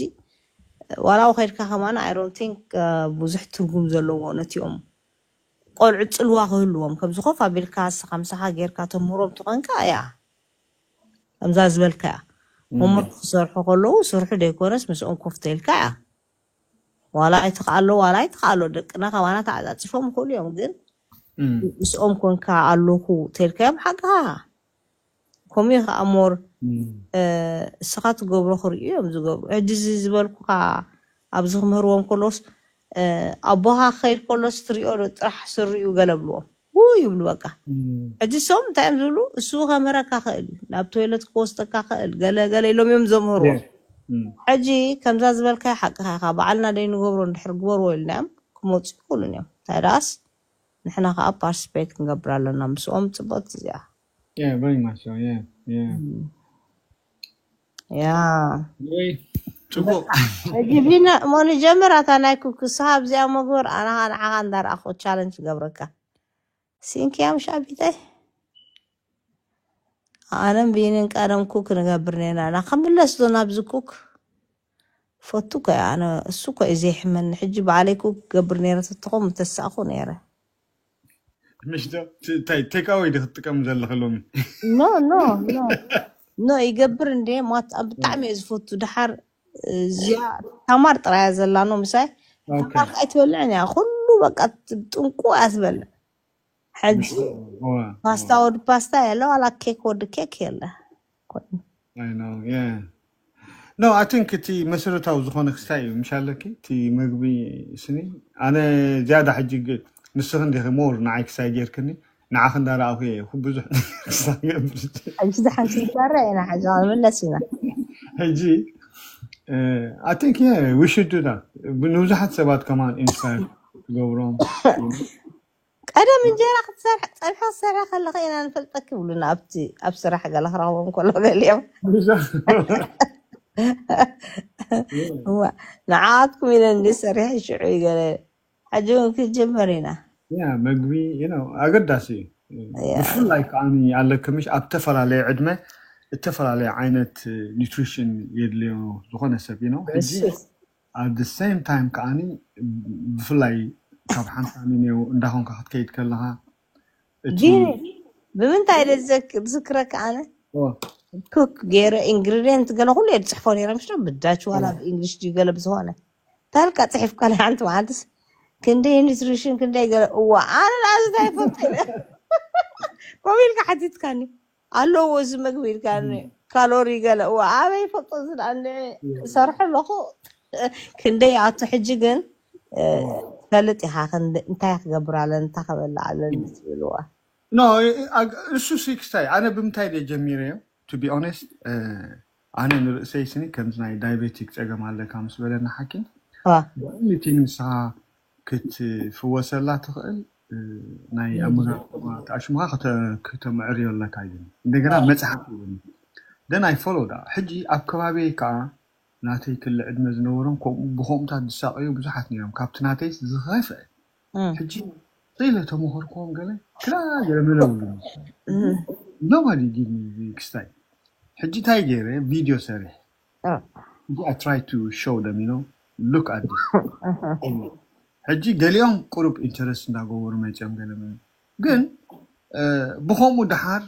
ዋላው ከድካ ከማን I don't think ብዙሕ ትርጉም ዘለዎ ነቲኦም ቆልዑ ፅልዋ ክህልዎም ከምዚ ኮፍ ኣቢልካ ስኻ ምሳኻ ጌርካ ተምህሮም ትኾንካ እያ ከምዛ ዝበልካ እያ። ሆምወርክ ክሰርሑ ከለዉ ስርሑ ዘይኮነስ ምስኦም ኮፍ ተልካ እያ። ዋላ ኣይትኽኣሎ ዋላ ኣይትኽኣሎ ደቅና ካባና ተዓፃፂፎም ይኽእሉ እዮም ግን ምስኦም ኮንካ ኣለኹ ተልካዮም ሓቅኻ ከምኡ ከዓ ሞር እስኻ ትገብሮ ክርእዩ እዮም ዝገብሩ። ሕጂ እዚ ዝበልኩካ ኣብዚ ክምህርዎም ከለውስ ኣቦኻ ክኸይድ ከሎስ ትሪኦ ጥራሕ ስሪኡ ገለ ብልዎም ው ይብሉ በቃ። ሕጂ እሶም እንታይ እዮም ዝብሉ? እሱ ከምህረካ ክእል እዩ ናብ ቶይለት ክወስደካ ክእል ገለ ገለ ኢሎም እዮም ዘምህርዎም። ሕጂ ከምዛ ዝበልካዮ ሓቅኻ ኢኻ። በዓልና ደይንገብሮ እንድሕር ግበርዎ ኢልናዮም ክመፁ ይኽእሉን እዮም። እንታይ ደኣስ ንሕና ከዓ ፓርቲስፔት ክንገብር ኣለና ምስኦም። ፅብቕቲ እዚኣ። Yeah, very much so. Yeah, yeah. ያ ወይ ጽቡቅ። ሕጂ ቢነ እሞ ንጀምር ኣታ ናይ ኩክ ንስኻ ኣብዚኣ መግበር ኣነ ከዓ ንዓኻ እንዳረኣኹ ቻለንጅ ገብረካ ሲንኪያ ምሽ ኣቢተይ ኣነም ቢንን ቀደም ኩክ ንገብር ነና ና ከምለስ ዶ ናብዚ ኩክ ፈቱ ኮ ኣነ እሱ ኮ እዩ ዘይሕመኒ ሕጂ ባዕለይ ኩክ ክገብር ነረ ተተኾም ምተሳእኹ ነረ ምሽ እንታይ ቴካወይ ዲ ክትጥቀም ዘለኺ ሎሚ? ኖ ኖ ኖ ኖ ይገብር እንዴ ማት ብጣዕሚ እየ ዝፈቱ። ድሓር እዚኣ ታማር ጥራያ ዘላ ኖ ምሳይ ታማር ከኣ ኣይትበልዕን እያ። ኩሉ በቃ ጥንቁ እያ ትበልዕ። ሕጂ ፓስታ ወዲ ፓስታ የለ ዋላ ኬክ ወዲ ኬክ የለ። I know, yeah. No, I think እቲ መሰረታዊ ዝኾነ ክስታይ እዩ ምሽ ኣለኪ እቲ መግቢ ስኒ ኣነ ዝያዳ ሕጂ ግ- ንስኺ እንዲኺ ሞር ንዓይ ክስታይ ጌርክኒ ንዓኺ እንዳረኣኹ እየ ይኹ ብዙሕ ክስታይ ገብር ሕጂ ዝሓንቲ ይዛረ ኢና ሕጂ ክንምለስ ኢና። ሕጂ I think yeah we should do that ንብዙሓት ሰባት ከማን ኢንስፓየር ትገብሮም ቀደም እንጀራ ክትሰርሕ ፀብሒ ክትሰርሕ ከለኸ ኢና ንፈልጠኪ ይብሉና ኣብቲ ኣብ ስራሕ ገለ ክረኽቦም ከሎ ገሊኦም እዋ ንዓትኩም ኢለ እንዲ ሰሪሐ ሽዑ ይገለ ሕጂ እውን ክንጅምር ኢና ያ መግቢ you know ኣገዳሲ እዩ ብፍላይ ከዓ ኣለኪ ምሽ ኣብ ተፈላለየ ዕድመ እተፈላለየ ዓይነት ኒትሪሽን የድልዮ ዝኾነ ሰብ እዩ ሕጂ at the same time ከዓ ብፍላይ ካብ ሓንሳብ ኔው እንዳኾንካ ክትከይድ ከለኻ እቲ ቢኒ ብምንታይ ኢለ ዝዘክር ዝክረካ ኣነ ኩክ ገይረ ኢንግሪዲየንት ገለ ኩሉ እየ ዝፅሕፎ ነይረ ምሽ ብዳች ዋላ ብእንግሊሽ ድዩ ገለ ብዝኾነ ታልካ ፅሒፍካ ናይ ሓንቲ መዓልትስ ክንደይ ኒትሪሽን ክንደይ ገለ እዋ ኣነ ንኣዝታ ይፈልጥ ኢለ ከምኡ ኢልካ ሓቲትካኒ ኣለዎ እዚ መግቢ ኢልካ ካሎሪ ገለ እዋ ኣበይ ፈልጦ ዝድኣኒ ሰርሑ ኣለኹ ክንደይ ኣቱ ሕጂ ግን ፈልጥ ኢኻ እንታይ ክገብር ኣለኒ እንታይ ክበልዕ ኣለኒ ትብልዋ no እሱ ሲክስታይ ኣነ ብምንታይ ደ ጀሚረዮ to be honest ኣነ ንርእሰይ ስኒ ከምዚ ናይ ዳይቤቲክ ጸገም ኣለካ ምስ በለና ሓኪም ብእምኒቲ ንስኻ ክትፍወሰላ ትኽእል ናይ ኣመጋግባ ተኣሽሙኻ ክተምዕርዮ ኣለካ እዩ እንደገና መጽሓፍ ይብኒ then I follow that ሕጂ ኣብ ከባቢየይ ከዓ ናተይ ክሊ ዕድመ ዝነበሮም ከምኡ ብከምኡታት ዝሳቀዩ ብዙሓት ነይሮም ካብቲ ናተይስ ዝኸፍአ ሕጂ ኢለ ተመኸርክዎም ገለ ክላ ገለ መለውሉ nobody give me ክስታይ ሕጂ እንታይ ገይረ ቪድዮ ሰሪሕ I try to show them you know look at this ሕጂ ገሊኦም ቁሩብ ኢንተረስት እንዳገበሩ መፅኦም ገለ ግን ብከምኡ ድሓር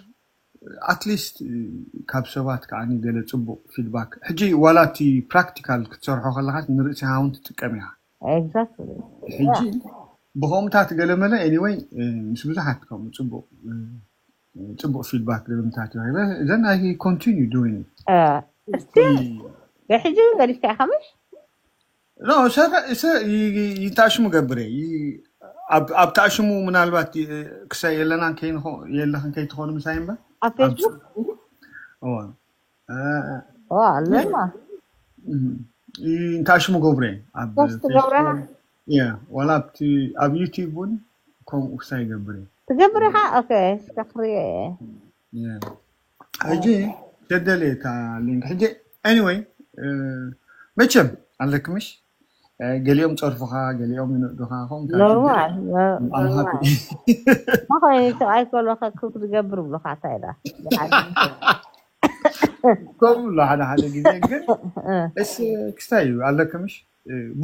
ኣትሊስት ካብ ሰባት ከዓ ገለ ፅቡቅ ፊድባክ ሕጂ ዋላ እቲ ፕራክቲካል ክትሰርሖ ከለካ ንርእሲ ሃውን ትጥቀም ኢካ። Exactly. ሕጂ ብከምታት ገለ መለ ኤኒወይ ምስ ብዙሓት ከምኡ ፅቡቅ ፅቡቅ ፊድባክ ገለምታት ይረክበ then I continue doing it እስቲ ሕጂ እውን ገዲፍካ ኢካ ምሽ ኖ ይንታሽሙ ገብረ ኣብ ታሽሙ ምናልባት ክሳይ የለናን የለኽን ከይትኾኑ ምሳይ እምበር ኣብ ፌስቡክ ኣለና ይንታሽሙ ገብረ ፖስት ገብረ ዋላ ኣብቲ ኣብ ዩቲብ እውን ከምኡ ክሳይ ገብረ ትገብር ኢካ ኦኬ ክሪኦ ሕጂ ተደለ እታ ሊንክ ሕጂ ኤኒወይ መቸም ኣለክምሽ ገሊኦም ፀርፉካ ገሊኦም ይንእዱካ ከምኡ ኖርማል ኖርማል ማኸይ ሰብኣይ ከሎ ክትገብር ብሉካ እንታይ ኢላ ከምኡ ኣሎ ሓደ ሓደ ግዜ ግን እስ ክስታይ እዩ ኣለክምሽ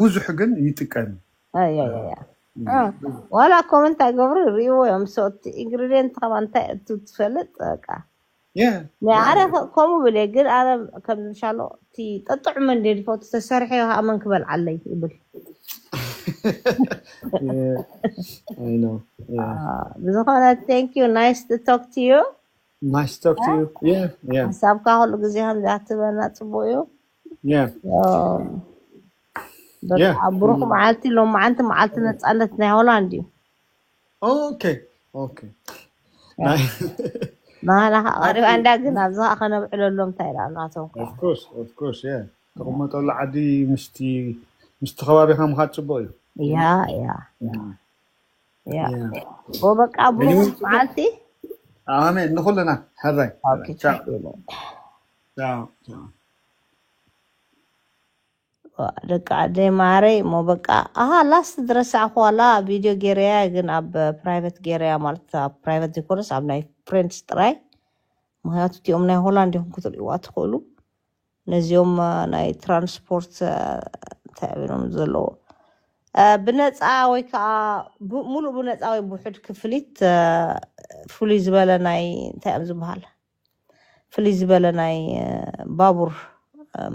ብዙሕ ግን ይጥቀም ዋላ ኮመንት ኣይገብሩ ርእዎ እዮም ሰቲ ኢንግሪዲየንት ከማ እንታይ እቱ ትፈልጥ በቃ ኣነ ከምኡ ብል ግን ኣነ ከም ዝሻሎ እቲ ጠጥዑመ እንደ ዝፈቱ ተሰርሐ ከኣ መን ክበልዓለይ ይብል ብዝኾነ thank you nice to talk to you Nice talk to you. Yeah, yeah. ሓሳብካ ኩሉ ግዜ ከምዚኣ ትበና ፅቡቅ እዩ Yeah. በቃ ብሩክ መዓልቲ ሎም መዓንቲ መዓልቲ ነፃነት ናይ ሆላንድ እዩ Okay. Okay. ናህና ከዓ ቀሪባ እንዳ ግን ኣብዚ ከዓ ከነብዕለሎም እንታይ ኢላ ናቶም Of course, of course, yeah. ተቐመጠሉ ዓዲ ምስቲ ምስቲ ከባቢኻ ምኻድ ፅቡቅ እዩ። ያ ያ ያ በቃ ብሩክ መዓልቲ ኣሜን ንኩልና ሕራይ ኦኬ፣ ቻው። ቻው፣ ቻው። ደቂ ዓደይ ማረይ እሞ በቃ ኣሃ ላስት ድረሳዕኩ ዋላ ቪድዮ ጌረያ ግን ኣብ ፕራይቨት ጌረያ ማለት ኣብ ፕራይቨት ዘይኮነስ ኣብ ናይ ፍሬንድስ ጥራይ ምክንያቱ እቲኦም ናይ ሆላንድ ኢኹም ክትርእዋ ትኽእሉ ነዚኦም ናይ ትራንስፖርት እንታይ ኣቢሎም ዘለዎ ብነፃ ወይ ከዓ ሙሉእ ብነፃ ወይ ብውሕድ ክፍሊት ፍሉይ ዝበለ ናይ እንታይ እዮም ዝበሃል ፍልይ ዝበለ ናይ ባቡር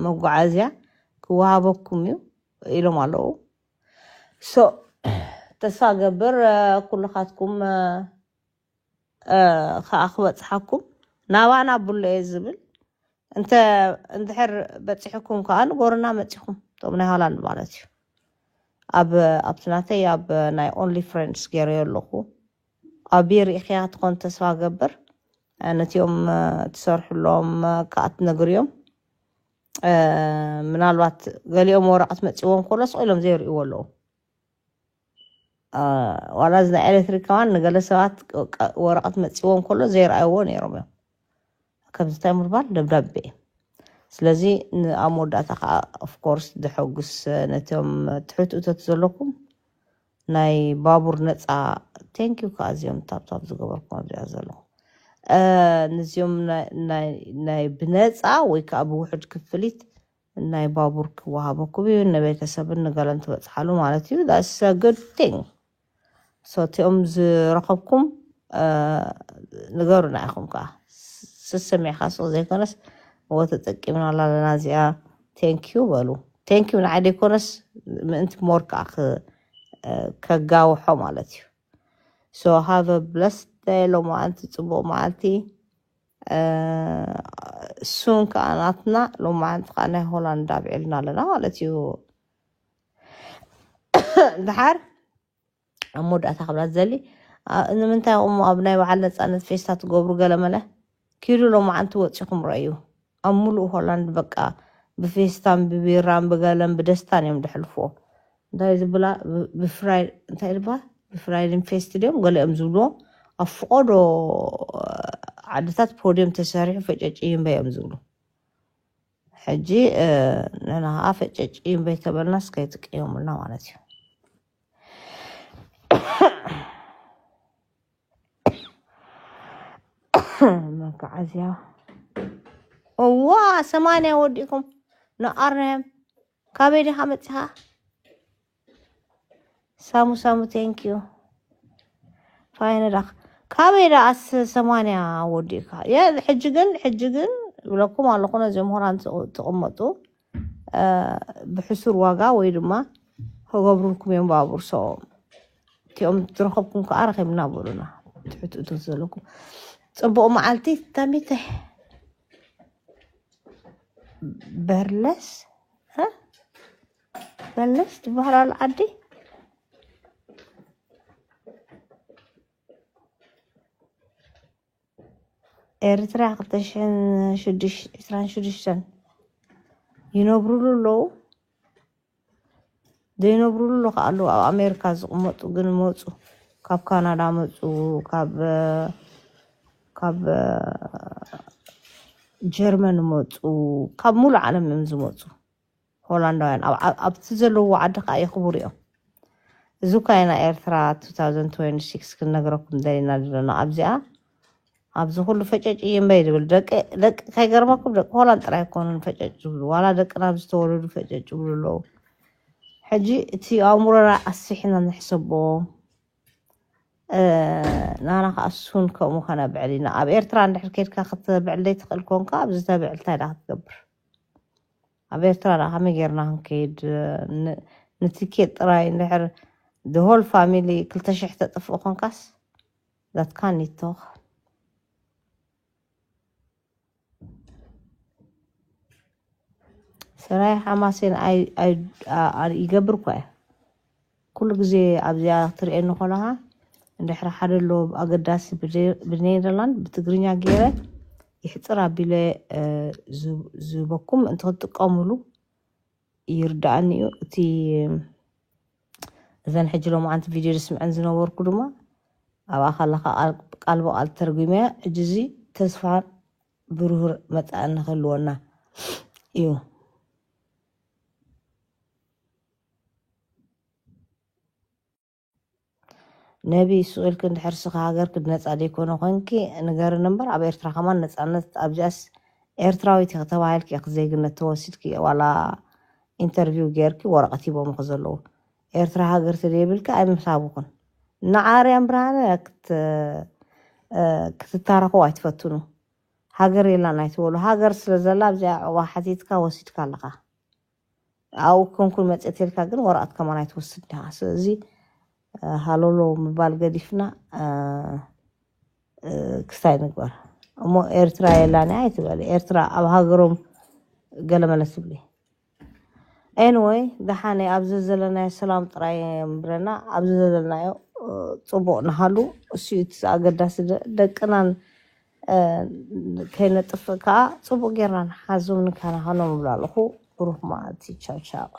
መጓዓዝያ ክወሃበኩም እዩ ኢሎም ኣለዉ። ሶ ተስፋ ገብር ኩልኻትኩም ከዓ ክበፅሓኩም ናባና ብሎ እየ ዝብል እንተ እንድሕር በፂሕኩም ከዓ ንጎርና መፂኹም እቶም ናይ ሆላንድ ማለት እዩ ኣብ ኣብቲ ናተይ ኣብ ናይ ኦንሊ ፍሬንድስ ገይረዮ ኣለኹ ኣብ ሪኢኽያ ትኾን ተስፋ ገብር ነቲኦም ትሰርሕሎም ከዓ ትነግርዮም ምናልባት ገሊኦም ወረቐት መፂዎም ከሎ ስቕ ኢሎም ዘይርእይዎ ኣለዉ ዋላ እዚ ናይ ኤሌክትሪክ ከማን ንገለ ሰባት ወረቐት መፂዎም ከሎ ዘይረኣይዎ ነይሮም እዮም ከምዚ እንታይ ምባል ደብዳቤ እዩ ስለዚ ኣብ መወዳእታ ከዓ ኦፍኮርስ ደሐጉስ ነቶም ትሑት እቶት ዘለኩም ናይ ባቡር ነፃ ቴንኪዩ ከዓ እዚኦም ታብታብ ዝገበርኩም ኣብዚኣ ዘለኹ ንዚኦም ናይ ብነፃ ወይ ከዓ ብውሕድ ክፍሊት ናይ ባቡር ክወሃበኩም እዩ ንቤተሰብን ንገለን ትበፅሓሉ ማለት እዩ that's a good thing so እቲኦም ዝረኸብኩም ንገሩና ኢኹም ከዓ ስሰሚዕካ ሱቕ ዘይኮነስ እዎ ተጠቂምናላ ኣለና እዚኣ ቴንኪዩ በሉ ቴንኪዩ ንዓይ ዘይኮነስ ምእንቲ ሞር ከዓ ከጋውሖ ማለት እዩ so have a blessed day ሎማዓንቲ ፅቡቅ መዓልቲ ሱን ከዓ ናትና ሎማዓንቲ ከዓ ናይ ሆላንድ ኣብዒልና ኣለና ማለት እዩ ድሓር ኣብ መወዳእታ ክብላ ዝደሊ ንምንታይ ቁሞ ኣብ ናይ በዓል ነፃነት ፌስታ ትገብሩ ገለመለ ኪዱ ሎማዓንቲ ወፂኹም ረእዩ ኣብ ሙሉእ ሆላንድ በቃ ብፌስታን ብቢራን ብገለን ብደስታን እዮም ድሕልፍዎ እንታይ ዝብላ ብፍራይ እንታይ ድባ ብፍራይድን ፌስት ድዮም ገሊኦም ዝብልዎ ኣብ ፍቆዶ ዓድታት ፖድዮም ተሰሪሑ ፈጨጭ ይንበ እዮም ዝብሉ ሕጂ ንና ከዓ ፈጨጭ ይንበ ተበልናስ ከይትቅየሙልና ማለት እዩ መጓዓዝያ እዋ ሰማንያ ወዲእኩም ንኣርንህም ካበይ ዲኻ መፂኻ ሳሙ ሳሙ ቴንኪዩ ፋይነ ዳክ ካበይ ደኣስ ሰማንያ ወዲእካ? የ-፣ ሕጂ ግን፣ ሕጂ ግን ብለኩም ኣለኹ፣ ነዚኦም ምሁራን ትቕ-፣ ትቕመጡ፣ እ፣ ብሕሱር ዋጋ ወይ ድማ ክገብሩልኩም እዮም ባቡር። So፣ እቲኦም ዝረኸብኩም ከኣ ረኺብና በሉና። ትሕት እቶት ዘለኩም። ጽቡቕ መዓልቲ፣ ታሚተ። በርለስ? እ? በርለስ ትበሃል ኣላ ዓዲ? ኤርትራ ክልተ ሽሕን ሽዱሽተ፣ ዕስራን ሽዱሽተን ይነብሩሉ ኣለዉ። ዘይነብሩሉ ኣለዉ ከኣ ኣለዉ። ኣብ ኣሜሪካ ዝቕመጡ ግን መጹ። ካብ ካናዳ መጹ፣ ካብ፣ ካብ ጀርመን መጹ፣ ካብ ሙሉእ ዓለም እዮም ዝመጹ። ሆላንዳውያን ኣብ፣ ኣብ፣ ኣብቲ ዘለውዎ ዓዲ ከኣ የኽብሩ እዮም። እዚ እኳ ኢና ኤርትራ two thousand twenty-six ክንነግረኩም ደሊና ዘለና። ኣብዚኣ፣ ኣብዚ ኩሉ ፈጨጭ እዩ እምበይ ዝብል። ደቂ፣ ደቂ፣ ከይገርመኩም፣ ደቂ ሆላንድ ጥራይ ኣይኮኑን ፈጨጭ ዝብሉ። ዋላ ደቅና ኣብ ዝተወለዱ ፈጨጭ ይብሉ ኣለዉ። ሕጂ እቲ ኣእምሮና ኣስፊሕና ንሕሰቦ። እ፣ ናና ከኣ እሱን ከምኡ ከነብዕል ኢና። ኣብ ኤርትራ እንድሕር ኬድካ ክትብዕል ዘይትኽእል ኮንካ፣ ኣብዚ ተብዕል እንታይ ደኣ ክትገብር? ኣብ ኤርትራ ደኣ ከመይ ጌርና ክንከይድ? ን-፣ ንቲኬት ጥራይ እንድሕር the whole family ክልተ ሽሕ ተጥፍእ ኮንካስ፣ that can talk። ሰናይ ሓማሴን ኣይ-፣ ኣይ-፣ ኣ-፣ ኣ-፣ ይገብር እኳ እየ። ኩሉ ግዜ ኣብዚኣ ክትርእየኒ ከለኻ፣ እንድሕር ሓደ ኣሎ ኣገዳሲ ብደ-፣ ብኔደርላንድ ብትግርኛ ገይረ ይሕጽር ኣቢለ፣ እ፣ ዝ-፣ ዝህበኩም እንተ ክትጥቀሙሉ ይርድኣኒ እዩ። እቲ፣ እዘን ሕጂ ሎማዓንቲ ቪድዮ ዝስምዐን ዝነበርኩ ድማ፣ ኣብኣ ከለኻ ቃል፣ ቃል ብቓል ተርጒመያ። ሕጂ እዚ ተስፋ ብሩህ መጻኢ ንኽህልወና እዩ። ነቢ ሱቕ ኢልኪ እንድሕር ስኻ ሃገርኪ ነጻ ዘይኮነ ኮንኪ ንገርኒ እምበር፣ ኣብ ኤርትራ ከማን ነጻነት፣ ኣብዚኣስ ኤርትራዊት ኢኺ ተባሂልኪ ኢኺ ዜግነት ተወሲድኪ፣ ዋላ ኢንተርቪው ጌርኪ ወረቐት ሂቦምኺ ዘለዉ። ኤርትራ ሃገር ተዘይብልኪ ኣይምሳቡኽን። ንዓርያን ብርሃነ ክት-፣ እ፣ ክትታረኹ ኣይትፈትኑ። ሃገር የላን ኣይትበሉ። ሃገር ስለ ዘላ ኣብዚኣ ዕቑባ ሓቲትካ ወሲድካ ኣለኻ። ኣብኡ ኮንኩን መጽእት ኢልካ ግን ወረቐት ከማን ኣይትወስድ ኢኻ። ስለዚ፣ እ፣ ሃሎሎ ምባል ገዲፍና፣ እ፣ እ፣ ክስታይ ንግበር። እሞ ኤርትራ የላን እያ ኣይትበል። ኤርትራ ኣብ ሃገሮም ገለመለ ትብሊ። ኤኒወይ፣ ደሓነ ኣብዚ ዘለናዮ ሰላም ጥራይ የንብረና። ኣብዚ ዘለናዮ፣ እ፣ ጽቡቕ ንሃሉ። እሱ እዩ እቲ ኣገዳሲ። ደ-፣ ደቅናን፣ እ፣ ከይነጥፍእ ከኣ ጽቡቕ ጌርና ንሓዞም፣ ንከናኸኖም እብላ ኣለኹ። ብሩኽ መዓልቲ። ቻው ቻው።